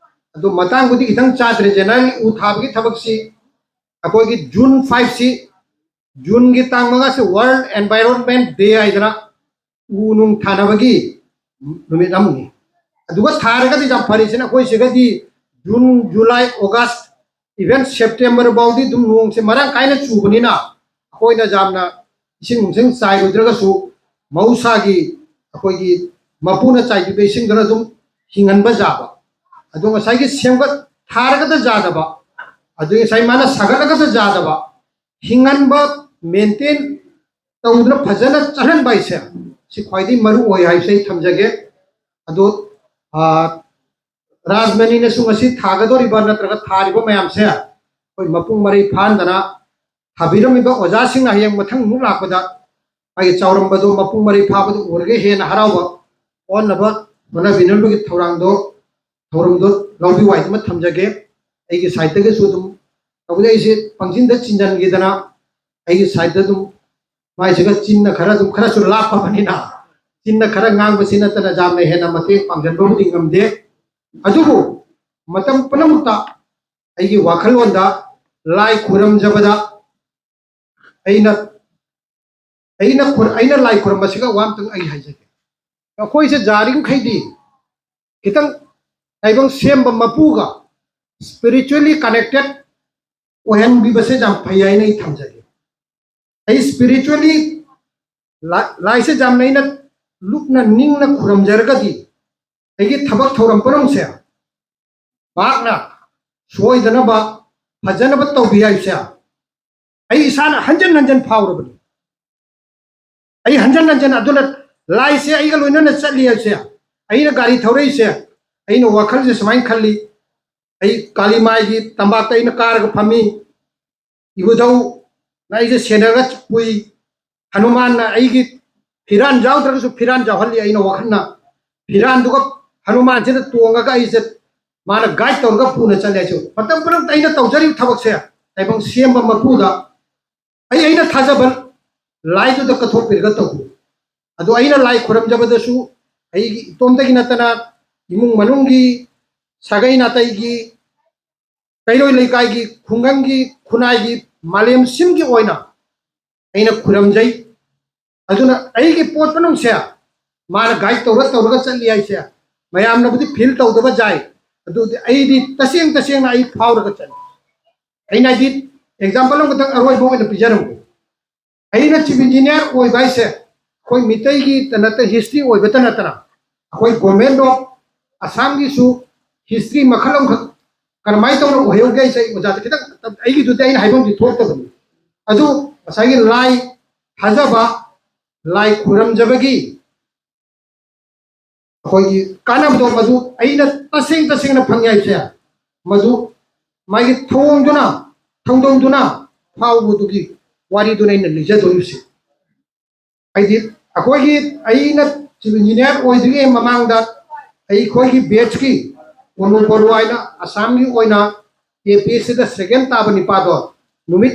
ꯑꯗꯣ ꯃꯇꯥꯡꯕꯨꯗꯤ ꯈꯤꯇꯪ ꯆꯥꯗ꯭ꯔꯦ꯫ ꯖꯦꯅꯔꯦꯜ ꯎ ꯊꯥꯕꯒꯤ ꯊꯕꯛꯁꯤ ꯑꯩꯈꯣꯏꯒꯤ ꯖꯨꯟ ꯐꯥꯏꯚꯁꯤ, ꯖꯨꯟꯒꯤ ꯇꯥꯡ ꯃꯉꯥꯁꯤ World Environment Day ꯍꯥꯏꯗꯅ ꯎ ꯅꯨꯡ ꯊꯥꯅꯕꯒꯤ ꯅꯨꯃꯤꯠ ꯑꯃꯅꯤ꯫ ꯑꯗꯨꯒ ꯊꯥꯔꯒꯗꯤ ꯌꯥꯝ ꯐꯔꯤꯁꯤꯅ ꯑꯩꯈꯣꯏ ꯁꯤꯒꯗꯤ June, July, August, even September ꯐꯥꯎꯗꯤ ꯑꯗꯨꯝ ꯅꯣꯡꯁꯦ ꯃꯔꯥꯡ ꯀꯥꯏꯅ ꯆꯨꯕꯅꯤꯅ ꯑꯩꯈꯣꯏꯅ ꯌꯥꯝꯅ ꯏꯁꯤꯡ ꯅꯨꯡꯁꯤꯡ ꯆꯥꯏꯔꯨꯗ꯭ꯔꯒꯁꯨ ꯃꯍꯧꯁꯥꯒꯤ ꯑꯩꯈꯣꯏꯒꯤ ꯃꯄꯨꯅ ꯆꯥꯏꯕꯤꯕ ꯏꯁꯤꯡꯗꯨꯅ ꯑꯗꯨꯝ ꯍꯤꯡꯍꯟꯕ ꯌꯥꯕ꯫ ꯑꯗꯣ ꯉꯁꯥꯏꯒꯤ ꯁꯦꯝꯒꯠ ꯊꯥꯔꯒꯗ ꯌꯥꯗꯕ, ꯑꯗꯨ ꯉꯁꯥꯏ ꯃꯥꯅ ꯁꯥꯒꯠꯂꯒꯗ ꯌꯥꯗꯕ, ꯍꯤꯡꯍꯟꯕ, ꯃꯦꯟꯇꯦꯟ ꯇꯧꯗꯅ ꯐꯖꯅ ꯆꯠꯍꯟꯕ ꯍꯥꯏꯁꯦ, ꯁꯤ ꯈ꯭ꯋꯥꯏꯗꯒꯤ ꯃꯔꯨ ꯑꯣꯏ ꯍꯥꯏꯕꯁꯦ ꯑꯩ ꯊꯝꯖꯒꯦ꯫ ꯑꯗꯣ, ꯑ, ꯔꯥꯖꯃꯅꯤꯅꯁꯨ ꯉꯁꯤ ꯊꯥꯒꯗꯧꯔꯤꯕ ꯅꯠꯇ꯭ꯔꯒ ꯊꯥꯔꯤꯕ ꯃꯌꯥꯝꯁꯦ ꯑꯩꯈꯣꯏ ꯃꯄꯨꯡ ꯃꯔꯩ ꯐꯥꯍꯟꯗꯅ ꯊꯥꯕꯤꯔꯝꯃꯤꯕ ꯑꯣꯖꯥꯁꯤꯡꯅ ꯍꯌꯦꯡ ꯃꯊꯪ ꯑꯃꯨꯛ ꯂꯥꯛꯄꯗ ꯃꯥꯒꯤ ꯆꯥꯎꯔꯝꯕꯗꯣ ꯃꯄꯨꯡ ꯃꯔꯩ ꯐꯥꯕꯗ ꯎꯔꯒ ꯍꯦꯟꯅ ꯍꯔꯥꯎꯕ ꯑꯣꯟꯅꯕ ꯍꯣꯠꯅꯕꯤꯅꯕꯒꯤ ꯊꯧꯔꯥꯡꯗꯣ, ꯊꯧꯔꯝꯗꯣ ꯂꯧꯕꯤꯌꯨ ꯍꯥꯏꯗꯨꯃ ꯊꯝꯖꯒꯦ꯫ ꯑꯩꯒꯤ ꯁꯥꯏꯠꯇꯒꯤꯁꯨ ꯑꯗꯨꯝ, ꯇꯧꯕꯗꯤ ꯑꯩꯁꯦ ꯄꯪꯆꯤꯟꯗ ꯆꯤꯟꯖꯟꯈꯤꯗꯅ ꯑꯩꯒꯤ ꯁꯥꯏꯠꯇ ꯑꯗꯨꯝ ꯃꯥꯏꯁꯤꯒ ꯆꯤꯟꯅ ꯈꯔ ꯑꯗꯨꯝ ꯈꯔꯁꯨ ꯂꯥꯞꯄꯕꯅꯤꯅ ꯆꯤꯟꯅ ꯈꯔ ꯉꯥꯡꯕꯁꯤ ꯅꯠꯇꯅ ꯌꯥꯝꯅ ꯍꯦꯟꯅ ꯃꯇꯦꯡ ꯄꯥꯡꯖꯟꯕꯕꯨꯗꯤ ꯉꯝꯗꯦ꯫ ꯑꯗꯨꯕꯨ ꯃꯇꯝ ꯄꯨꯝꯅꯃꯛꯇ ꯑꯩꯒꯤ ꯋꯥꯈꯜꯂꯣꯟꯗ ꯂꯥꯏ ꯈꯨꯔꯝꯖꯕꯗ ꯑꯩꯅ, ꯑꯩꯅ ꯈꯨꯔ-, ꯑꯩꯅ ꯂꯥꯏ ꯈꯨꯔꯝꯕꯁꯤꯒ ꯋꯥ ꯑꯝꯇꯪ ꯑꯩ ꯍꯥꯏꯖꯒꯦ꯫ ꯑꯩꯈꯣꯏꯁꯦ ꯌꯥꯔꯤꯃꯈꯩꯗꯤ ꯈꯤꯇꯪ ꯇꯥꯏꯕꯪ ꯁꯦꯝꯕ ꯃꯄꯨꯒ spiritually connected ꯑꯣꯏꯍꯟꯕꯤꯕꯁꯦ ꯌꯥꯝ ꯐꯩ ꯍꯥꯏꯅ ꯑꯩ ꯊꯝꯖꯒꯦ꯫ ꯑꯩ spiritually ꯂꯥꯏ-, ꯂꯥꯏꯁꯦ ꯌꯥꯝꯅ ꯑꯩꯅ ꯂꯨꯞꯅ ꯅꯤꯡꯅ ꯈꯨꯔꯝꯖꯔꯒꯗꯤ ꯑꯩꯒꯤ ꯊꯕꯛ ꯊꯧꯔꯝ ꯄꯨꯝꯅꯃꯛꯁꯦ ꯃꯍꯥꯛꯅ ꯁꯣꯏꯗꯅꯕ ꯐꯖꯅꯕ ꯇꯧꯕꯤ ꯍꯥꯏꯕꯁꯦ ꯑꯩ ꯏꯁꯥꯅ ꯍꯟꯖꯟ ꯍꯟꯖꯟ ꯐꯥꯎꯔꯕꯅꯤ꯫ ꯑꯩ ꯍꯟꯖꯟ ꯍꯟꯖꯟ, ꯑꯗꯨꯅ ꯂꯥꯏꯁꯦ ꯑꯩꯒ ꯂꯣꯏꯅꯅ ꯆꯠꯂꯤ ꯍꯥꯏꯕꯁꯦ, ꯑꯩꯅ ꯒꯥꯔꯤ ꯊꯧꯔꯛꯏꯁꯦ, ꯑꯩꯅ ꯋꯥꯈꯜꯁꯦ ꯁꯨꯃꯥꯏꯅ ꯈꯜꯂꯤ, ꯑꯩ ꯀꯥꯂꯤ ꯃꯥꯏꯒꯤ ꯇꯝꯄꯥꯛꯇ ꯑꯩꯅ ꯀꯥꯔꯒ ꯐꯝꯃꯤ, ꯏꯕꯨꯙꯧꯅ ꯑꯩꯁꯦ ꯁꯦꯟꯅꯔꯒ ꯄꯨꯏ, ꯍꯅꯨꯃꯥꯟꯅ ꯑꯩꯒꯤ ꯐꯤꯔꯥꯟ ꯌꯥꯎꯗ꯭ꯔꯒꯁꯨ ꯐꯤꯔꯥꯟ ꯌꯥꯎꯍꯜꯂꯤ, ꯑꯩꯅ ꯋꯥꯈꯜꯅ ꯐꯤꯔꯥꯟꯗꯨꯒ ꯍꯅꯨꯃꯥꯟꯁꯤꯗ ꯇꯣꯡꯉꯒ ꯑꯩꯁꯦ ꯃꯥꯅ ꯒꯥꯏꯗ ꯇꯧꯔꯒ ꯄꯨꯅ ꯆꯠꯂꯦ ꯍꯥꯏꯁꯦ꯫ ꯃꯇꯝ ꯄꯨꯝꯅꯃꯛꯇ ꯑꯩꯅ ꯇꯧꯖꯔꯤꯕ ꯊꯕꯛꯁꯦ ꯇꯥꯏꯕꯪ ꯁꯦꯝꯕ ꯃꯄꯨꯗ ꯑꯩ, ꯑꯩꯅ ꯊꯥꯖꯕ ꯂꯥꯏꯗꯨꯗ ꯀꯠꯊꯣꯛꯄꯤꯔꯒ ꯇꯧꯕꯤ꯫ ꯑꯗꯣ ꯑꯩꯅ ꯂꯥꯏ ꯈꯨꯔꯝꯖꯕꯗꯁꯨ ꯑꯩꯒꯤ ꯏꯇꯣꯝꯗꯒꯤ ꯅꯠꯇꯅ ꯏꯃꯨꯡ ꯃꯅꯨꯡꯒꯤ, ꯁꯥꯒꯩ ꯅꯥꯇꯩꯒꯤ, ꯀꯩꯔꯣꯏ ꯂꯩꯀꯥꯏꯒꯤ, ꯈꯨꯡꯒꯪꯒꯤ, ꯈꯨꯟꯅꯥꯏꯒꯤ, ꯃꯥꯂꯦꯝ ꯁꯤꯟꯒꯤ ꯑꯣꯏꯅ ꯑꯩꯅ ꯈꯨꯔꯝꯖꯩ꯫ ꯑꯗꯨꯅ ꯑꯩꯒꯤ ꯄꯣꯠ ꯄꯨꯝꯅꯃꯛꯁꯦ ꯃꯥꯅ ꯒꯥꯏꯗ ꯇꯧꯔ ꯇꯧꯔꯒ ꯆꯠꯂꯤ ꯍꯥꯏꯁꯦ ꯃꯌꯥꯝꯅꯕꯨꯗꯤ ꯐꯤꯜ ꯇꯧꯗꯕ ꯌꯥꯏ, ꯑꯗꯨꯗꯤ ꯑꯩꯗꯤ ꯇꯁꯦꯡ ꯇꯁꯦꯡꯅ ꯑꯩ ꯐꯥꯎꯔꯒ ꯆꯠꯂꯤ꯫ ꯑꯩꯅ ꯍꯥꯏꯗꯤ ꯑꯦꯛꯖꯥꯝꯄꯜ ꯑꯃꯈꯛꯇꯪ ꯑꯔꯣꯏꯕ ꯑꯣꯏꯅ ꯄꯤꯖꯔꯝꯒꯦ꯫ ꯑꯩꯅ ꯆꯤꯐ ꯏꯟꯖꯤꯅꯤꯌꯥꯔ ꯑꯣꯏꯕ ꯍꯥꯏꯁꯦ ꯑꯩꯈꯣꯏ ꯃꯤꯇꯩꯒꯤꯇ ꯅꯠꯇ, ꯍꯤꯁꯇ꯭ꯔꯤ ꯑꯣꯏꯕꯇ ꯅꯠꯇꯅ ꯑꯩꯈꯣꯏ ꯒꯣꯔꯃꯦꯟ ꯑꯣꯐ ꯑꯁꯥꯝꯒꯤꯁꯨ ꯍꯤꯁꯇ꯭ꯔꯤ ꯃꯈꯜ ꯑꯃꯈꯛ ꯀꯔꯝꯍꯥꯏꯅ ꯇꯧꯅ ꯑꯣꯏꯍꯧꯒꯦ ꯍꯥꯏꯁꯦ ꯑꯩ ꯑꯣꯖꯥꯗ ꯈꯤꯇꯪ, ꯑꯩꯒꯤꯗꯨꯗꯤ ꯑꯩꯅ ꯍꯥꯏꯐꯝꯗꯤ ꯊꯣꯛꯇꯕꯅꯤ꯫ ꯑꯗꯨ ꯉꯁꯥꯏꯒꯤ ꯂꯥꯏ ꯊꯥꯖꯕ, ꯂꯥꯏ ꯈꯨꯔꯝꯖꯕꯒꯤ ꯑꯩꯈꯣꯏꯒꯤ ꯀꯥꯟꯅꯕꯗꯣ ꯃꯗꯨ ꯑꯩꯅ ꯇꯁꯦꯡ ꯇꯁꯦꯡꯅ ꯐꯪꯉꯦ ꯍꯥꯏꯕꯁꯦ, ꯃꯗꯨ ꯃꯥꯒꯤ ꯊꯧꯑꯣꯡꯗꯨꯅ, ꯊꯧꯗꯣꯡꯗꯨꯅ ꯐꯥꯎꯕꯗꯨꯒꯤ ꯋꯥꯔꯤꯗꯨꯅ ꯑꯩꯅ ꯂꯤꯖꯗꯣꯔꯤꯕꯁꯤ꯫ ꯍꯥꯏꯗꯤ ꯑꯩꯈꯣꯏꯒꯤ, ꯑꯩꯅ ꯆꯤꯐ ꯏꯟꯖꯤꯅꯤꯌꯥꯔ ꯑꯣꯏꯗ꯭ꯔꯤꯉꯩ ꯃꯃꯥꯡꯗ ꯑꯩꯈꯣꯏꯒꯤ ꯕꯦꯠꯁꯀꯤ ꯃꯅꯨ ꯕꯔꯨ ꯍꯥꯏꯅ ꯑꯁꯥꯝꯒꯤ ꯑꯣꯏꯅ ꯑꯦ ꯄꯤ ꯑꯦꯁ ꯁꯤꯗ ꯁꯦꯀꯦꯟ ꯇꯥꯕ ꯅꯤꯄꯥꯗꯣ ꯅꯨꯃꯤꯠ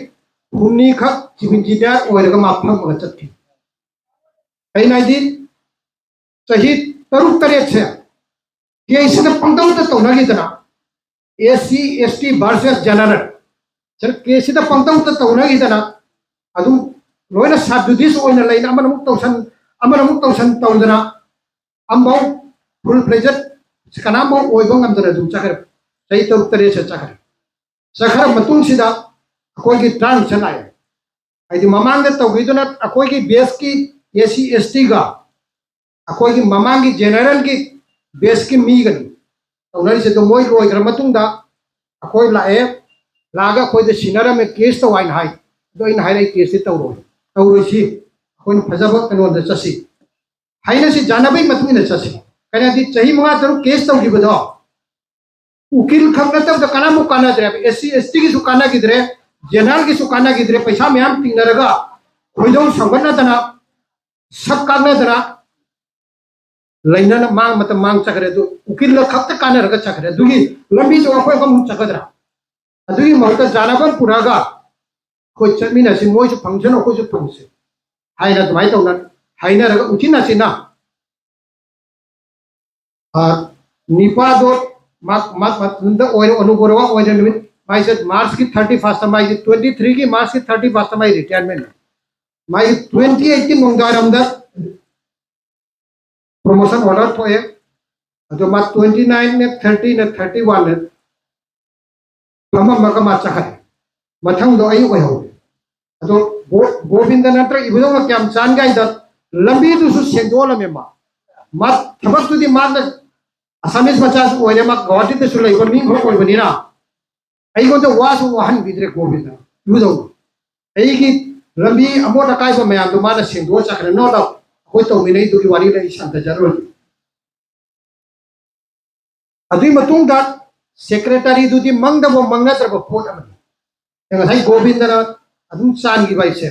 ꯍꯨꯝꯅꯤꯈꯛ ꯆꯤꯐ ꯏꯟꯖꯤꯅꯤꯌꯥꯔ ꯑꯣꯏꯔꯒ ꯃꯥ ꯐꯝꯃꯒ ꯆꯠꯈꯤ꯫ ꯑꯩꯅ ꯍꯥꯏꯗꯤ ꯆꯍꯤ ꯇꯔꯨꯛ ꯇꯔꯦꯠꯁꯦ ꯀꯦꯁꯁꯤꯗ ꯄꯪꯇꯧꯗ ꯇꯧꯅꯈꯤꯗꯅ, S C S T versus general, ꯀꯦꯁꯁꯤꯗ ꯄꯪꯇꯧꯗ ꯇꯧꯅꯈꯤꯗꯅ, ꯑꯗꯨꯝ ꯂꯣꯏꯅ ꯁꯕꯖꯨꯗꯤꯁ ꯑꯣꯏꯅ ꯂꯩꯅ, ꯑꯃꯅ ꯑꯃꯨꯛ ꯇꯧꯁꯟ, ꯑꯃꯅ ꯑꯃꯨꯛ ꯇꯧꯁꯟ ꯇꯧꯗꯅ ꯑꯃꯐꯥꯎ ꯐꯨꯜ ꯐ꯭ꯂꯦꯖꯦꯠ ꯀꯅꯥꯝꯐꯥꯎ ꯑꯣꯏꯕ ꯉꯝꯗꯅ ꯑꯗꯨꯝ ꯆꯠꯈ꯭ꯔꯦ꯫ ꯆꯍꯤ ꯇꯔꯨꯛ ꯇꯔꯦꯠꯁꯦ ꯆꯠꯈ꯭ꯔꯦ꯫ ꯆꯠꯈ꯭ꯔ ꯃꯇꯨꯡꯁꯤꯗ ꯑꯩꯈꯣꯏꯒꯤ ꯇ꯭ꯔꯥꯟꯁꯤꯁꯟ ꯂꯥꯛꯑꯦ꯫ ꯍꯥꯏꯗꯤ ꯃꯃꯥꯡꯗ ꯇꯧꯈꯤꯗꯨꯅ ꯑꯩꯈꯣꯏꯒꯤ ꯕꯦꯁꯀꯤ ꯑꯦꯁ ꯁꯤ ꯑꯦꯁ ꯇꯤꯒ ꯑꯩꯈꯣꯏꯒꯤ ꯃꯃꯥꯡꯒꯤ ꯖꯦꯅꯔꯦꯜꯒꯤ ꯕꯦꯁꯀꯤ ꯃꯤꯒꯅꯤ ꯇꯧꯅꯔꯤꯁꯦ꯫ ꯑꯗꯣ ꯃꯣꯏ ꯂꯣꯏꯈ꯭ꯔ ꯃꯇꯨꯡꯗ ꯑꯩꯈꯣꯏ ꯂꯥꯛꯑꯦ, ꯂꯥꯛꯑꯒ ꯑꯩꯈꯣꯏꯗ ꯁꯤꯟꯅꯔꯝꯃꯦ, ꯀꯦꯁ ꯇꯧ ꯍꯥꯏꯅ ꯍꯥꯏ꯫ ꯑꯗꯣ ꯑꯩꯅ ꯍꯥꯏꯔꯛꯏ, ꯀꯦꯁꯇꯤ ꯇꯧꯔꯣꯏ, ꯇꯧꯔꯣꯏꯁꯤ, ꯑꯩꯈꯣꯏꯅ ꯐꯖꯕ ꯀꯩꯅꯣꯗ ꯆꯠꯁꯤ, ꯍꯥꯏꯅꯁꯤ, ꯌꯥꯅꯕꯒꯤ ꯃꯇꯨꯡ ꯏꯟꯅ ꯆꯠꯁꯤ꯫ ꯀꯩꯅꯣꯗꯤ ꯆꯍꯤ ꯃꯉꯥ ꯇꯔꯨꯛ ꯀꯦꯁ ꯇꯧꯈꯤꯕꯗꯣ ꯎꯀꯤꯜ ꯈꯛ ꯅꯠꯇꯕꯗ ꯀꯅꯥꯃꯨꯛ ꯀꯥꯟꯅꯗ꯭ꯔꯦꯕ, ꯑꯦꯁ ꯁꯤ ꯑꯦꯁ ꯇꯤꯒꯤꯁꯨ ꯀꯥꯟꯅꯈꯤꯗ꯭ꯔꯦ, ꯖꯦꯅꯔꯦꯜꯒꯤꯁꯨ ꯀꯥꯟꯅꯈꯤꯗ꯭ꯔꯦ, ꯄꯩꯁꯥ ꯃꯌꯥꯝ ꯇꯤꯡꯅꯔꯒ ꯈꯣꯏꯗꯧ ꯁꯥꯎꯒꯠꯅꯗꯅ ꯁꯛ ꯀꯥꯛꯅꯗꯅ ꯂꯩꯅꯅ ꯃꯥꯡ ꯃꯇꯝ ꯃꯥꯡ ꯆꯠꯈ꯭ꯔꯦ꯫ ꯑꯗꯨ ꯎꯀꯤꯜꯗ ꯈꯛꯇ ꯀꯥꯟꯅꯔꯒ ꯆꯠꯈ꯭ꯔꯦ꯫ ꯑꯗꯨꯒꯤ ꯂꯝꯕꯤꯁꯨ ꯑꯩꯈꯣꯏ ꯑꯃꯨꯛ ꯆꯠꯀꯗ꯭ꯔꯥ? ꯑꯗꯨꯒꯤ ꯃꯍꯨꯠꯇ ꯌꯥꯅꯕ ꯄꯨꯔꯛꯑꯒ ꯑꯩꯈꯣꯏ ꯆꯠꯃꯤꯟꯅꯁꯤ, ꯃꯣꯏꯁꯨ ꯐꯪꯁꯅꯨ, ꯑꯩꯈꯣꯏꯁꯨ ꯐꯪꯁꯤ ꯍꯥꯏꯅ ꯑꯗꯨꯃꯥꯏꯅ ꯇꯧꯅ ꯍꯥꯏꯅꯔꯒ ꯎꯆꯤꯟ ꯅꯥꯆꯤꯟꯅ ꯅꯤꯄꯥꯗꯣ ꯃꯥ ꯃꯥ ꯃꯊꯟꯇ ꯑꯣꯏꯔꯦ, ꯑꯅꯨꯒꯣꯔꯋꯥ ꯑꯣꯏꯔꯦ꯫ ꯅꯨꯃꯤꯠ ꯃꯥꯏꯁꯦ ꯃꯥꯔꯆꯀꯤ ꯊꯥꯔꯇꯤ ꯐꯥꯔꯁꯇ, ꯃꯥꯏꯁꯦ ꯇ꯭ꯋꯦꯟꯇꯤ ꯊ꯭ꯔꯤꯒꯤ ꯃꯥꯔꯆꯀꯤ ꯊꯥꯔꯇꯤ ꯐꯥꯔꯁꯇ ꯃꯥꯏ ꯔꯤꯇꯥꯌꯔꯃꯦꯟ꯫ ꯃꯥꯏꯁꯦ ꯇ꯭ꯋꯦꯟꯇꯤ ꯑꯩꯠꯀꯤ ꯅꯨꯡꯗꯥꯡꯋꯥꯏꯔꯝꯗ ꯄ꯭ꯔꯣꯃꯣꯁꯟ ꯑꯣꯔꯗꯔ ꯊꯣꯛꯑꯦ꯫ ꯑꯗꯣ ꯃꯥ ꯇ꯭ꯋꯦꯟꯇꯤ ꯅꯥꯏꯟꯅꯦ, ꯊꯥꯔꯇꯤꯅꯦ, ꯊꯥꯔꯇꯤ ꯋꯥꯟꯅꯦ ꯐꯝꯃꯝꯃꯒ ꯃꯥ ꯆꯠꯈ꯭ꯔꯦ꯫ ꯃꯊꯪꯗꯣ ꯑꯩ ꯑꯣꯏꯍꯧꯔꯦ꯫ ꯑꯗꯣ ꯒꯣ-, ꯒꯣꯕꯤꯟꯗ ꯅꯠꯇ꯭ꯔꯒ ꯏꯕꯨꯙꯧꯅ ꯀꯌꯥꯝ ꯆꯥꯟꯒꯦ ꯍꯥꯏꯗ ꯂꯝꯕꯤꯗꯨꯁꯨ ꯁꯦꯡꯗꯣꯛꯍꯜꯂꯝꯃꯦ꯫ ꯃꯥ, ꯃꯥ ꯊꯕꯛꯇꯨꯗꯤ ꯃꯥꯅ ꯑꯁꯥꯃꯤꯁ ꯃꯆꯥꯁꯨ ꯑꯣꯏꯔꯦ, ꯃꯥ ꯒꯧꯍꯥꯇꯤꯗꯁꯨ ꯂꯩꯕ ꯃꯤ ꯑꯃꯈꯛ ꯑꯣꯏꯕꯅꯤꯅ ꯑꯩꯉꯣꯟꯗ ꯋꯥꯁꯨ ꯋꯥꯍꯟꯕꯤꯗ꯭ꯔꯦ ꯒꯣꯕꯤꯟꯗ ꯏꯕꯨꯙꯧ꯫ ꯑꯩꯒꯤ ꯂꯝꯕꯤ ꯑꯃꯣꯠ ꯑꯀꯥꯏꯕ ꯃꯌꯥꯝꯗꯣ ꯃꯥꯅ ꯁꯦꯡꯗꯣꯛꯑ ꯆꯠꯈ꯭ꯔꯦ꯫ No doubt ꯑꯩꯈꯣꯏ ꯇꯧꯃꯤꯟꯅꯩꯗꯨꯒꯤ ꯋꯥꯔꯤꯗ ꯑꯩ ꯁꯝꯊꯖꯔꯣꯏ꯫ ꯑꯗꯨꯒꯤ ꯃꯇꯨꯡꯗ ꯁꯦꯀ꯭ꯔꯦꯇꯔꯤꯗꯨꯗꯤ ꯃꯪꯗꯕ ꯃꯪꯅꯗ꯭ꯔꯕ ꯄꯣꯠ ꯑꯃꯅꯤ꯫ ꯉꯁꯥꯏ ꯒꯣꯕꯤꯟꯗꯅ ꯑꯗꯨꯝ ꯆꯥꯟꯈꯤꯕ ꯍꯥꯏꯁꯦ,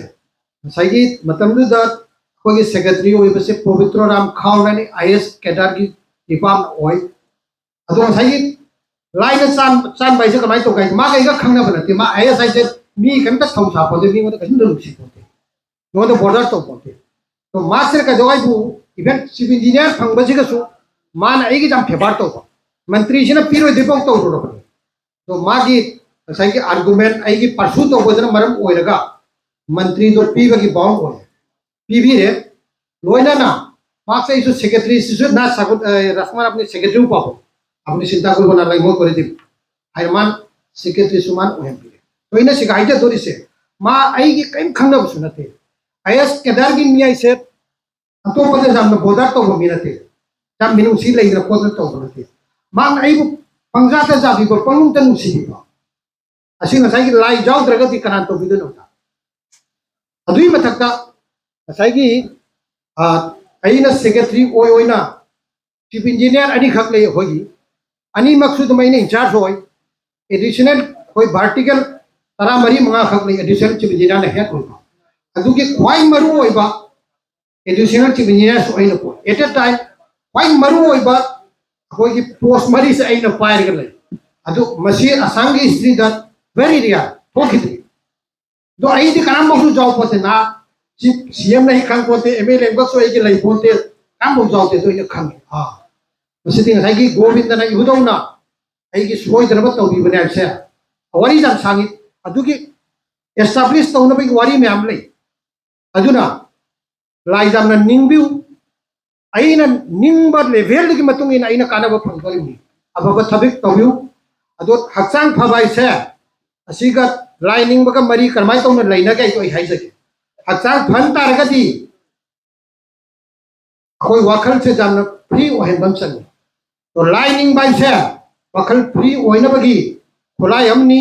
ꯉꯁꯥꯏꯒꯤ ꯃꯇꯝꯗꯨꯗ ꯑꯩꯈꯣꯏꯒꯤ ꯁꯦꯀ꯭ꯔꯦꯇꯔꯤ ꯑꯣꯏꯕꯁꯦ ꯄꯕꯤꯇ꯭ꯔ ꯔꯥꯝ ꯈꯥꯎꯔꯅꯤ, ꯑꯥꯏ ꯑꯦꯁ ꯀꯦꯗꯔꯒꯤ ꯗꯤꯄꯥꯔꯠꯃꯦꯟ ꯑꯣꯏ꯫ ꯑꯗꯣ ꯉꯁꯥꯏꯒꯤ ꯂꯥꯏꯅ ꯆꯥꯟ-, ꯆꯥꯟꯕ ꯍꯥꯏꯁꯦ ꯀꯃꯥꯏꯅ ꯇꯧꯒꯦ ꯍꯥꯏꯁꯦ, ꯃꯥꯒ ꯑꯩꯒ ꯈꯪꯅꯕ ꯅꯠꯇꯦ꯫ ꯃꯥ ꯑꯥꯏ ꯑꯦꯁ ꯍꯥꯏꯁꯦ ꯃꯤ ꯀꯩꯝꯇ ꯊꯧ ꯁꯥꯄꯣꯠꯇꯦ, ꯃꯤꯉꯣꯟꯗ ꯀꯩꯁꯨꯝꯇ ꯅꯨꯡꯁꯤꯄꯣꯠꯇꯦ, ꯃꯤꯉꯣꯟꯗ ꯕꯣꯗꯔ ꯇꯧꯄꯣꯠꯇꯦ꯫ ꯑꯗꯣ ꯃꯥꯁꯤꯅ ꯀꯩꯗꯧ ꯍꯥꯏꯕꯨ, ꯏꯚꯟ ꯆꯤꯐ ꯏꯟꯖꯤꯅꯤꯌꯥꯔ ꯐꯪꯕꯁꯤꯒꯁꯨ ꯃꯥꯅ ꯑꯩꯒꯤ ꯌꯥꯝ ꯐꯦꯚꯔ ꯇꯧꯕ, ꯃꯟꯇ꯭ꯔꯤꯁꯤꯅ ꯄꯤꯔꯣꯏꯗꯣꯏꯐꯥꯎ ꯇꯧꯔꯨꯔꯕꯅꯤ꯫ ꯑꯗꯣ ꯃꯥꯒꯤ ꯉꯁꯥꯏꯒꯤ ꯑꯥꯔꯒꯨꯃꯦꯟ ꯑꯩꯒꯤ ꯄꯔꯁꯨ ꯇꯧꯕꯗꯨꯅ ꯃꯔꯝ ꯑꯣꯏꯔꯒ ꯃꯟꯇ꯭ꯔꯤꯗꯣ ꯄꯤꯕꯒꯤ ꯕꯥꯎꯟ ꯑꯣꯏꯔꯦ, ꯄꯤꯕꯤꯔꯦ꯫ ꯂꯣꯏꯅꯅ ꯃꯍꯥꯛꯁꯦ ꯑꯩꯁꯨ ꯁꯦꯀ꯭ꯔꯦꯇꯔꯤꯁꯤꯁꯨ ꯅ ꯁꯥꯒꯨꯠ, ꯑ, ꯔꯥꯖꯀꯨꯃꯥꯔ ꯑꯄꯅꯤ ꯁꯦꯀ꯭ꯔꯦꯇꯔꯤ ꯄꯥꯕꯣ, ꯑꯄꯅꯤ ꯆꯤꯟꯇꯥ ꯀꯣ ꯕꯅꯥ ꯂꯦꯡꯒꯣ ꯀꯣꯔꯦ ꯗꯤ ꯍꯥꯏꯅ ꯃꯥꯅ ꯁꯦꯀ꯭ꯔꯦꯇꯔꯤꯁꯨ ꯃꯥꯅ ꯑꯣꯏꯍꯟꯕꯤꯔꯦ꯫ ꯑꯗꯣ ꯑꯩꯅ ꯁꯤꯒ ꯍꯥꯏꯖꯗꯣꯔꯤꯁꯦ, ꯃꯥ ꯑꯩꯒꯤ ꯀꯔꯤꯝ ꯈꯪꯅꯕꯁꯨ ꯅꯠꯇꯦ꯫ ꯑꯥꯏ ꯑꯦꯁ ꯀꯦꯗꯔꯒꯤ ꯃꯤ ꯍꯥꯏꯁꯦ ꯑꯇꯣꯞꯄꯗ ꯌꯥꯝꯅ ꯕꯣꯗꯔ ꯇꯧꯕ ꯃꯤ ꯅꯠꯇꯦ, ꯌꯥꯝ ꯃꯤꯅꯨꯡꯁꯤ ꯂꯩꯗꯅ ꯈꯣꯠꯇꯅ ꯇꯧꯕ ꯅꯠꯇꯦ꯫ ꯃꯥꯅ ꯑꯩꯕꯨ ꯄꯪꯖꯥꯗ ꯖꯥꯕꯤꯕ, ꯄꯪꯅꯨꯡꯇ ꯅꯨꯡꯁꯤꯕꯤꯕ, ꯑꯁꯤ ꯉꯁꯥꯏꯒꯤ ꯂꯥꯏ ꯌꯥꯎꯗ꯭ꯔꯒꯗꯤ ꯀꯅꯥꯅ ꯇꯧꯕꯤꯗꯣꯏꯅꯣ? ꯑꯗꯨꯒꯤ ꯃꯊꯛꯇ ꯉꯁꯥꯏꯒꯤ, ꯑ, ꯑꯩꯅ ꯁꯦꯀ꯭ꯔꯦꯇꯔꯤ ꯑꯣꯏ ꯑꯣꯏꯅ ꯆꯤꯐ ꯏꯟꯖꯤꯅꯤꯌꯥꯔ ꯑꯅꯤꯈꯛ ꯂꯩ ꯑꯩꯈꯣꯏꯒꯤ, ꯑꯅꯤꯃꯛꯁꯨ ꯑꯗꯨꯝ ꯑꯩꯅ ꯏꯟꯆꯥꯔꯖ ꯑꯣꯏ꯫ ꯑꯦꯗꯤꯁꯅꯦꯜ ꯑꯩꯈꯣꯏ ꯚꯥꯔꯇꯤꯀꯦꯜ ꯇꯔꯥꯃꯔꯤ ꯃꯉꯥꯈꯛ ꯂꯩ, ꯑꯦꯗꯤꯁꯅꯦꯜ ꯆꯤꯐ ꯏꯟꯖꯤꯅꯤꯌꯥꯔꯅ ꯍꯦꯠ ꯑꯣꯏꯕ꯫ ꯑꯗꯨꯒꯤ ꯈ꯭ꯋꯥꯏ ꯃꯔꯨ ꯑꯣꯏꯕ ꯑꯦꯗꯤꯁꯅꯦꯜ ꯆꯤꯐ ꯏꯟꯖꯤꯅꯤꯌꯥꯔꯁꯨ ꯑꯩꯅ ꯄꯣꯛ ꯑꯦꯠ ꯑꯦ ꯇꯥꯏꯝ ꯈ꯭ꯋꯥꯏ ꯃꯔꯨ ꯑꯣꯏꯕ ꯑꯩꯈꯣꯏꯒꯤ ꯄꯣꯁ ꯃꯔꯤꯁꯦ ꯑꯩꯅ ꯄꯥꯏꯔꯒ ꯂꯩ꯫ ꯑꯗꯨ ꯃꯁꯤ ꯑꯁꯥꯝꯒꯤ ꯍꯤꯁꯇ꯭ꯔꯤꯗ ꯚꯦꯔꯤ ꯔꯤꯌꯥꯔ, ꯊꯣꯛꯈꯤꯗ꯭ꯔꯤ꯫ ꯑꯗꯣ ꯑꯩꯗꯤ ꯀꯅꯥꯝꯐꯥꯎꯁꯨ ꯌꯥꯎ ꯄꯣꯠꯇꯦ, ꯅꯍꯥꯛ ꯆꯤꯐ ꯁꯤ ꯑꯦꯝꯅ ꯑꯩ ꯈꯪ ꯄꯣꯠꯇꯦ, ꯑꯦꯝ ꯑꯦꯜ ꯑꯦ ꯑꯃꯈꯛꯁꯨ ꯑꯩꯒꯤ ꯂꯩ ꯄꯣꯠꯇꯦ, ꯀꯅꯥꯝꯐꯥꯎ ꯌꯥꯎꯗꯦ꯫ ꯑꯗꯨ ꯑꯩꯅ ꯈꯪꯉꯤ꯫ ꯑꯥ, ꯃꯁꯤꯗꯤ ꯉꯁꯥꯏꯒꯤ ꯒꯣꯕꯤꯟꯗꯅ ꯏꯕꯨꯙꯧꯅ ꯑꯩꯒꯤ ꯁꯣꯏꯗꯅꯕ ꯇꯧꯕꯤꯕꯅꯦ ꯍꯥꯏꯕꯁꯦ ꯋꯥꯔꯤ ꯌꯥꯝ ꯁꯥꯡꯉꯤ꯫ ꯑꯗꯨꯒꯤ ꯑꯦꯁꯇꯥꯕ꯭ꯂꯤꯁ ꯇꯧꯅꯕꯒꯤ ꯋꯥꯔꯤ ꯃꯌꯥꯝ ꯂꯩ꯫ ꯑꯗꯨꯅ ꯂꯥꯏ ꯌꯥꯝꯅ ꯅꯤꯡꯕꯤꯌꯨ꯫ ꯑꯩꯅ ꯅꯤꯡꯕ ꯂꯦꯚꯦꯜꯗꯨꯒꯤ ꯃꯇꯨꯡ ꯏꯟꯅ ꯑꯩꯅ ꯀꯥꯟꯅꯕ ꯐꯪꯗꯣꯔꯤꯕꯅꯤ꯫ ꯑꯐꯕ ꯊꯕꯛ ꯇꯧꯕꯤꯌꯨ꯫ ꯑꯗꯣ ꯍꯛꯆꯥꯡ ꯐꯕ ꯍꯥꯏꯁꯦ ꯑꯁꯤꯒ ꯂꯥꯏ ꯅꯤꯡꯕꯒ ꯃꯔꯤ ꯀꯔꯝꯍꯥꯏꯅ ꯇꯧꯅ ꯂꯩꯅꯒꯦ ꯍꯥꯏꯗꯣ ꯑꯩ ꯍꯥꯏꯖꯒꯦ꯫ ꯍꯛꯆꯥꯡ ꯐꯍꯟ ꯇꯥꯔꯒꯗꯤ ꯑꯩꯈꯣꯏ ꯋꯥꯈꯜꯁꯦ ꯌꯥꯝꯅ ꯐ꯭ꯔꯤ ꯑꯣꯏꯍꯟꯕ ꯑꯃ ꯆꯪꯉꯤ꯫ ꯑꯗꯣ ꯂꯥꯏ ꯅꯤꯡꯕ ꯍꯥꯏꯁꯦ ꯋꯥꯈꯜ ꯐ꯭ꯔꯤ ꯑꯣꯏꯅꯕꯒꯤ ꯈꯨꯠꯂꯥꯏ ꯑꯃꯅꯤ꯫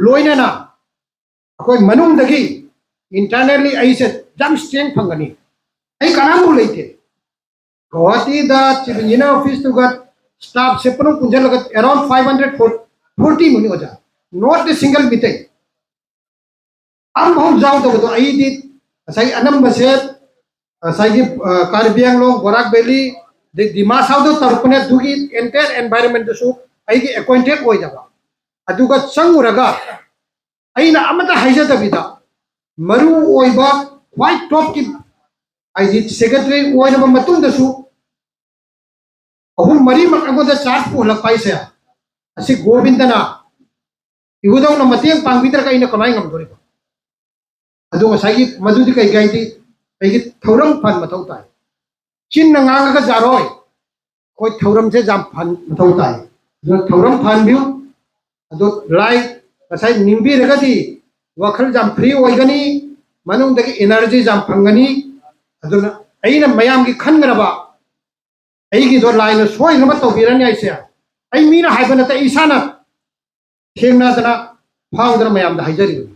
ꯂꯣꯏꯅꯅ ꯑꯩꯈꯣꯏ ꯃꯅꯨꯡꯗꯒꯤ Internally ꯑꯩꯁꯦ ꯌꯥꯝ strength ꯐꯪꯒꯅꯤ꯫ ꯑꯩ ꯀꯅꯥꯝꯕꯨ ꯂꯩꯇꯦ꯫ ꯒꯧꯍꯥꯇꯤꯗ chief engineer office ꯇꯨꯒ staff ꯁꯦ ꯄꯨꯟꯅ ꯄꯨꯟꯁꯤꯜꯂꯒ around five hundred forty ꯃꯨꯛꯅꯤ ꯑꯣꯖꯥ꯫ Not a single Meitei. ꯑꯃꯐꯥꯎ ꯌꯥꯎꯗꯕꯗꯣ ꯑꯩꯗꯤ ꯉꯁꯥꯏ ꯑꯅꯝꯕꯁꯦ ꯉꯁꯥꯏꯒꯤ, ꯑ, ꯀꯥꯔꯕꯤ ꯑꯪꯂꯣꯡ, ꯕꯣꯔꯥꯛ ꯚꯦꯂꯤ, ꯑꯗꯩ ꯗꯤꯃꯥ ꯍꯥꯁꯥꯎꯗ ꯇꯧꯔꯛꯄꯅꯦ꯫ ꯑꯗꯨꯒꯤ entire environment ꯇꯨꯁꯨ ꯑꯩꯒꯤ acquainted ꯑꯣꯏꯗꯕ꯫ ꯑꯗꯨꯒ ꯆꯪꯉꯨꯔꯒ ꯑꯩꯅ ꯑꯃꯠꯇ ꯍꯥꯏꯖꯗꯕꯤꯗ ꯃꯔꯨ ꯑꯣꯏꯕ ꯈ꯭ꯋꯥꯏ top ꯀꯤ ꯍꯥꯏꯗꯤ secretary ꯑꯣꯏꯔꯕ ꯃꯇꯨꯡꯗꯁꯨ ꯑꯍꯨꯝ ꯃꯔꯤꯃꯛ ꯑꯩꯉꯣꯟꯗ charge ꯄꯨꯍꯜꯂꯛꯄ ꯍꯥꯏꯁꯦ, ꯑꯁꯤ ꯒꯣꯕꯤꯟꯗꯅ ꯏꯕꯨꯙꯧꯅ ꯃꯇꯦꯡ ꯄꯥꯡꯕꯤꯗ꯭ꯔꯒ ꯑꯩꯅ ꯀꯃꯥꯏꯅ ꯉꯝꯗꯣꯔꯤꯕ? ꯑꯗꯣ ꯉꯁꯥꯏꯒꯤ ꯃꯗꯨꯗꯤ ꯀꯩ ꯍꯥꯏꯗꯤ ꯑꯩꯒꯤ ꯊꯧꯔꯝ ꯐꯟ ꯃꯊꯧ ꯇꯥꯏ꯫ ꯆꯤꯟꯅ ꯉꯥꯡꯉꯒ ꯌꯥꯔꯣꯏ꯫ ꯑꯩꯈꯣꯏ ꯊꯧꯔꯝꯁꯦ ꯌꯥꯝ ꯐꯟ ꯃꯊꯧ ꯇꯥꯏ꯫ ꯑꯗꯨꯅ ꯊꯧꯔꯝ ꯐꯍꯟꯕꯤꯌꯨ꯫ ꯑꯗꯣ ꯂꯥꯏ ꯉꯁꯥꯏ ꯅꯤꯡꯕꯤꯔꯒꯗꯤ ꯋꯥꯈꯜ ꯌꯥꯝ free ꯑꯣꯏꯒꯅꯤ, ꯃꯅꯨꯡꯗꯒꯤ energy ꯌꯥꯝ ꯐꯪꯒꯅꯤ꯫ ꯑꯗꯨꯅ ꯑꯩꯅ ꯃꯌꯥꯝꯒꯤ ꯈꯟꯈ꯭ꯔꯕ ꯑꯩꯒꯤꯗꯣ ꯂꯥꯏꯅ ꯁꯣꯏꯗꯅꯕ ꯇꯧꯕꯤꯔꯅꯤ ꯍꯥꯏꯁꯦ꯫ ꯑꯩ ꯃꯤꯅ ꯍꯥꯏꯕ ꯅꯠꯇꯦ, ꯑꯩ ꯏꯁꯥꯅ ꯊꯦꯡꯅꯗꯅ ꯐꯥꯎꯗꯅ ꯃꯌꯥꯝꯗ ꯍꯥꯏꯖꯔꯤꯕꯅꯤ꯫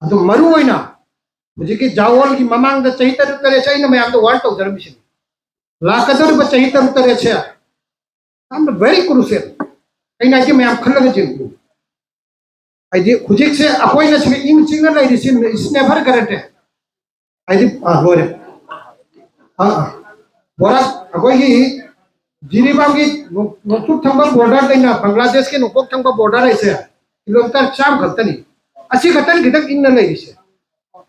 ꯑꯗꯣ ꯃꯔꯨ ꯑꯣꯏꯅ ꯍꯧꯖꯤꯛꯀꯤ ꯖꯥꯋꯣꯜꯒꯤ ꯃꯃꯥꯡꯗ ꯆꯍꯤ ꯇꯔꯨꯛ ꯇꯔꯦꯠꯁꯦ ꯑꯩꯅ ꯃꯌꯥꯝꯗ warn ꯇꯧꯖꯔꯝꯃꯤꯁꯤꯅꯤ꯫ ꯂꯥꯛꯀꯗꯧꯔꯤꯕ ꯆꯍꯤ ꯇꯔꯨꯛ ꯇꯔꯦꯠꯁꯦ ꯌꯥꯝꯅ very crucial꯫ ꯑꯩꯅ ꯍꯥꯏꯁꯦ ꯃꯌꯥꯝ ꯈꯜꯂꯒ ꯌꯦꯡꯕꯤꯌꯨ꯫ ꯍꯥꯏꯗꯤ ꯍꯧꯖꯤꯛꯁꯦ ꯑꯩꯈꯣꯏꯅ ꯁꯤꯗ ꯏꯪ ꯆꯤꯛꯅ ꯂꯩꯔꯤꯁꯤ is never guaranteed꯫ ꯍꯥꯏꯗꯤ, ꯑꯥ, ꯂꯣꯏꯔꯦ꯫ ꯑꯥ, ꯑꯥ꯫ ꯕꯣꯔꯥ, ꯑꯩꯈꯣꯏꯒꯤ ꯖꯤꯔꯤꯕꯥꯝꯒꯤ ꯅꯣꯡ-, ꯅꯣꯡꯆꯨꯞ ꯊꯪꯕ border ꯗꯩꯅ ꯕꯪꯒ꯭ꯂꯥꯗꯦꯁꯀꯤ ꯅꯣꯡꯄꯣꯛ ꯊꯪꯕ border ꯍꯥꯏꯁꯦ kilometre ꯆꯥꯝꯃ ꯈꯛꯇꯅꯤ꯫ ꯑꯁꯤ ꯈꯛꯇꯅꯤ ꯈꯤꯇꯪ ꯏꯪꯅ ꯂꯩꯔꯤꯁꯦ꯫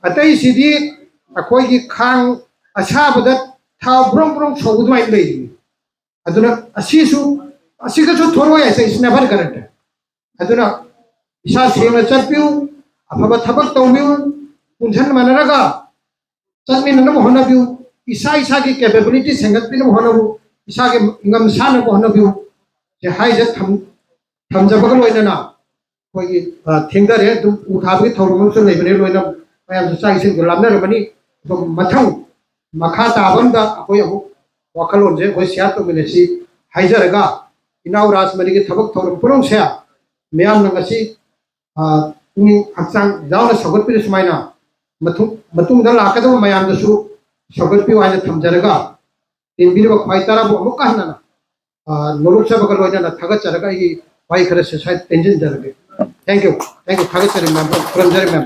ꯑꯇꯩꯁꯤꯗꯤ ꯑꯩꯈꯣꯏꯒꯤ ꯈꯥꯡ ꯑꯁꯥꯕꯗ ꯊꯥꯎ ꯕ꯭ꯔꯣꯡ ꯕ꯭ꯔꯣꯡ ꯁꯧꯕ ꯑꯗꯨꯃꯥꯏꯅ ꯂꯩꯔꯤꯅꯤ꯫ ꯑꯗꯨꯅ ꯑꯁꯤꯁꯨ, ꯑꯁꯤꯒꯁꯨ ꯊꯣꯔꯛꯑꯣ ꯍꯥꯏꯁꯦ is never guaranteed꯫ ꯑꯗꯨꯅ ꯏꯁꯥ ꯁꯦꯡꯅ ꯆꯠꯄꯤꯌꯨ, ꯑꯐꯕ ꯊꯕꯛ ꯇꯧꯕꯤꯌꯨ, ꯄꯨꯟꯁꯤꯟ ꯃꯥꯟꯅꯔꯒ ꯆꯠꯃꯤꯟꯅꯅꯕ ꯍꯣꯠꯅꯕꯤꯌꯨ, ꯏꯁꯥ ꯏꯁꯥꯒꯤ capability ꯁꯦꯝꯒꯠꯄꯤꯅꯕ ꯍꯣꯠꯅꯕꯤꯌꯨ, ꯏꯁꯥꯒꯤ ꯏꯪꯒꯝ ꯁꯥꯟꯅꯕ ꯍꯣꯠꯅꯕꯤꯌꯨ꯫ ꯁꯤ ꯍꯥꯏꯖ ꯊꯝ-, ꯊꯝꯖꯕꯒ ꯂꯣꯏꯅꯅ ꯑꯩꯈꯣꯏꯒꯤ, ꯑ, ꯊꯦꯡꯊꯔꯦ꯫ ꯑꯗꯨꯝ ꯎ ꯊꯥꯕꯒꯤ ꯊꯧꯔꯝ ꯑꯃꯁꯨ ꯂꯩꯕꯅꯦ, ꯂꯣꯏꯅ ꯃꯌꯥꯝꯁꯨ ꯆꯥꯛ ꯏꯁꯤꯡꯗꯣ ꯂꯥꯝꯅꯔꯝꯃꯅꯤ꯫ ꯑꯗꯣ ꯃꯊꯪ ꯃꯈꯥ ꯇꯥꯕ ꯑꯝꯗ ꯑꯩꯈꯣꯏ ꯑꯃꯨꯛ ꯋꯥꯈꯜꯂꯣꯟꯁꯦ ꯑꯩꯈꯣꯏ share ꯇꯧꯃꯤꯟꯅꯁꯤ ꯍꯥꯏꯖꯔꯒ, ꯏꯅꯥꯎ ꯔꯥꯖꯃꯅꯤꯒꯤ ꯊꯕꯛ ꯊꯧꯔꯝ ꯄꯨꯝꯅꯃꯛꯁꯦ ꯃꯤꯌꯥꯝꯅ ꯉꯁꯤ, ꯑ, ꯄꯨꯛꯅꯤꯡ ꯍꯛꯆꯥꯡ ꯌꯥꯎꯅ ꯁꯧꯒꯠꯄꯤꯔ ꯁꯨꯃꯥꯏꯅ ꯃꯇꯨꯡ ꯃꯇꯨꯡꯗ ꯂꯥꯛꯀꯗꯕ ꯃꯌꯥꯝꯗꯁꯨ ꯁꯧꯒꯠꯄꯤꯌꯨ ꯍꯥꯏꯅ ꯊꯝꯖꯔꯒ, ꯇꯦꯟꯕꯤꯔꯤꯕ ꯈ꯭ꯋꯥꯏ ꯇꯔꯥꯕꯨ ꯑꯃꯨꯛꯀ ꯍꯟꯅ, ꯑ, ꯅꯣꯂꯨꯛꯆꯕꯒ ꯂꯣꯏꯅꯅ ꯊꯥꯒꯠꯆꯔꯒ ꯑꯩꯒꯤ ꯋꯥꯍꯩ ꯈꯔ ꯁꯦꯁꯥꯏ ꯇꯦꯟꯁꯤꯟꯖꯔꯒꯦ꯫ Thank you, thank you, ꯊꯥꯒꯠꯆꯔꯤ ꯃꯌꯥꯝ, ꯈꯨꯔꯨꯝꯖꯔꯤ ꯃꯌꯥꯝ꯫